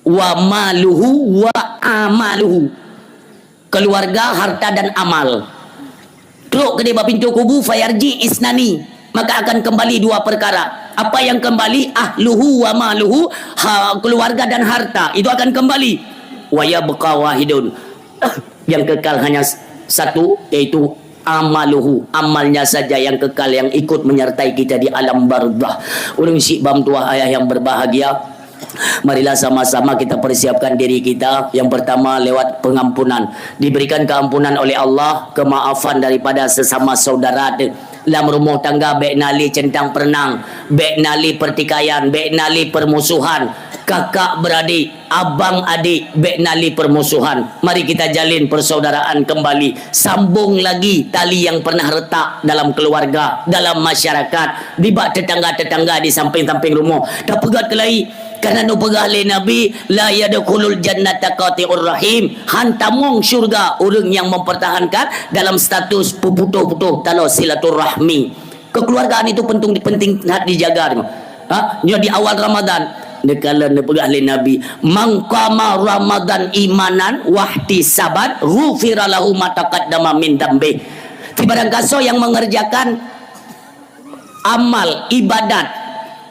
wa maluhu, wa amaluhu. Keluarga, harta dan amal. Trok keudeh bak pintoe kubu, fayarji isnani. Maka akan kembali dua perkara. Apa yang kembali? Ahluhu wa maluhu, ha, keluarga dan harta. Itu akan kembali. Wa yabqa wahidun. Yang kekal hanya s-, satu, yaitu amaluhu. Amalnya saja yang kekal, yang ikut menyertai kita di alam barzakh. Ulun syik bam tuah ayah yang berbahagia. Marilah sama-sama kita persiapkan diri kita. Yang pertama lewat pengampunan. Diberikan keampunan oleh Allah, kemaafan daripada sesama saudara te-, Lam rumoh tangga bék na lé centang perenang, bék na lé pertikaian, bék na lé permusuhan. Kakak beradik, abang adik, bék na lé permusuhan. Mari kita jalin persaudaraan kembali. Sambung lagi tali yang pernah retak dalam keluarga, dalam masyarakat, di bak tetangga-tetangga di samping-samping rumoh. Tapeugah keulai, karena neupeugah lé Nabi, "La yadkhulul jannata qati'ur rahim." Han tamong syurga ureuëng nyang mempertahankan dalam status peuputoh-putoh taloe silaturahmi. Kekeluargaan itu penting, penting that dijaga. Ha? Nyoe di awal Ramadan. Neukalon neupeugah lé Nabi, "Man qama Ramadan imanan wahtisaban, ghufira lahu ma taqaddama min dambih." Sibarang kasoe yang mengerjakan amal ibadat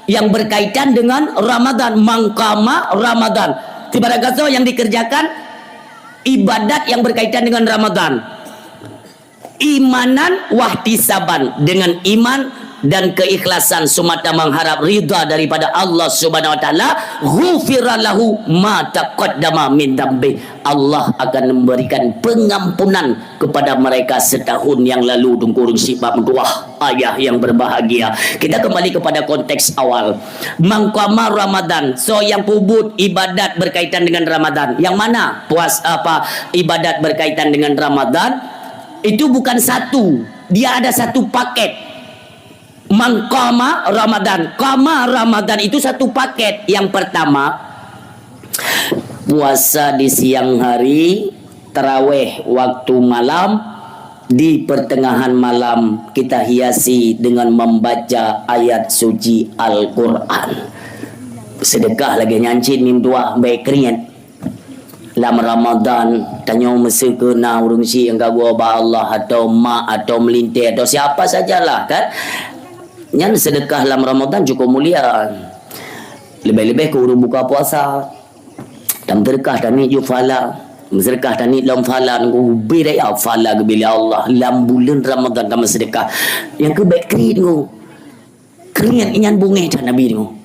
yang berkaitan dengan Ramadan, man qama Ramadan. Sibarang kasoe yang dikerjakan ibadat yang berkaitan dengan Ramadan. Imanan wahtisaban, dengan iman dan keikhlasan semata mengharap ridha daripada Allah Subhanahu wa taala, ghufira lahu ma taqaddama min dambih. Allah akan memberikan pengampunan kepada mereka setahun yang lalu, Teungku Rungsi bak meutuah. Ayah yang berbahagia. Kita kembali kepada konteks awal. Man qama Ramadan, soe nyang peubuet ibadat berkaitan dengan Ramadan. Yang mana? Puas apa ibadat berkaitan dengan Ramadan? Itu bukan satu. Dia ada satu paket. Man qama Ramadan. Qama Ramadan itu satu paket. Yang pertama, puasa di siang hari, tarawih waktu malam, di pertengahan malam kita hiasi dengan membaca ayat suci Al-Quran. Sedekah lagée nyan cit mim tuah bék kriet. Lam Ramadan, tanyoe meuseukeuna ureuëng syik nyang ka geuba Allah atau mak atau meulinteh atau siapa sajalah, kan? Nyan sedekah lam Ramadan cukup mulia. Leubeh-leubeh keu ureuëng buka puasa. Tam sedekah tani ju phala. Sedekah tani lam phala nunggu ubé daya phala geubila Allah. Lam bulan Ramadan tam sedekah. Nyang keu bék kriet nunggu. Kriet nyan bungéh that Nabi nyoe.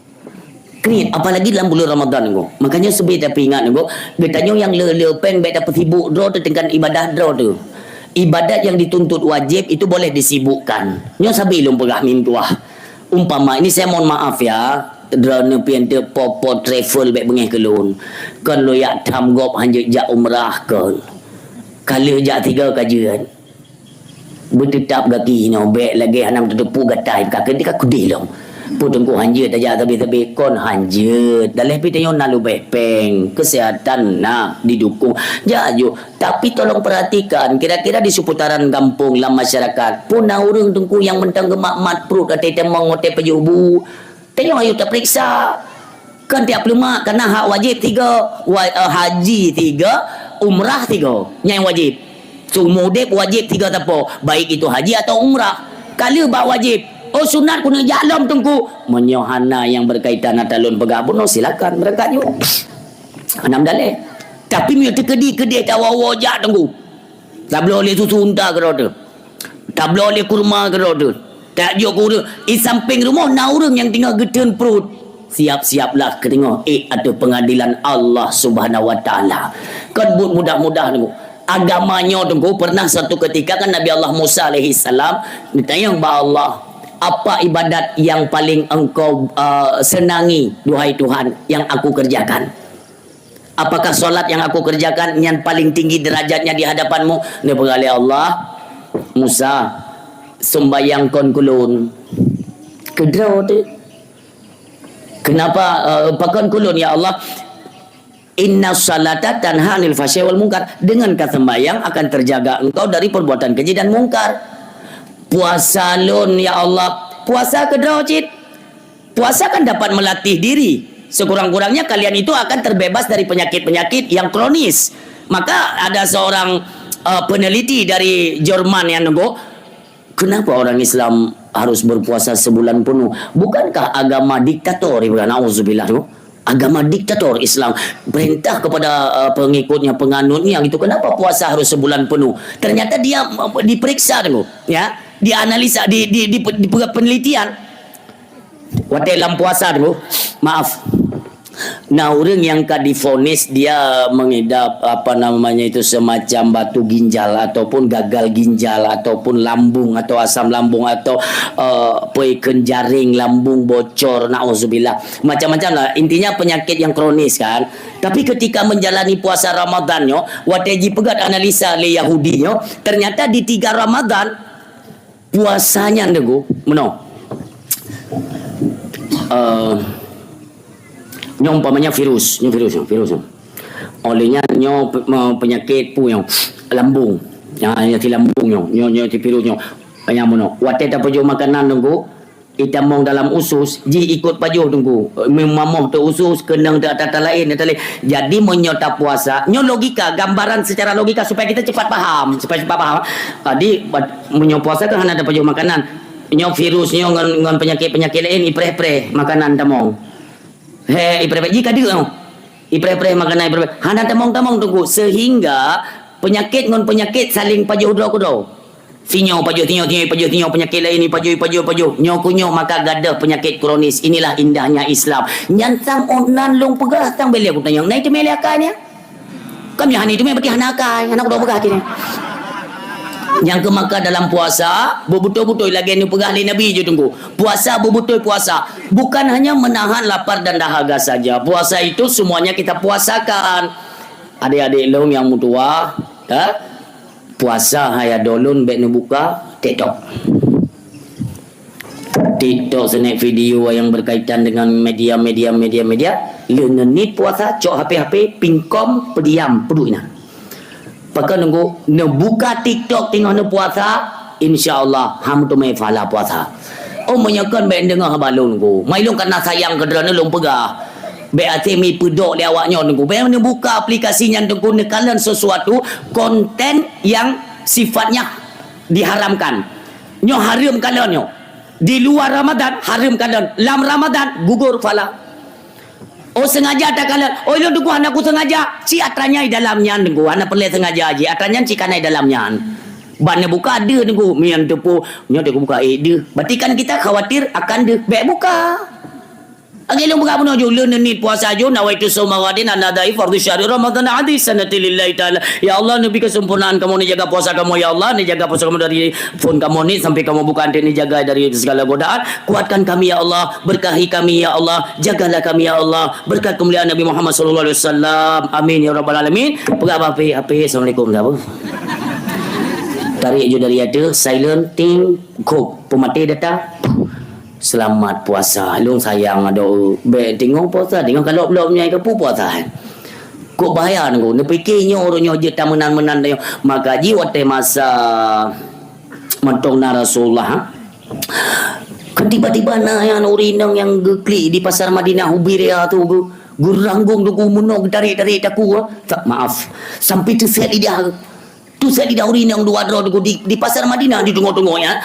Kriet, apalagi dalam bulan Ramadan nyoe. Makanya seubé tapi ingat nyoe, geutanyoe nyang le-le péng bék tapeusibuk droe teuh deungon ibadah droe teuh. Ibadat yang dituntut wajib itu boleh disibukkan. Nyoe sabe lôn peugah mim tuah. Umpama, ini saya mohon maaf ya, droeneuh pian teuh po-po travel bék beungéh keu lôn. Kon lôn jak tham gob hanjeuet jak umrah kon. Ka lheueh jak tiga ka jeuet. Beuteutap gaki nyoe bék lagée hana meuteupeu gatai ka keudeh ka keudeh lom. Peue teungku hanjeuet tajak sabe-sabe kon hanjeuet. Daleh pih tanyoe na leubeh péng, kesehatan na didukung. Jak ju, tapi tolong perhatikan kira-kira di seputaran gampông lam masyarakat. Peue na ureuëng teungku nyang mantong geumat-mat pruet até tamong watée pajoh bu. Tanyoe ayo taperiksa. Kan tiep leumak kana hak wajib tiga, wa, eh, haji tiga, umrah tiga. Nyang wajib. Seumur udeb wajib tiga sapo, baik itu haji atau umrah. Ka lheueh bak wajib. Oh sunat keuneuk jak lom teungku. Meunyoe hana nyang berkaitan ata lôn peugah bunoe silakan berangkat ju. Hana meudaléh. Tapi meunyoe teukeudi keudeh tawoe-woe jak teungku. Tabloe lé susu unta keudroe teuh. Tabloe lé kurma keudroe teuh. Tajok keu ureuëng, di samping rumoh na ureuëng nyang teungoh geuteun pruet. Siap-siaplah keu teungoh ék ateueh pengadilan Allah Subhanahu wa Taala. Kon buet mudah-mudah teungku. Agama nyoe teungku pernah satu ketika kan Nabi Allah Musa alaihi salam ditanyong bak Allah, "Apa ibadat yang paling engkau, uh, senangi, duhai Tuhan, yang aku kerjakan?" Apakah solat yang aku kerjakan nyan paling tinggi derajatnya di hadapan-Mu? Neupeugah lé Allah, "Musa, sumbayang kon keu lôn." Keudroe teuh. Kenapa, eh, pakon keu lôn, ya Allah? "Inna salata tanha 'anil fahsya'i wal munkar." Dengan ka sembahyang akan terjaga engkau dari perbuatan keji dan mungkar. Puasa lôn, ya Allah. Puasa keudroe cit. Puasa kan dapat melatih diri. Sekurang-kurangnya kalian itu akan terbebas dari penyakit-penyakit yang kronis. Maka ada seorang, eh, peneliti dari Jerman yang nunggu, kenapa orang Islam harus berpuasa sebulan penuh? Bukankah agama diktator? Dia bilang, "Nauzubillah tu. Agama diktator Islam. Perintah kepada, eh, pengikutnya, penganutnya gitu. Kenapa puasa harus sebulan penuh?" Ternyata dia, eh, diperiksa tu, ya. Dianalisa, di, di, di, di penelitian. Watée lam puasa tu, maaf. Nah, ureuëng nyang ka divonis dia mengidap, apa namanya itu, semacam batu ginjal ataupun gagal ginjal ataupun lambung atau asam lambung atau, eh, peue kheun, jaring lambung bocor, naudzubillah. Macam-macam lah. Intinya penyakit yang kronis kan. Tapi ketika menjalani puasa Ramadan nyoe, watée jipeugét analisa lé Yahudi nyoe, ternyata di tiga Ramadan puasa nyan, Teungku, meunoe. Eh, nyoe umpamanya virus, nyoe virus, nyoe virus. Nyoe. Oleh nyan nyoe pe-, me-, penyakit peue nyoe, lambung. Ya, ya, si lambung nyoe, nyoe, nyoe si virus nyoe. Nyang meunoe. Watée tapajoh makanan, Teungku, itamong dalam usus, jih ikot pajoh, Teungku. Meumamoh teu usus, keunong teu ata-ata laén, ata laén. Jadi, meunyoe tapuasa, nyoe logika, gambaran secara logika supaya kita cepat paham, supaya cepat paham. Jadi, bat-, meunyoe puasa kan hana tapajoh makanan. Nyoe virus nyoe ngon, ngon penyakit-penyakit laén ipreh-preh makanan tamong. He, ipreh-preh jih ka deuk nyoe. Ipreh-preh makanan ipreh-preh. Hana tamong-tamong, Teungku, sehingga penyakit ngon penyakit saling pajoh droe keudroe. Sinyoe pajoh sinyoe, sinyoe pajoh sinyoe, penyakit laén ipajoh, ipajoh, ipajoh. Nyoe keu nyoe maka gadôh penyakit kronis. Inilah indahnya Islam. Nyan sang oh nan lôn peugah sang bèk lé kutanyong. Na iteumé lé akai nyan? Kam nyan hana iteumé berarti hana akai, hana kudoh peugah keunoe. Nyang keu maka dalam puasa, beubeutôi-beutôi lagèe neupeugah lé Nabi jih, Teungku. Puasa beubeutôi puasa. Bukan hanya menahan lapar dan dahaga saja. Puasa itu semuanya kita puasakan. Adik-adik lôn nyang meutuah, ha? Puasa hai adoe lôn bèk neubuka TikTok. TikTok, snack video yang berkaitan dengan media, media, media, media. Lheuh neuniet puasa, cok H P, H P, pingkom, peudiam, peuduek inan. Pakon, Teungku, neubuka TikTok teungoh neupuasa, insya Allah, han meuteumé pahala puasa. Oh, meunyoe kon bèk neudeungö haba lôn, Teungku. Mai lôn kana sayang keu droeneuh lôn peugah. Bèk até mi peudok lé awak nyoe, Teungku. Bèk neubuka aplikasi nyan, Teungku, neukalon sesuatu konten yang sifatnya diharamkan. Nyoe hareuem kalon nyoe. Di luar Ramadan, hareuem kalon. Lam Ramadan, gugur pahala. Oh, sengaja takalon. Oh, lôn, Teungku, hana kusengaja. Cit atra nyan i dalam nyan, Teungku. Hana peureulèe sengaja jih. Atra nyan cit kana i dalam nyan. Ban neubuka deuh, Teungku. Mian teupeu, nyoe Teungku buka ék deuh. Berarti kan kita khawatir akan deuh. Bèk buka. Lagèe lôn peugah bunoe jih, lheuh neuniet puasa jih, nawaitu shauma ghadin an adai fardhu syahri Ramadan adi sanati lillahi ta'ala. Ya Allah, neubri kesempurnaan kamoe neujaga puasa kamoe, ya Allah, neujaga puasa kamoe dari phon kamoe ni sampai kamoe buka, neujaga dari segala godaan. Kuatkan kami, ya Allah, berkahi kami, ya Allah, jagalah kami, ya Allah, berkat kemuliaan Nabi Muhammad sallallahu alaihi wasallam. Amin, ya rabbal alamin. Peugah bak H P, H P, assalamualaikum, dah apa? Tarik jih dari ata, silent, ting, khok, peumaté data. Seulamat puasa. Lôn sayang adoe, bèk teungoh puasa, teungoh kalop-lop nyan keupeue puasa. Kok bahaya, Teungku. Neupike nyoe ureueng nyoe jeuet tameunan-meunan tanyoe. Maka jih watèe masa mantong na Rasulullah, ha? Kan tiba-tiba na nyan ureueng inong nyang geuklik di pasar Madinah, ubé raya tu, geu-, geuranggong, Teungku, meunoe geutarek-tarek takue, ha? Tak, maaf. Sampai teusèt lidah. Tu saja ureueng inong dua droe, Teungku, di, di pasar Madinah, di teungoh-teungoh nyan,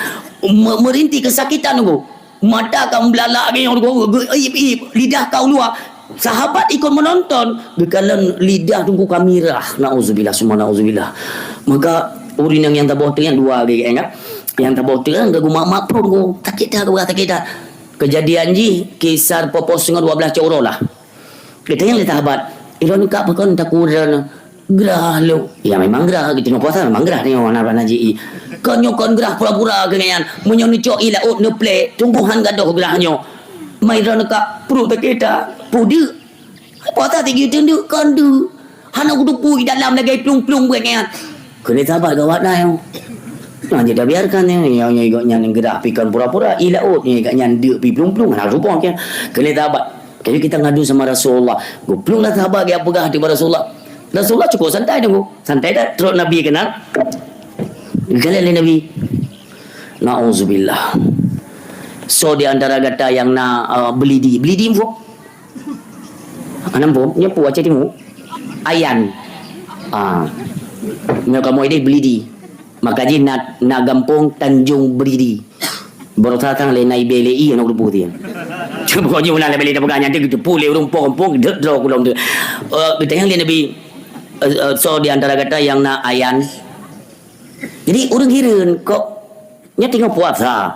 me-, meurinti keusakitan, Teungku. Mata ka meubeulala lagèe nyoe, Teungku, geu-, ip-ip, lidah ka u luwa. Sahabat ikut menonton, geukalon lidah, Teungku, ka mirah. Nauzubillah, summa nauzubillah. Maka ureueng inong nyang taboh teuk nyan dua lagèe nyan, kan? Nyang taboh teuk nyan geugumak-mak pruet, Teungku. Sakét that, Teungku, sakét that. Keujadian jih kisar poh-poh singoh dua blah cot uroe lah. Geutanyong lé sahabat, "Ilôn ka pakon takue droeneuh?" "Grah lôn." Ya, memang grah, geutanyoe puasa memang grah, tanyoe hana, hana ji-i. Kon nyoe kon grah pura-pura keuh nyan. Meunyoe neucok ié laôt neuplek, sunggoh han gadôh grah nyoe. Mai droeneuh ka pruet sakét that. Peue deuk? Puasa tinggi teundeuk kon deuk. Hana kuteupue i dalam lagèe plueng-plueng buet nyan. Kheun lé sahabat, "Gawat na nyoe." Nah, jadi biarkan nyoe, nyoe, nyoe gobnyan grah pi kon pura-pura, ié laôt nyoe gobnyan deuk pi plueng-plueng, hana rupoh nyan. Kheun lé sahabat, Jadi kita ngadu sama Rasulullah. Geuplueng lah sahabat geupeugah di Rasulullah. Rasulullah cukup santai, Teungku. Santai that. Trok Nabi keunan. Geukheun lé Nabi. Nauzubillah. Soe di antara gata nyang na, uh, beulidi? Beulidi muphom? Hana muphom? Nyoe peue, Aceh Timu? Ayan. Ah. Nyoe kamoe idéh beulidi. Maka jih na, na gampông Tanjong Beulidi. Baroesa sang lé na ibée lé ié aneuk rupu tieng. Cuba kau jih ulang lé bèk lé tapeugah nyan, teupeue lé ureueng pong-pong, deuek droe kulom tu. Eh, geutanyong lé Nabi, eh, eh, "Soe di antara gata nyang na ayan?" Jadi, ureueng hireuen, kok nyoe teungoh puasa.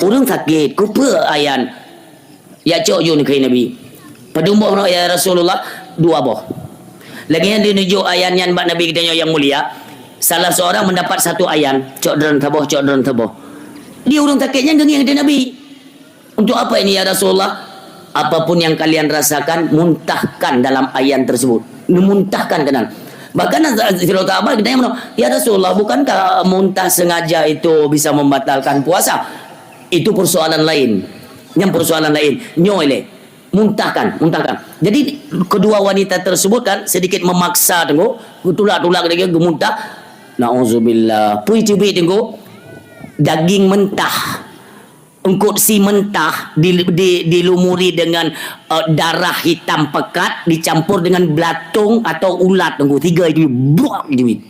Ureueng sakét, keupeue ayan? Jak cok ju neukheun Nabi. Padum boh, ya Rasulullah? Dua boh. Lagèe nyan ditunjuk ayan nyan bak Nabi geutanyoe nyang mulia. Salah seorang mendapat satu ayan, cok droen saboh, cok droen saboh. Di ureueng sakét nyan geungieng di Nabi. "Untuk apa ini, ya Rasulullah?" "Apapun yang kalian rasakan, muntahkan dalam ayan tersebut." Memuntahkan keunan. Bahkan sidroe sahabat geutanya, "Ya Rasulullah, bukankah muntah sengaja itu bisa membatalkan puasa?" Itu persoalan lain. Nyan persoalan lain. Nyoe lé. Muntahkan, muntahkan. Jadi, kedua wanita tersebut kan sedikit memaksa, Teungku, geutulak-tulak lagi, geumuntah. Nauzubillah. Peue teubiet, Teungku? Daging mentah. Eungkot sie mentah di, di, dilumuri dengan, eh, darah hitam pekat dicampur dengan beulatueng atau ulat, Teungku. Tiga itu, bruak itu.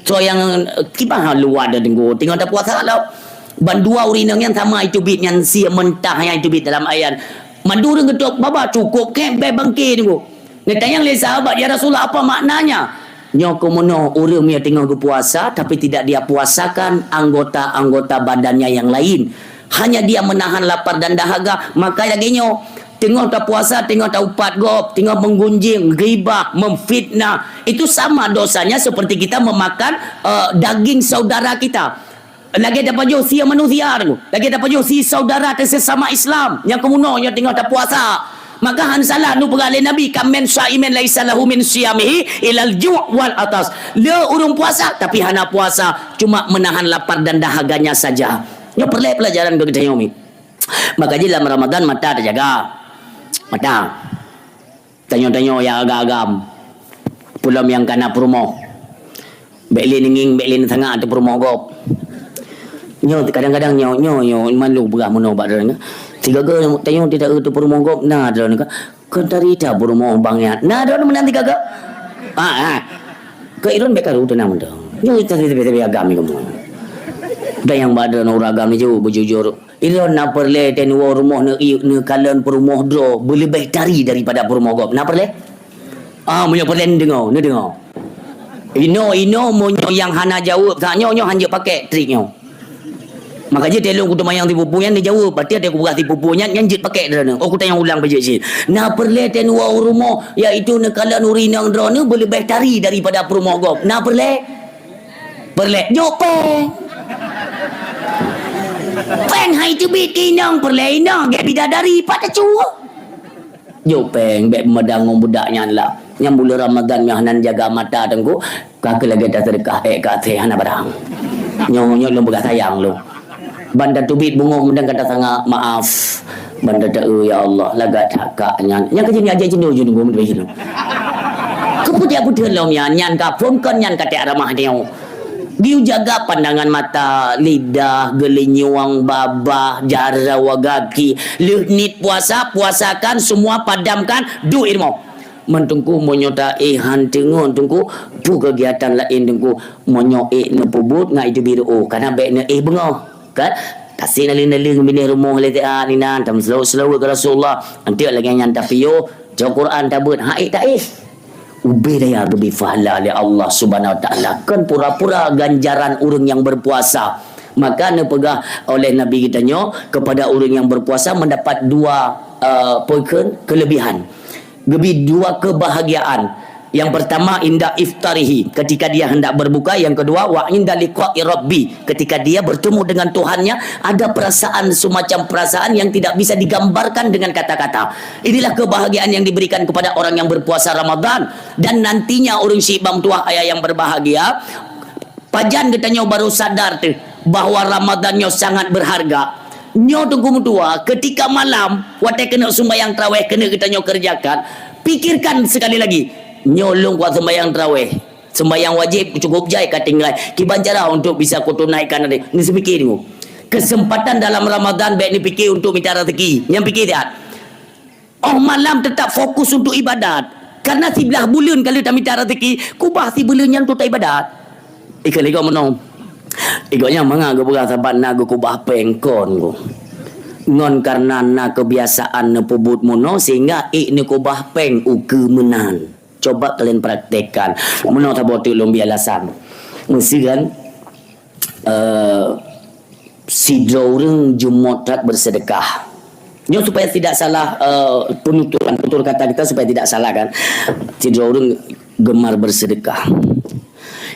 Soe nyang, eh, kiban luwa dah, Teungku, teungoh tapuasa lom. Ban dua ureueng inong nyan sama iteubiet nyan, sie mentah nyang iteubiet dalam ayan. Mandum ureueng geutôb, "Baba, cukôp keu bèe bangke, Teungku." Geutanyong lé sahabat, "Ya Rasulullah, apa maknanya?" "Nyoe keuh meunoe, ureueng meunyoe teungoh geupuasa, tapi tidak dia puasakan anggota-anggota badannya yang lain. Hanya dia menahan lapar dan dahaga, maka lagèe nyoe." Teungoh tapuasa, teungoh taupat gob, teungoh menggunjing, ghibah, memfitnah, itu sama dosanya seperti kita memakan, eh, daging saudara kita. Lagèe tapajoh sie manusia tu, lagèe tapajoh sie saudara teusesama Islam nyang keuh meunoe nyoe teungoh tapuasa. Maka han salah neupeugah lé Nabi, "Kam min shaimin laisa lahu min siyamihi ilal ju' wal atas." Le ureueng puasa, tapi hana puasa, cuma menahan lapar dan dahaganya saja. Nyoe peureulèe pelajaran keu geutanyoe mi. Maka jih lam Ramadan mata tajaga. Mata. Tanyoe-tanyoe nyang agam-agam. Peulom nyang kana peurumoh. Bèk lé neungieng, bèk lé neusangak ateueh peurumoh gob. Nyoe kadang-kadang nyoe, nyoe, nyoe malu peugah meunoe bak droeneuh. Sigoe-goe tanyoe tidak ateueh peurumoh gob, na droeneuh ka. Kon tarita peurumoh bang nyan. Na droeneuh meunan sigoe-goe. Ah, ah. Keu droeneuh bèk karu teunang mantong. Nyoe tadi-tadi agam ni kamoe. Dan nyang bak droeneuh ureueng agam ni jeuet beujujur. Ilôn na peureulèe teuh neuwoe rumoh neu-, neukalon peurumoh droe beuleubèh tari daripada peurumoh gob. Na peureulèe? Ah, meunyoe peureulèe neudeungoe, neudeungoe. Inoe, inoe meunyoe nyang hana jaweueb, saat nyoe, nyoe han jeuet pakèk trik nyoe. Maka jih teuh lôn kuteumayang sipupu nyan neujaweueb, berarti ada kupeugah sipupu nyan, nyan jeuet pakèk droeneuh. Oh, kutanyong ulang bajeuet cit. Na peureulèe teuh neuwoe rumoh, yaitu neukalon ureueng inong droeneuh beuleubèh tari daripada peurumoh gob. Na peureulèe? Peureulèe. Jok péng. Péng hai teubiet keu inong, peureulèe inong, gèt bidadari, pat tacue. Jok péng, bèk meudang ngon budak nyan lah. Nyang buleuen Ramadan nyoe hana jaga mata teungku, ka keu lagèe taseudeukah èk ka asèe hana barang. Nyoe, nyoe lôn peugah sayang lôn. Ban tateubiet beungoh meudang ka tasangak, maaf. Ban tata-eu, ya Allah, lagak cakak nyan. Nyan keuh jih ajai jeuneuh-jeuneuh geumeudeh jeuneuh. Keupeue jak peuteun lom nyan, nyan ka phon kon nyan ka teuak ramah nyoe. Geuyue jaga pandangan mata, lidah, geulinyueng, babah, jaroe, gaki. Lheueh niet puasa, puasakan semua, padamkan, duek i rumoh. Man teungku, meunyoe taéh han teungeut teungku, peue keugiatan laén teungku? Meunyoe ék neupeubuet ngon itu biru, oh, kana bèk neuéh beungoh. Kan? Tasék naleueng-naleueng binéh rumoh lé siat inan, tameuseulaweuet-seulaweuet keu Rasulullah. Anteuk lagèe nyan tapiôh, cok Quran tabeuet, han ék taéh. Ubé daya geubri pahala lé Allah Subhanahu Wa Taala. Kon pura-pura ganjaran ureueng nyang berpuasa. Maka neupeugah oleh Nabi geutanyoe, kepada ureueng nyang berpuasa mendapat dua, eh, apa kheun, kelebihan. Geubri dua kebahagiaan. Yang pertama, inda iftarihi, ketika dia hendak berbuka. Yang kedua, wa inda liqa'i rabbi, ketika dia bertemu dengan Tuhannya, ada perasaan, semacam perasaan yang tidak bisa digambarkan dengan kata-kata. Inilah kebahagiaan yang diberikan kepada orang yang berpuasa Ramadan. Dan nantinya, ureueng syiek bang tuah ayah yang berbahagia, pajan geutanyoe baru sadar teuh bahwa Ramadan nyoe sangat berharga. Nyoe teungku meutuah, ketika malam, watèe keuneuk sumbayang tarawèh keuneuk geutanyoe kerjakan, pikirkan sekali lagi, "Nyoe lôn kuat sumbayang tarawèh, sumbayang wajéb cukup jai ka tinggai, kiban cara untuk bisa kutunaikan tadi." Neuseupike teungku. Kesempatan dalam Ramadan bèk neupike untuk mita rezeki. Nyan pike siat. Oh malam tetap fokus untuk ibadat. Karena siblah buleuen ka lheueh tamita rezeki, kubah sibuleuen nyan untuk taibadat. Ikeu lé gob meunoe. Ikeu nyan mangat geupeugah saban na geukubah péng kon ku. Ngon karena na kebiasaan neupeubuet meunoe sehingga ék neukubah péng ukeue meunan. Coba kalian praktekkan. Meunoe saboh teuk lôn bri alasan. Miseue kan, eh, sidroe ureueng jumôt that bersedekah. Nyoe supaya tidak salah, eh, penuturan, tutur kata kita supaya tidak salah kan. Sidroe ureuëng gemar bersedekah.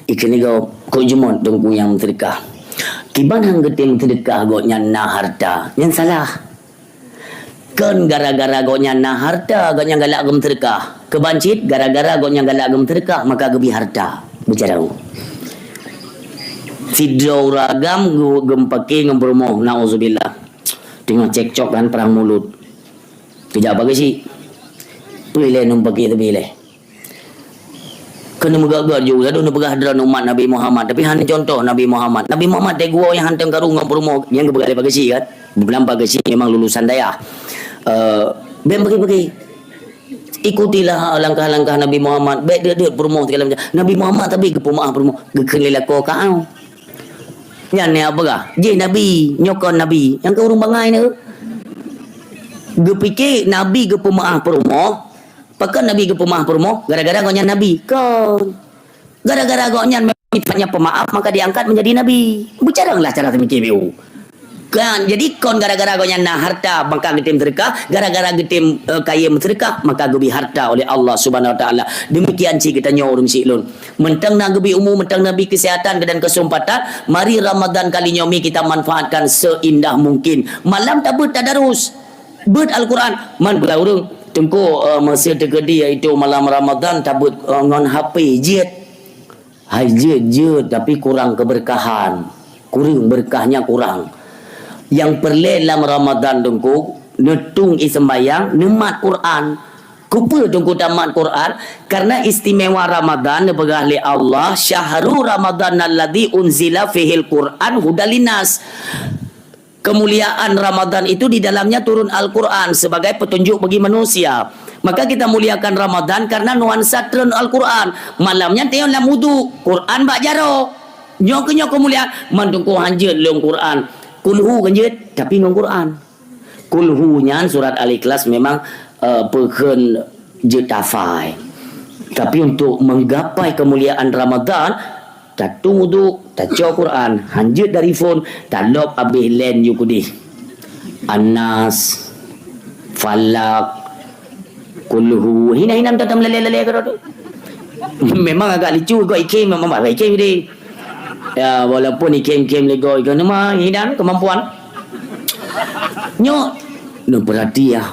Ikheun lé gob, kok jumôt teungku nyang meusedekah. Kiban han geutem meusedekah gobnyan na harta, nyan salah. Kon gara-gara gobnyan na harta, gobnyan galak geumeuseudeukah. Keuban cit, gara-gara gobnyan galak geumeuseudeukah, maka geubri harta. Bicara. Sidroe ureuëng agam geu-, geumeupaké ngon peurumoh, nauzubillah. Teungoh cekcok kan perang mulut. Keujak bak geuchik. Peue ilée num paké teubi ilée. Keuneuk meugét-gét ju, ladôm neupeugah droe umat Nabi Muhammad, tapi hana contoh Nabi Muhammad. Nabi Muhammad teguh nyang hantong karu ngon peurumoh, nyang geupeugah lé Pak Geuchik kan. Bulan Pak Geuchik memang lulusan dayah. Eh, bèk bagi-bagi. Ikutilah langkah-langkah Nabi Muhammad, bèk deuet-deuet peurumoh segala macam. Nabi Muhammad tapi geupeumaáh peurumoh, geukheun lé lakoe keu awai. Nyan nyang peugah, jih Nabi, nyoe kon Nabi. Nyang keu ureuëng bangai ni. Geupike Nabi geupeumaáh peurumoh, Pakon Nabi geupeumaáh peurumoh? Gara-gara gobnyan Nabi? Kon. Gara-gara gobnyan memang sifatnya pemaaf, maka diangkat menjadi Nabi. Bicara lah cara seumiké biu. Kan, jadi kon gara-gara gobnyan na harta, maka geutem seudeukah. Gara-gara geutem, eh, kayém seudeukah, maka geubri harta oleh Allah Subhanahu Wa Taala. Demikian cit geutanyoe ureuëng siklon. Mantong na geubri umu, mantong na geubri kesehatan dan kesempatan, mari Ramadan kali nyoe mi kita manfaatkan seindah mungkin. Malam tabeuet tadarus. Beuet Al-Quran, man peugah ureuëng, "Teungku, eh, meusé teukeudi yaitu malam Ramadan tabeuet, eh, ngon H P jeuet." Hai jeuet-jeuet, tapi kurang keberkahan. Kurang berkahnya kurang. Nyang peureulée lam Ramadan Teungku, neutueng ie seumbahyang, neumat Quran. Keupeue Teungku tamat Quran? Karena istimewa Ramadan neupeugah lé Allah, "Syahru Ramadan alladzi unzila fihil Quran hudal linnas." Kemuliaan Ramadan itu di dalamnya turun Al-Quran sebagai petunjuk bagi manusia. Maka kita muliakan Ramadan karena nuansa treun Al-Quran. Malam nyan teuh lam wudu, Quran bak jaroe. Nyoe keuh nyoe keumuliaan. Man Teungku han jeuet lôn Quran. Kulhu kan jeuet, tapi ngon Quran. Kulhu nyan surat Al-Ikhlas memang, eh, peukheun jeuet hafai. Tapi untuk menggapai kemuliaan Ramadan, tatueng wudu, taco Quran, han jeuet dari phon, talop abéh len yue keudeh. An-Nas, Falak, Kulhu. Hina-hina meutatah meulale-lale keudroe tu. Memang agak lucu, gok ikhém, memang bah ikhém deh. Ya, walaupun ikhém-ikhém lego, ikhém nama, hina kemampuan. Nyoe, neupeurati ya.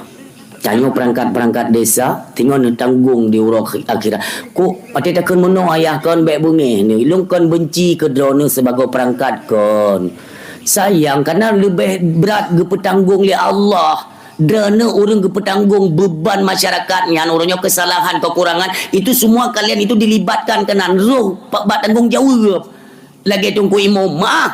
Tanyoe peurangkat-peurangkat desa, singoh neutanggong di uroe khi-, akhirat. Kok até takheun meunoe ayah kon bèk beungéh ni, lôn kon benci keu droeneuh sibagoe peurangkat kon. Sayang, karena leubeh brat geupeutanggong lé Allah. Droeneuh ureuëng geupeutanggong beuban masyarakat nyan, uroe nyoe kesalahan, kekurangan, itu semua kalian itu dilibatkan keunan roh pa-, bak tanggong jaweueb. Lagée Teungku Imum, maah.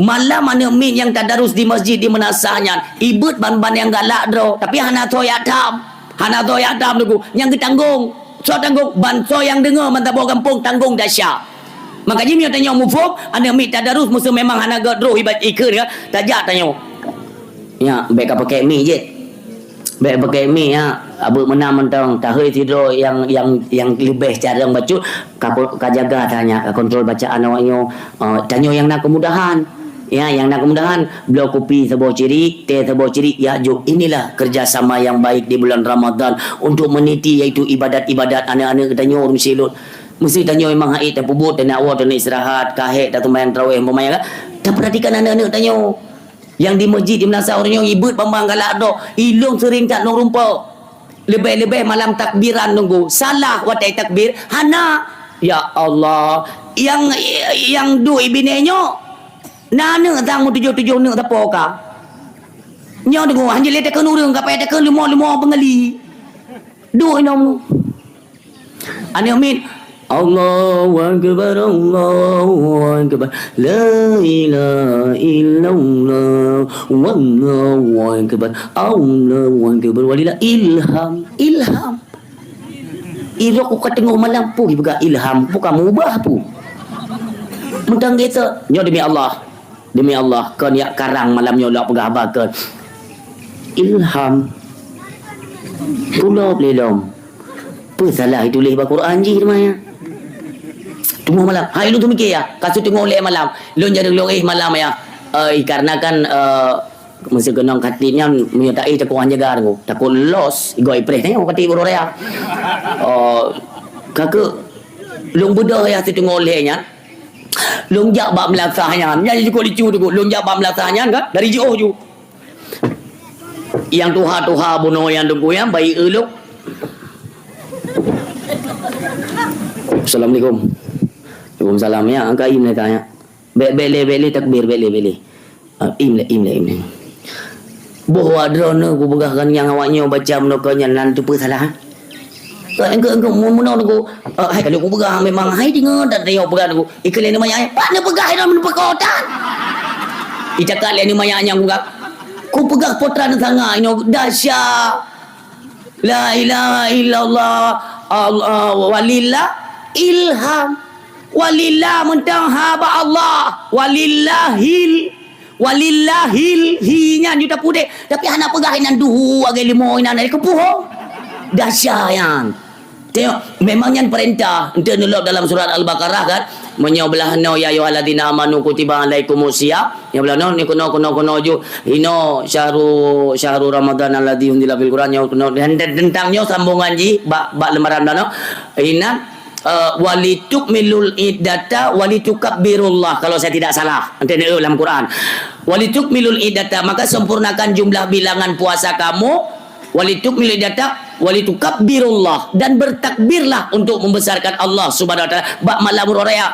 Malam aneuëk miet nyang tadarus di masjid di meunasah nyan, ibeuet ban-ban nyang galak droe, tapi hana soe jak tham. Hana soe jak tham, Teungku. Nyang geutanggong, soe tanggong? Bansoe nyang deungoe meusaboh gampông tanggong desya. Maka jih meunyoe tanyoe muphom, aneuëk miet tadarus meuseu memang hana gét droe ibat ikheun ya, tajak tanyoe. Nyak, bèk ka pakai mi jeuet. Bèk pakai mi, ya. Abeuet meunan mantong, tahôi sidroe nyang, nyang, nyang leubeh carông bacut, ka ko-, ka jaga tanyak, ka kontrol bacaan awak nyoe. Eh, tanyoe nyang na keumudahan. Ya, nyang na keumudahan, bloe kupi saboh cirik, teh saboh cirik, ya, jok. Inilah kerjasama yang baik di bulan Ramadan untuk meniti, yaitu ibadat-ibadat aneuëk-aneuëk tanyoe ureuëng silot. Meuseu tanyoe memang hait tapeubuet, taneuk woe, taneuk istirahat, ka hék, taseumayang tarawih, umpamanya kan. Tapeuratikan aneuëk-aneuëk tanyoe. Nyang di masjid, di meunasah ureuëng nyoe ibeuet ban-ban galak droe, ilôn seuring that lôn rumpok. Leubeh-leubeh malam takbiran nunggu. Salah watée takbir, hana. Ya Allah, nyang, nyang duek ibinée nyoe, na aneuëk sang meutujoh-tujoh aneuëk sapo ka. Nyoe deungoe, hanjeuet lé takheun ureuëng, ka payah takheun leumo-leumo beungeuli. Duek inong. Aneuëk miet, "Allahu Akbar, Allahu Akbar, la ilaha illallah, wallahu akbar, Allahu Akbar, walillah." Ilham, ilham. Irok uka teungoh malam pun dipeugah ilham, bukan mubah pun. Mantong gitu, nyoe demi Allah. Demi Allah, kon yak karang malam nyoe lôn peugah haba kon. Ilham. Tulop lé lom. Peue salah ituléh bak Quran jih teuma ya? Teungoh malam. Hai lôn teumiké ya, ka seuteungoh lhée malam. Lôn jareueng lôn éh malam ya. Eh, karena kan, eh, Meuseu keunong khatib nyan, meunyoe taéh takot hana jaga Teungku. Takot los, igoe ipreh tanyoe khatib uroe raya. Oh, ka keuh, lôn beudôh yah siteungoh lhèe nyan. Lôn jak bak meulasah nyan. Nyan jikuk licu Teungku. Lôn jak bak meulasah nyan kan, dari jiôh ju. Nyang tuha-tuha bunoe nyang Teungku nyan, bayi eu lôn. Assalamualaikum. Waalaikumsalam. Ya, angka im lé tanya. Bèk, bèk lé, bèk lé takbir, bèk lé, bèk lé. Ah, im lé, im lé, im lé. Boh awak droeneuh kupeugah kan nyang awak nyoe baca meunokon nyan nan teupeue salah. Engkau, engkau, engkau, mu-, meunoe Teungku. Ah, hai, kalau kupeugah memang hai deungoe dan teuyoe peugah Teungku. Ikeu lé neumaya, "Pat neupeugah inoe meuneupeukota?" Icakap lé neumaya nyang kupeugah. Kupeugah potran sanga inoe dahsyat. La ilaha illallah, Allah, walillah, ilham. Walillah mantong ha bak Allah. Walillahil, walillahil hi nyan juta pudek. Tapi hana peugah inan duhu agak limo inan dari kepuh. Dahsyat nyan. Tengok, memang nyan perintah. Ente neulok dalam surat Al-Baqarah kan. Meunyoe blah noe, "Ya ayyuhalladzina amanu kutiba alaikumus siyam." Nyang blah noe, ni keunoe, keunoe, keunoe ju. Inoe syahru, syahru Ramadan alladzi unzila fil Qur'an, nyoe keunoe. Dan, dan tentang nyoe sambungan jih bak, bak lembaran blah noe. Inan, eh, "Walitukmilul iddata walitukabbirullaha," kalau saya tidak salah. Nanti ada dalam Quran. "Walitukmilul iddata," maka sempurnakan jumlah bilangan puasa kamu. "Walitukmilul iddata walitukabbirullaha," dan bertakbirlah untuk membesarkan Allah Subhanahu wa Taala bak malam uroe raya.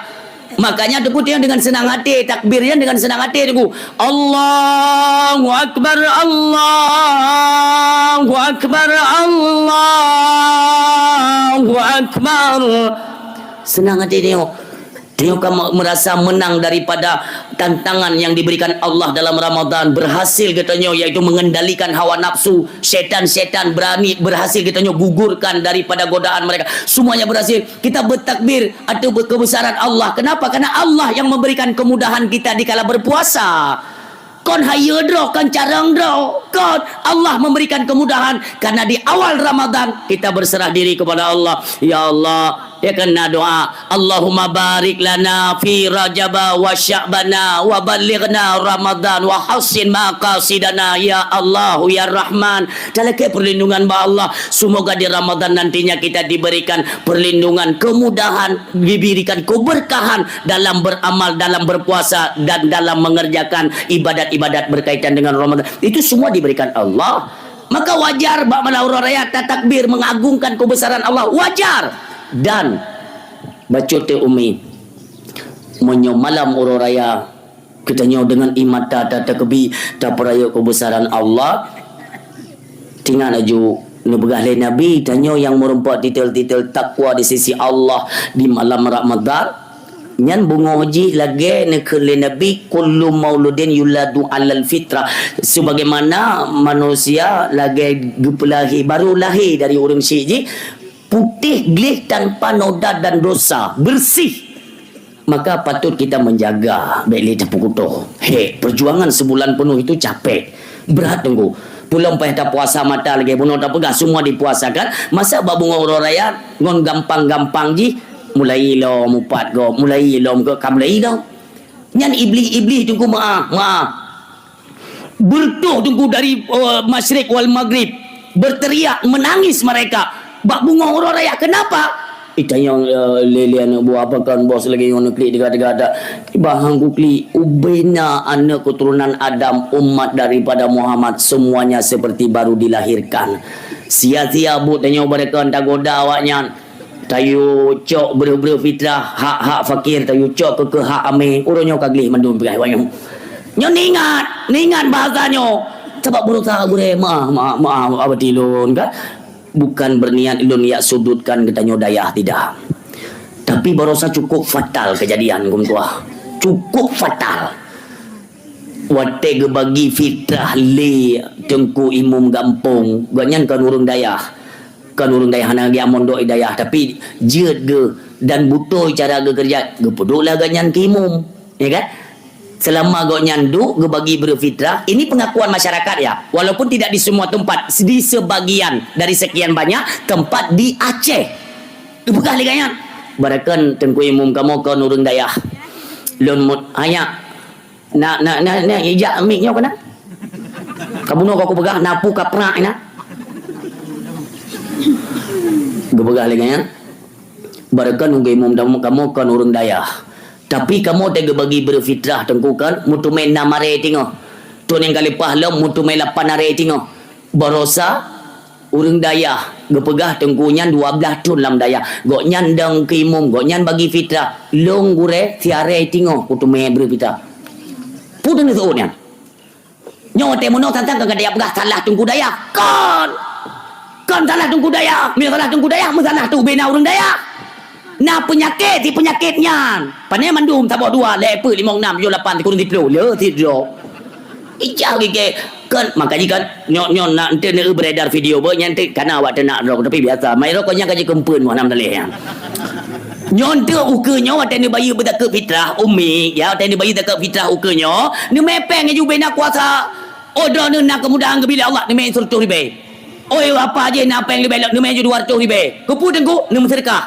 Makanya Teungku tengok dengan senang hati, takbirnya dengan senang hati Teungku. Allahu Akbar, Allahu Akbar, Allahu Akbar. Senang hati tengok. Tengok kamu merasa menang daripada tantangan yang diberikan Allah dalam Ramadan. Berhasil katanya, yaitu mengendalikan hawa nafsu. Syaitan-syaitan berani, berhasil katanya gugurkan daripada godaan mereka. Semuanya berhasil. Kita bertakbir atau ber-, kebesaran Allah. Kenapa? Karena Allah yang memberikan kemudahan kita dikala berpuasa. Kon hayeue droe, kon carông droe, kon Allah memberikan kemudahan. Karena di awal Ramadan, kita berserah diri kepada Allah. Ya Allah, ya kena doa. Allahumma barik lana fi Rajaba wa Sya'bana wa ballighna Ramadan wa hassin maqasidana. Ya Allah, ya Rahman. Talakée perlindungan bak Allah. Semoga di Ramadan nantinya kita diberikan perlindungan, kemudahan, diberikan keberkahan dalam beramal, dalam berpuasa, dan dalam mengerjakan ibadat-ibadat berkaitan dengan Ramadan. Itu semua diberikan Allah. Maka wajar bak malam uroe raya tatakbir mengagungkan kebesaran Allah. Wajar. Dan bacut teuh Umi, meunyoe malam uroe raya geutanyoe deungon ié mata ta-, takeubi, tapeurayeuk keubeusaran Allah. Ingat laju neupeugah lé Nabi, tanyoe nyang meurumpok titel-titel takwa di sisi Allah di malam Ramadan, nyan beungoh jih lagée neukheun lé Nabi, "Kullu mauludin yuladu alal fitrah." Sebagaimana manusia lagée geupeulahé, baru lahé dari ureuëng syik jih, putéh gleh tanpa noda dan dosa, bersih. Maka patut kita menjaga, bék lé tapeukutoh. Hek, perjuangan sebulan penuh itu capek. Berat, Teungku. Pulom payah tapuasa mata lagée bunoe tapeugah semua dipuasakan. Masa bak beungoh uroe raya ngon gampang-gampang jih, mulai lom upat gob, mulai lom ke, ka mulai lom. Nyan iblih-iblih Teungku meu'ah, meu'ah. Bertuh Teungku dari, eh, masyrik wal maghrib. Berteriak, menangis mereka. Bak beungoh uroe raya. Kenapa? Itanyong, eh, lé-lé aneuk buah, apa kan bos lagée ngon neuklik teuga-teuga dak. Bah hang kuklik, ubena aneuk keturunan Adam, umat daripada Muhammad, semuanya seperti baru dilahirkan. Sia-sia buet tanyoe beureukon tagoda awaknyan. Tayue cok breueh-breueh fitrah, hak-hak fakir, tayue cok keu, keu hak amé. Uroe nyoe ka gleh mandum peugah awaknyan. Nyoe ningat, ningat bahasa nyoe. Sabab berusaha gurée, maaf, maaf, maaf, abati lôn, kan? Bukan berniat lôn yak sudutkan geutanyoe dayah, tidak. Tapi barosa cukup fatal kejadian, Gum Tuah. Cukup fatal. Watée geubagi fitrah lé Teungku Imum gampông, gobnyan kon ureuëng dayah. Kon ureuëng dayah hana geujak mondok di dayah, tapi jeuet geuh dan beutôi cara geukeureuja, geupeuduek lah gobnyan keu imum, ya kan? Selama gobnyan duek geubagi breueh fitrah, ini pengakuan masyarakat ya, walaupun tidak di semua tempat, di sebagian dari sekian banyak tempat di Aceh. Teupeugah lé gobnyan, "Barakan Teungku Imum kamoe kon ureuëng dayah. Lôn mut-, hanya nak, nak, nak, nak ijak mik nyoe keunan." Kabunoe ka kupeugah, na peue kaprak inan. Geupeugah lé nyan, "Barokon, Teungku Imum, kamoe kon ureuëng dayah. Tapi kamoe teugeubagi breueh fitrah, Teungku, kon meuteumé nam aré teungoh. Thon nyang ka leupah lom meuteumé lapan aré teungoh. Barosa ureuëng dayah geupeugah Teungku nyan dua blaih thon lam dayah. Gobnyan dong keu imum, gobnyan bagi fitrah. Lôn gurée siaré teungoh kuteumé breueh fitrah." Peue teuneuh seuôt nyan? Nyoe watée meunoe sang-sang ka gata peugah salah Teungku Dayah. Kon! Kon salah Teungku Dayah. Meunyoe salah Teungku Dayah, meusalah teuh ubé na ureuëng dayah. Na peunyakét, si peunyakét nyan. Pane mandum saboh dua, lhée peuet, limong, nam, tujoh, lapan, sikureueng siplôh. Le sidroe. Ijak gigée. Kon, maka jih kan, nyoe, nyoe na enteuk neuberedar video beuh, nyan enteuk kana awak teunak droe, tapi biasa. Mai rokok nyan ka jikeumpun, wah, nam daleh nyan. Nyoe enteuk ukeue nyoe watée neubayeue beuzakat fitrah, umi, ya, watée neubayeue zakat fitrah ukeue nyoe, neumé péng laju ubé na kuasa. Oh, droeneuh na keumudahan geubri lé Allah, neumé siratoh ribée. Oi, apa jih na péng leubeh lom, neumé laju dua ratoh ribée. Keupeue Teungku? Neumeuseudeukah.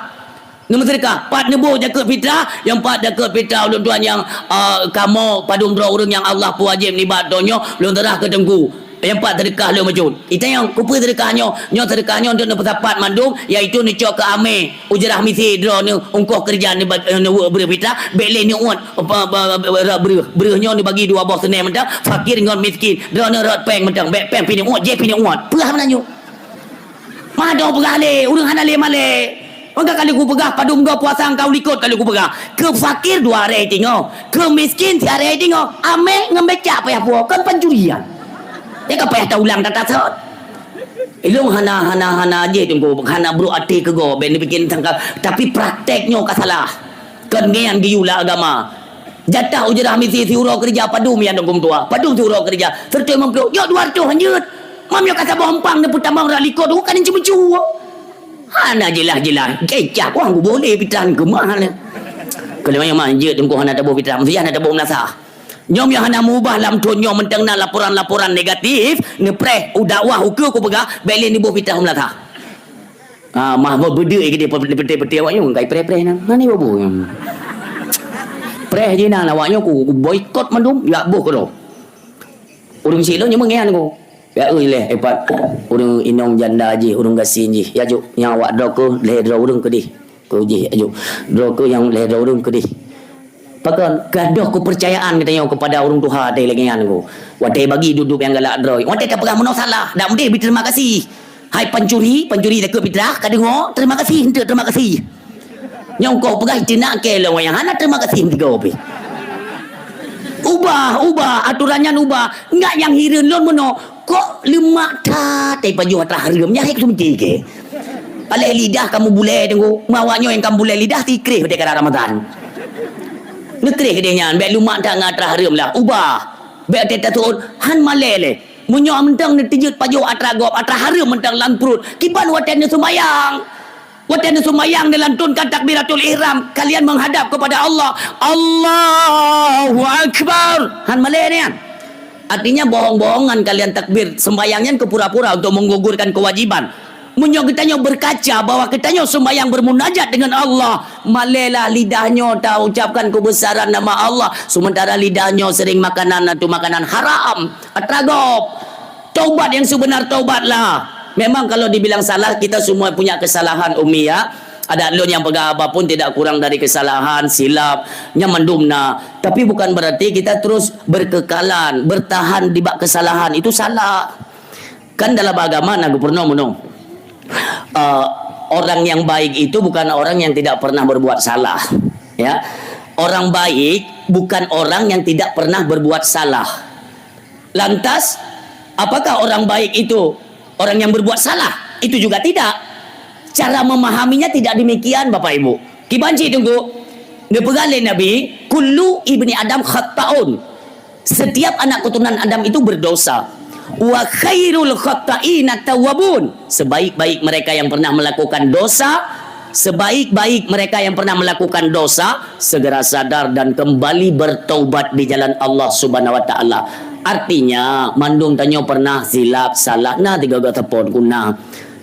Neumeuseudeukah. Pat neuboh zakat fitrah, nyang pat zakat fitrah ulôn tuan nyang, ah, kamoe padum droe ureuëng nyang Allah peuwajéb nibak donya, lôn seurah keu Teungku. Nyang pat seudeukah lôn bacut. Itanyong, keupeue seudeukah nyoe? Nyoe seudeukah nyoe untuk neupeusapat mandum, yaitu neucok keu amé, ujarah misi droeneuh, ongkoh keureuja neuba-, neuweuek breueh fitrah, bék lé neuuet, apa, apa, apa, apa, breueh. Breueh nyoe neubagi dua boh seuneh mantong, fakir ngon miskin. Droeneuh rot péng mantong, bék péng pih neuuet, jih pih neuuet. Peue hana nyoe? Mado peugah lé, ureuëng hana lé malée. Maka ka lheueh kupeugah, padum goe puasa engkau likot ka lheueh kupeugah. Keu fakir dua aré teungoh, keu miskin siaré teungoh. Amé ngon becak payah puwoe, kon pancurian. Nyan ka payah taulang tatasot. Ilong hana, hana, hana jih Teungku, hana brok até keu gob, ben dipikir sangka, tapi praktek nyoe ka salah. Kon ngian geuyue lam agama. Jatah ujarah misi siuroe keureuja padum nyan Teungku meutuah, padum siuroe keureuja. Seratus lima puluh, yok dua ratus hanjeuet. Mam yok ka saboh empang neupeutamong rot likot, kan cuma cue. Hana jeulaih-jeulaih. Kecah, wah, kuboh lé pitan keumah lé. Kalau yang manjeuet Teungku hana taboh pitan, mesti hana taboh meulasah. Nyoe nyang hana meubah lam thon nyoe mantong na laporan-laporan negatif, neupreh u dakwah ukeue kupeugah, bék lé neuboh pitan meulasah. Ah, mah beudeuk gede peutih-peutih awak nyoe kai preh-preh nan. Nani bobo. Preh je nan awak nyoe ku, ku boikot mandum, jak boh keudroe. Ureuëng silo nyoe meungian ku. Ya ui leh epat ureuëng inong janda jih, ureuëng gasien jih. Ya juk nyang awak droe keuh lhée droe ureuëng keudeh. Keu jih ya juk. Droe keuh nyang lhée droe ureuëng keudeh. Pakon gadoh kepercayaan geutanyoe kepada ureuëng tuha teuh lagée nyan ku. Watée bagi duduek nyang galak droe. Watée tapeugah meunoe salah, dak mudeh bri terima kasih. Hai pancuri, pancuri takeuet pitrah, ka deungoe, terima kasih, enteuk terima kasih. Nyang kau peugah teunak keu lôn nyang hana terima kasih meusigoe pih. Ubah, ubah, aturan nyan ubah. Enggak nyang hireuen lôn meunoe. Kok leumak that, eh, pajoh atra hareuem, nyan hai keu seumiké keu. Paléh lidah kamoe bulée Teungku, mawak nyoe nyang kamoe bulée lidah sikreh watée ka Ramadan. Neukreh geude nyan, bék leumak that ngon atra hareuem lah, ubah. Bék watée taseuôt, han malée lé. Meunyoe mantong neuteujeuet pajoh atra gob, atra hareuem mantong lam pruet, kiban watée neuseumayang. Watée neuseumayang neulantunkan takbiratul ihram, kalian menghadap kepada Allah. Allahu Akbar. Han malée nyan. Artinya bohong-bohongan kalian takbir sembahyang nyan keu pura-pura untuk menggugurkan kewajiban. Meunyoe geutanyoe berkaca bahwa geutanyoe sembahyang bermunajat dengan Allah, malée lah lidah nyoe ta ucapkan kebesaran nama Allah, sementara lidah nyoe sering makanan atau makanan haram, atra gob. Taubat yang sebenar taubatlah. Memang kalau dibilang salah, kita semua punya kesalahan, Umi, ya. Adak lôn nyang peugah apa pun tidak kurang dari kesalahan, silap, nyan mandum na. Tapi bukan berarti kita terus berkekalan, bertahan di bak kesalahan. Itu salah. Kan dalam agama na geupeurunoe meunoe. Eh, orang yang baik itu bukan orang yang tidak pernah berbuat salah. Ya. Orang baik bukan orang yang tidak pernah berbuat salah. Lantas, apakah orang baik itu orang yang berbuat salah? Itu juga tidak. Cara memahaminya tidak demikian, Bapak Ibu. Kiban cit Teungku, neupeugah lé Nabi, "Kullu ibni Adam khatta'un." Setiap anak keturunan Adam itu berdosa. "Wa khairul khatta'ina tawwabun." Sebaik-baik mereka yang pernah melakukan dosa, sebaik-baik mereka yang pernah melakukan dosa, segera sadar dan kembali bertaubat di jalan Allah Subhanahu wa Taala. Artinya, mandum tanyoe pernah silap, salah, na tiga-tiga teupon guna.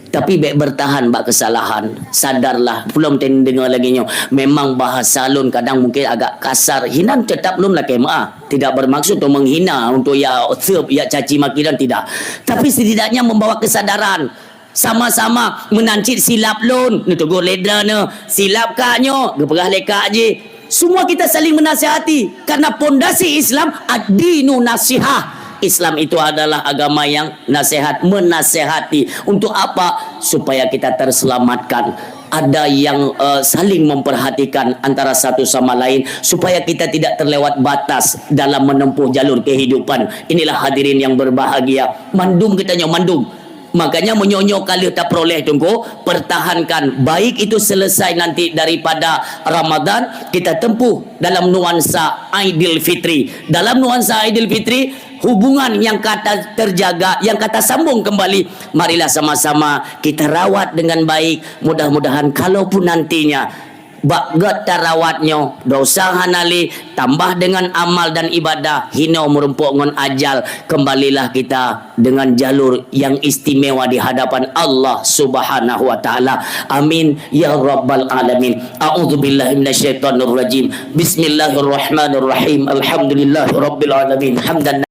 Tapi bék bertahan bak kesalahan. Sadarlah, peulom teudeungoe lagée nyoe. Memang bahasa lôn kadang mungkin agak kasar. Hinan tetap lôn lakée meu'ah. Tidak bermaksud untuk menghina, untuk ya seup, ya caci maki dan tidak. Tapi setidaknya membawa kesadaran. Sama-sama meunan cit silap lôn, neutegur lé droeneuh, silap kak nyoe, geupeugah lé kak jih. Semua kita saling menasihati karena pondasi Islam ad-dinu nasihah. Islam itu adalah agama yang nasihat, menasihati. Untuk apa? Supaya kita terselamatkan. Ada yang uh, saling memperhatikan antara satu sama lain supaya kita tidak terlewat batas dalam menempuh jalur kehidupan. Inilah hadirin yang berbahagia. Mandum kita nyoe mandum. Makanya meunyoe-nyoe ka lheueh tapeuroleh Teungku, pertahankan. Baik itu selesai nanti daripada Ramadan, kita tempuh dalam nuansa Aidilfitri. Dalam nuansa Aidilfitri, hubungan yang kata terjaga, yang kata sambung kembali. Marilah sama-sama kita rawat dengan baik. Mudah-mudahan kalaupun nantinya bak gét tarawat nyoe, dosa hana lé, tambah dengan amal dan ibadah, hinoe meurumpok ngon ajal, kembalilah kita dengan jalur yang istimewa di hadapan Allah Subhanahu wa Ta'ala. Amin ya Rabbal Alamin. A'udzubillahi minasyaitonirrajim. Bismillahirrahmanirrahim. Alhamdulillahirabbil alamin. Hamdan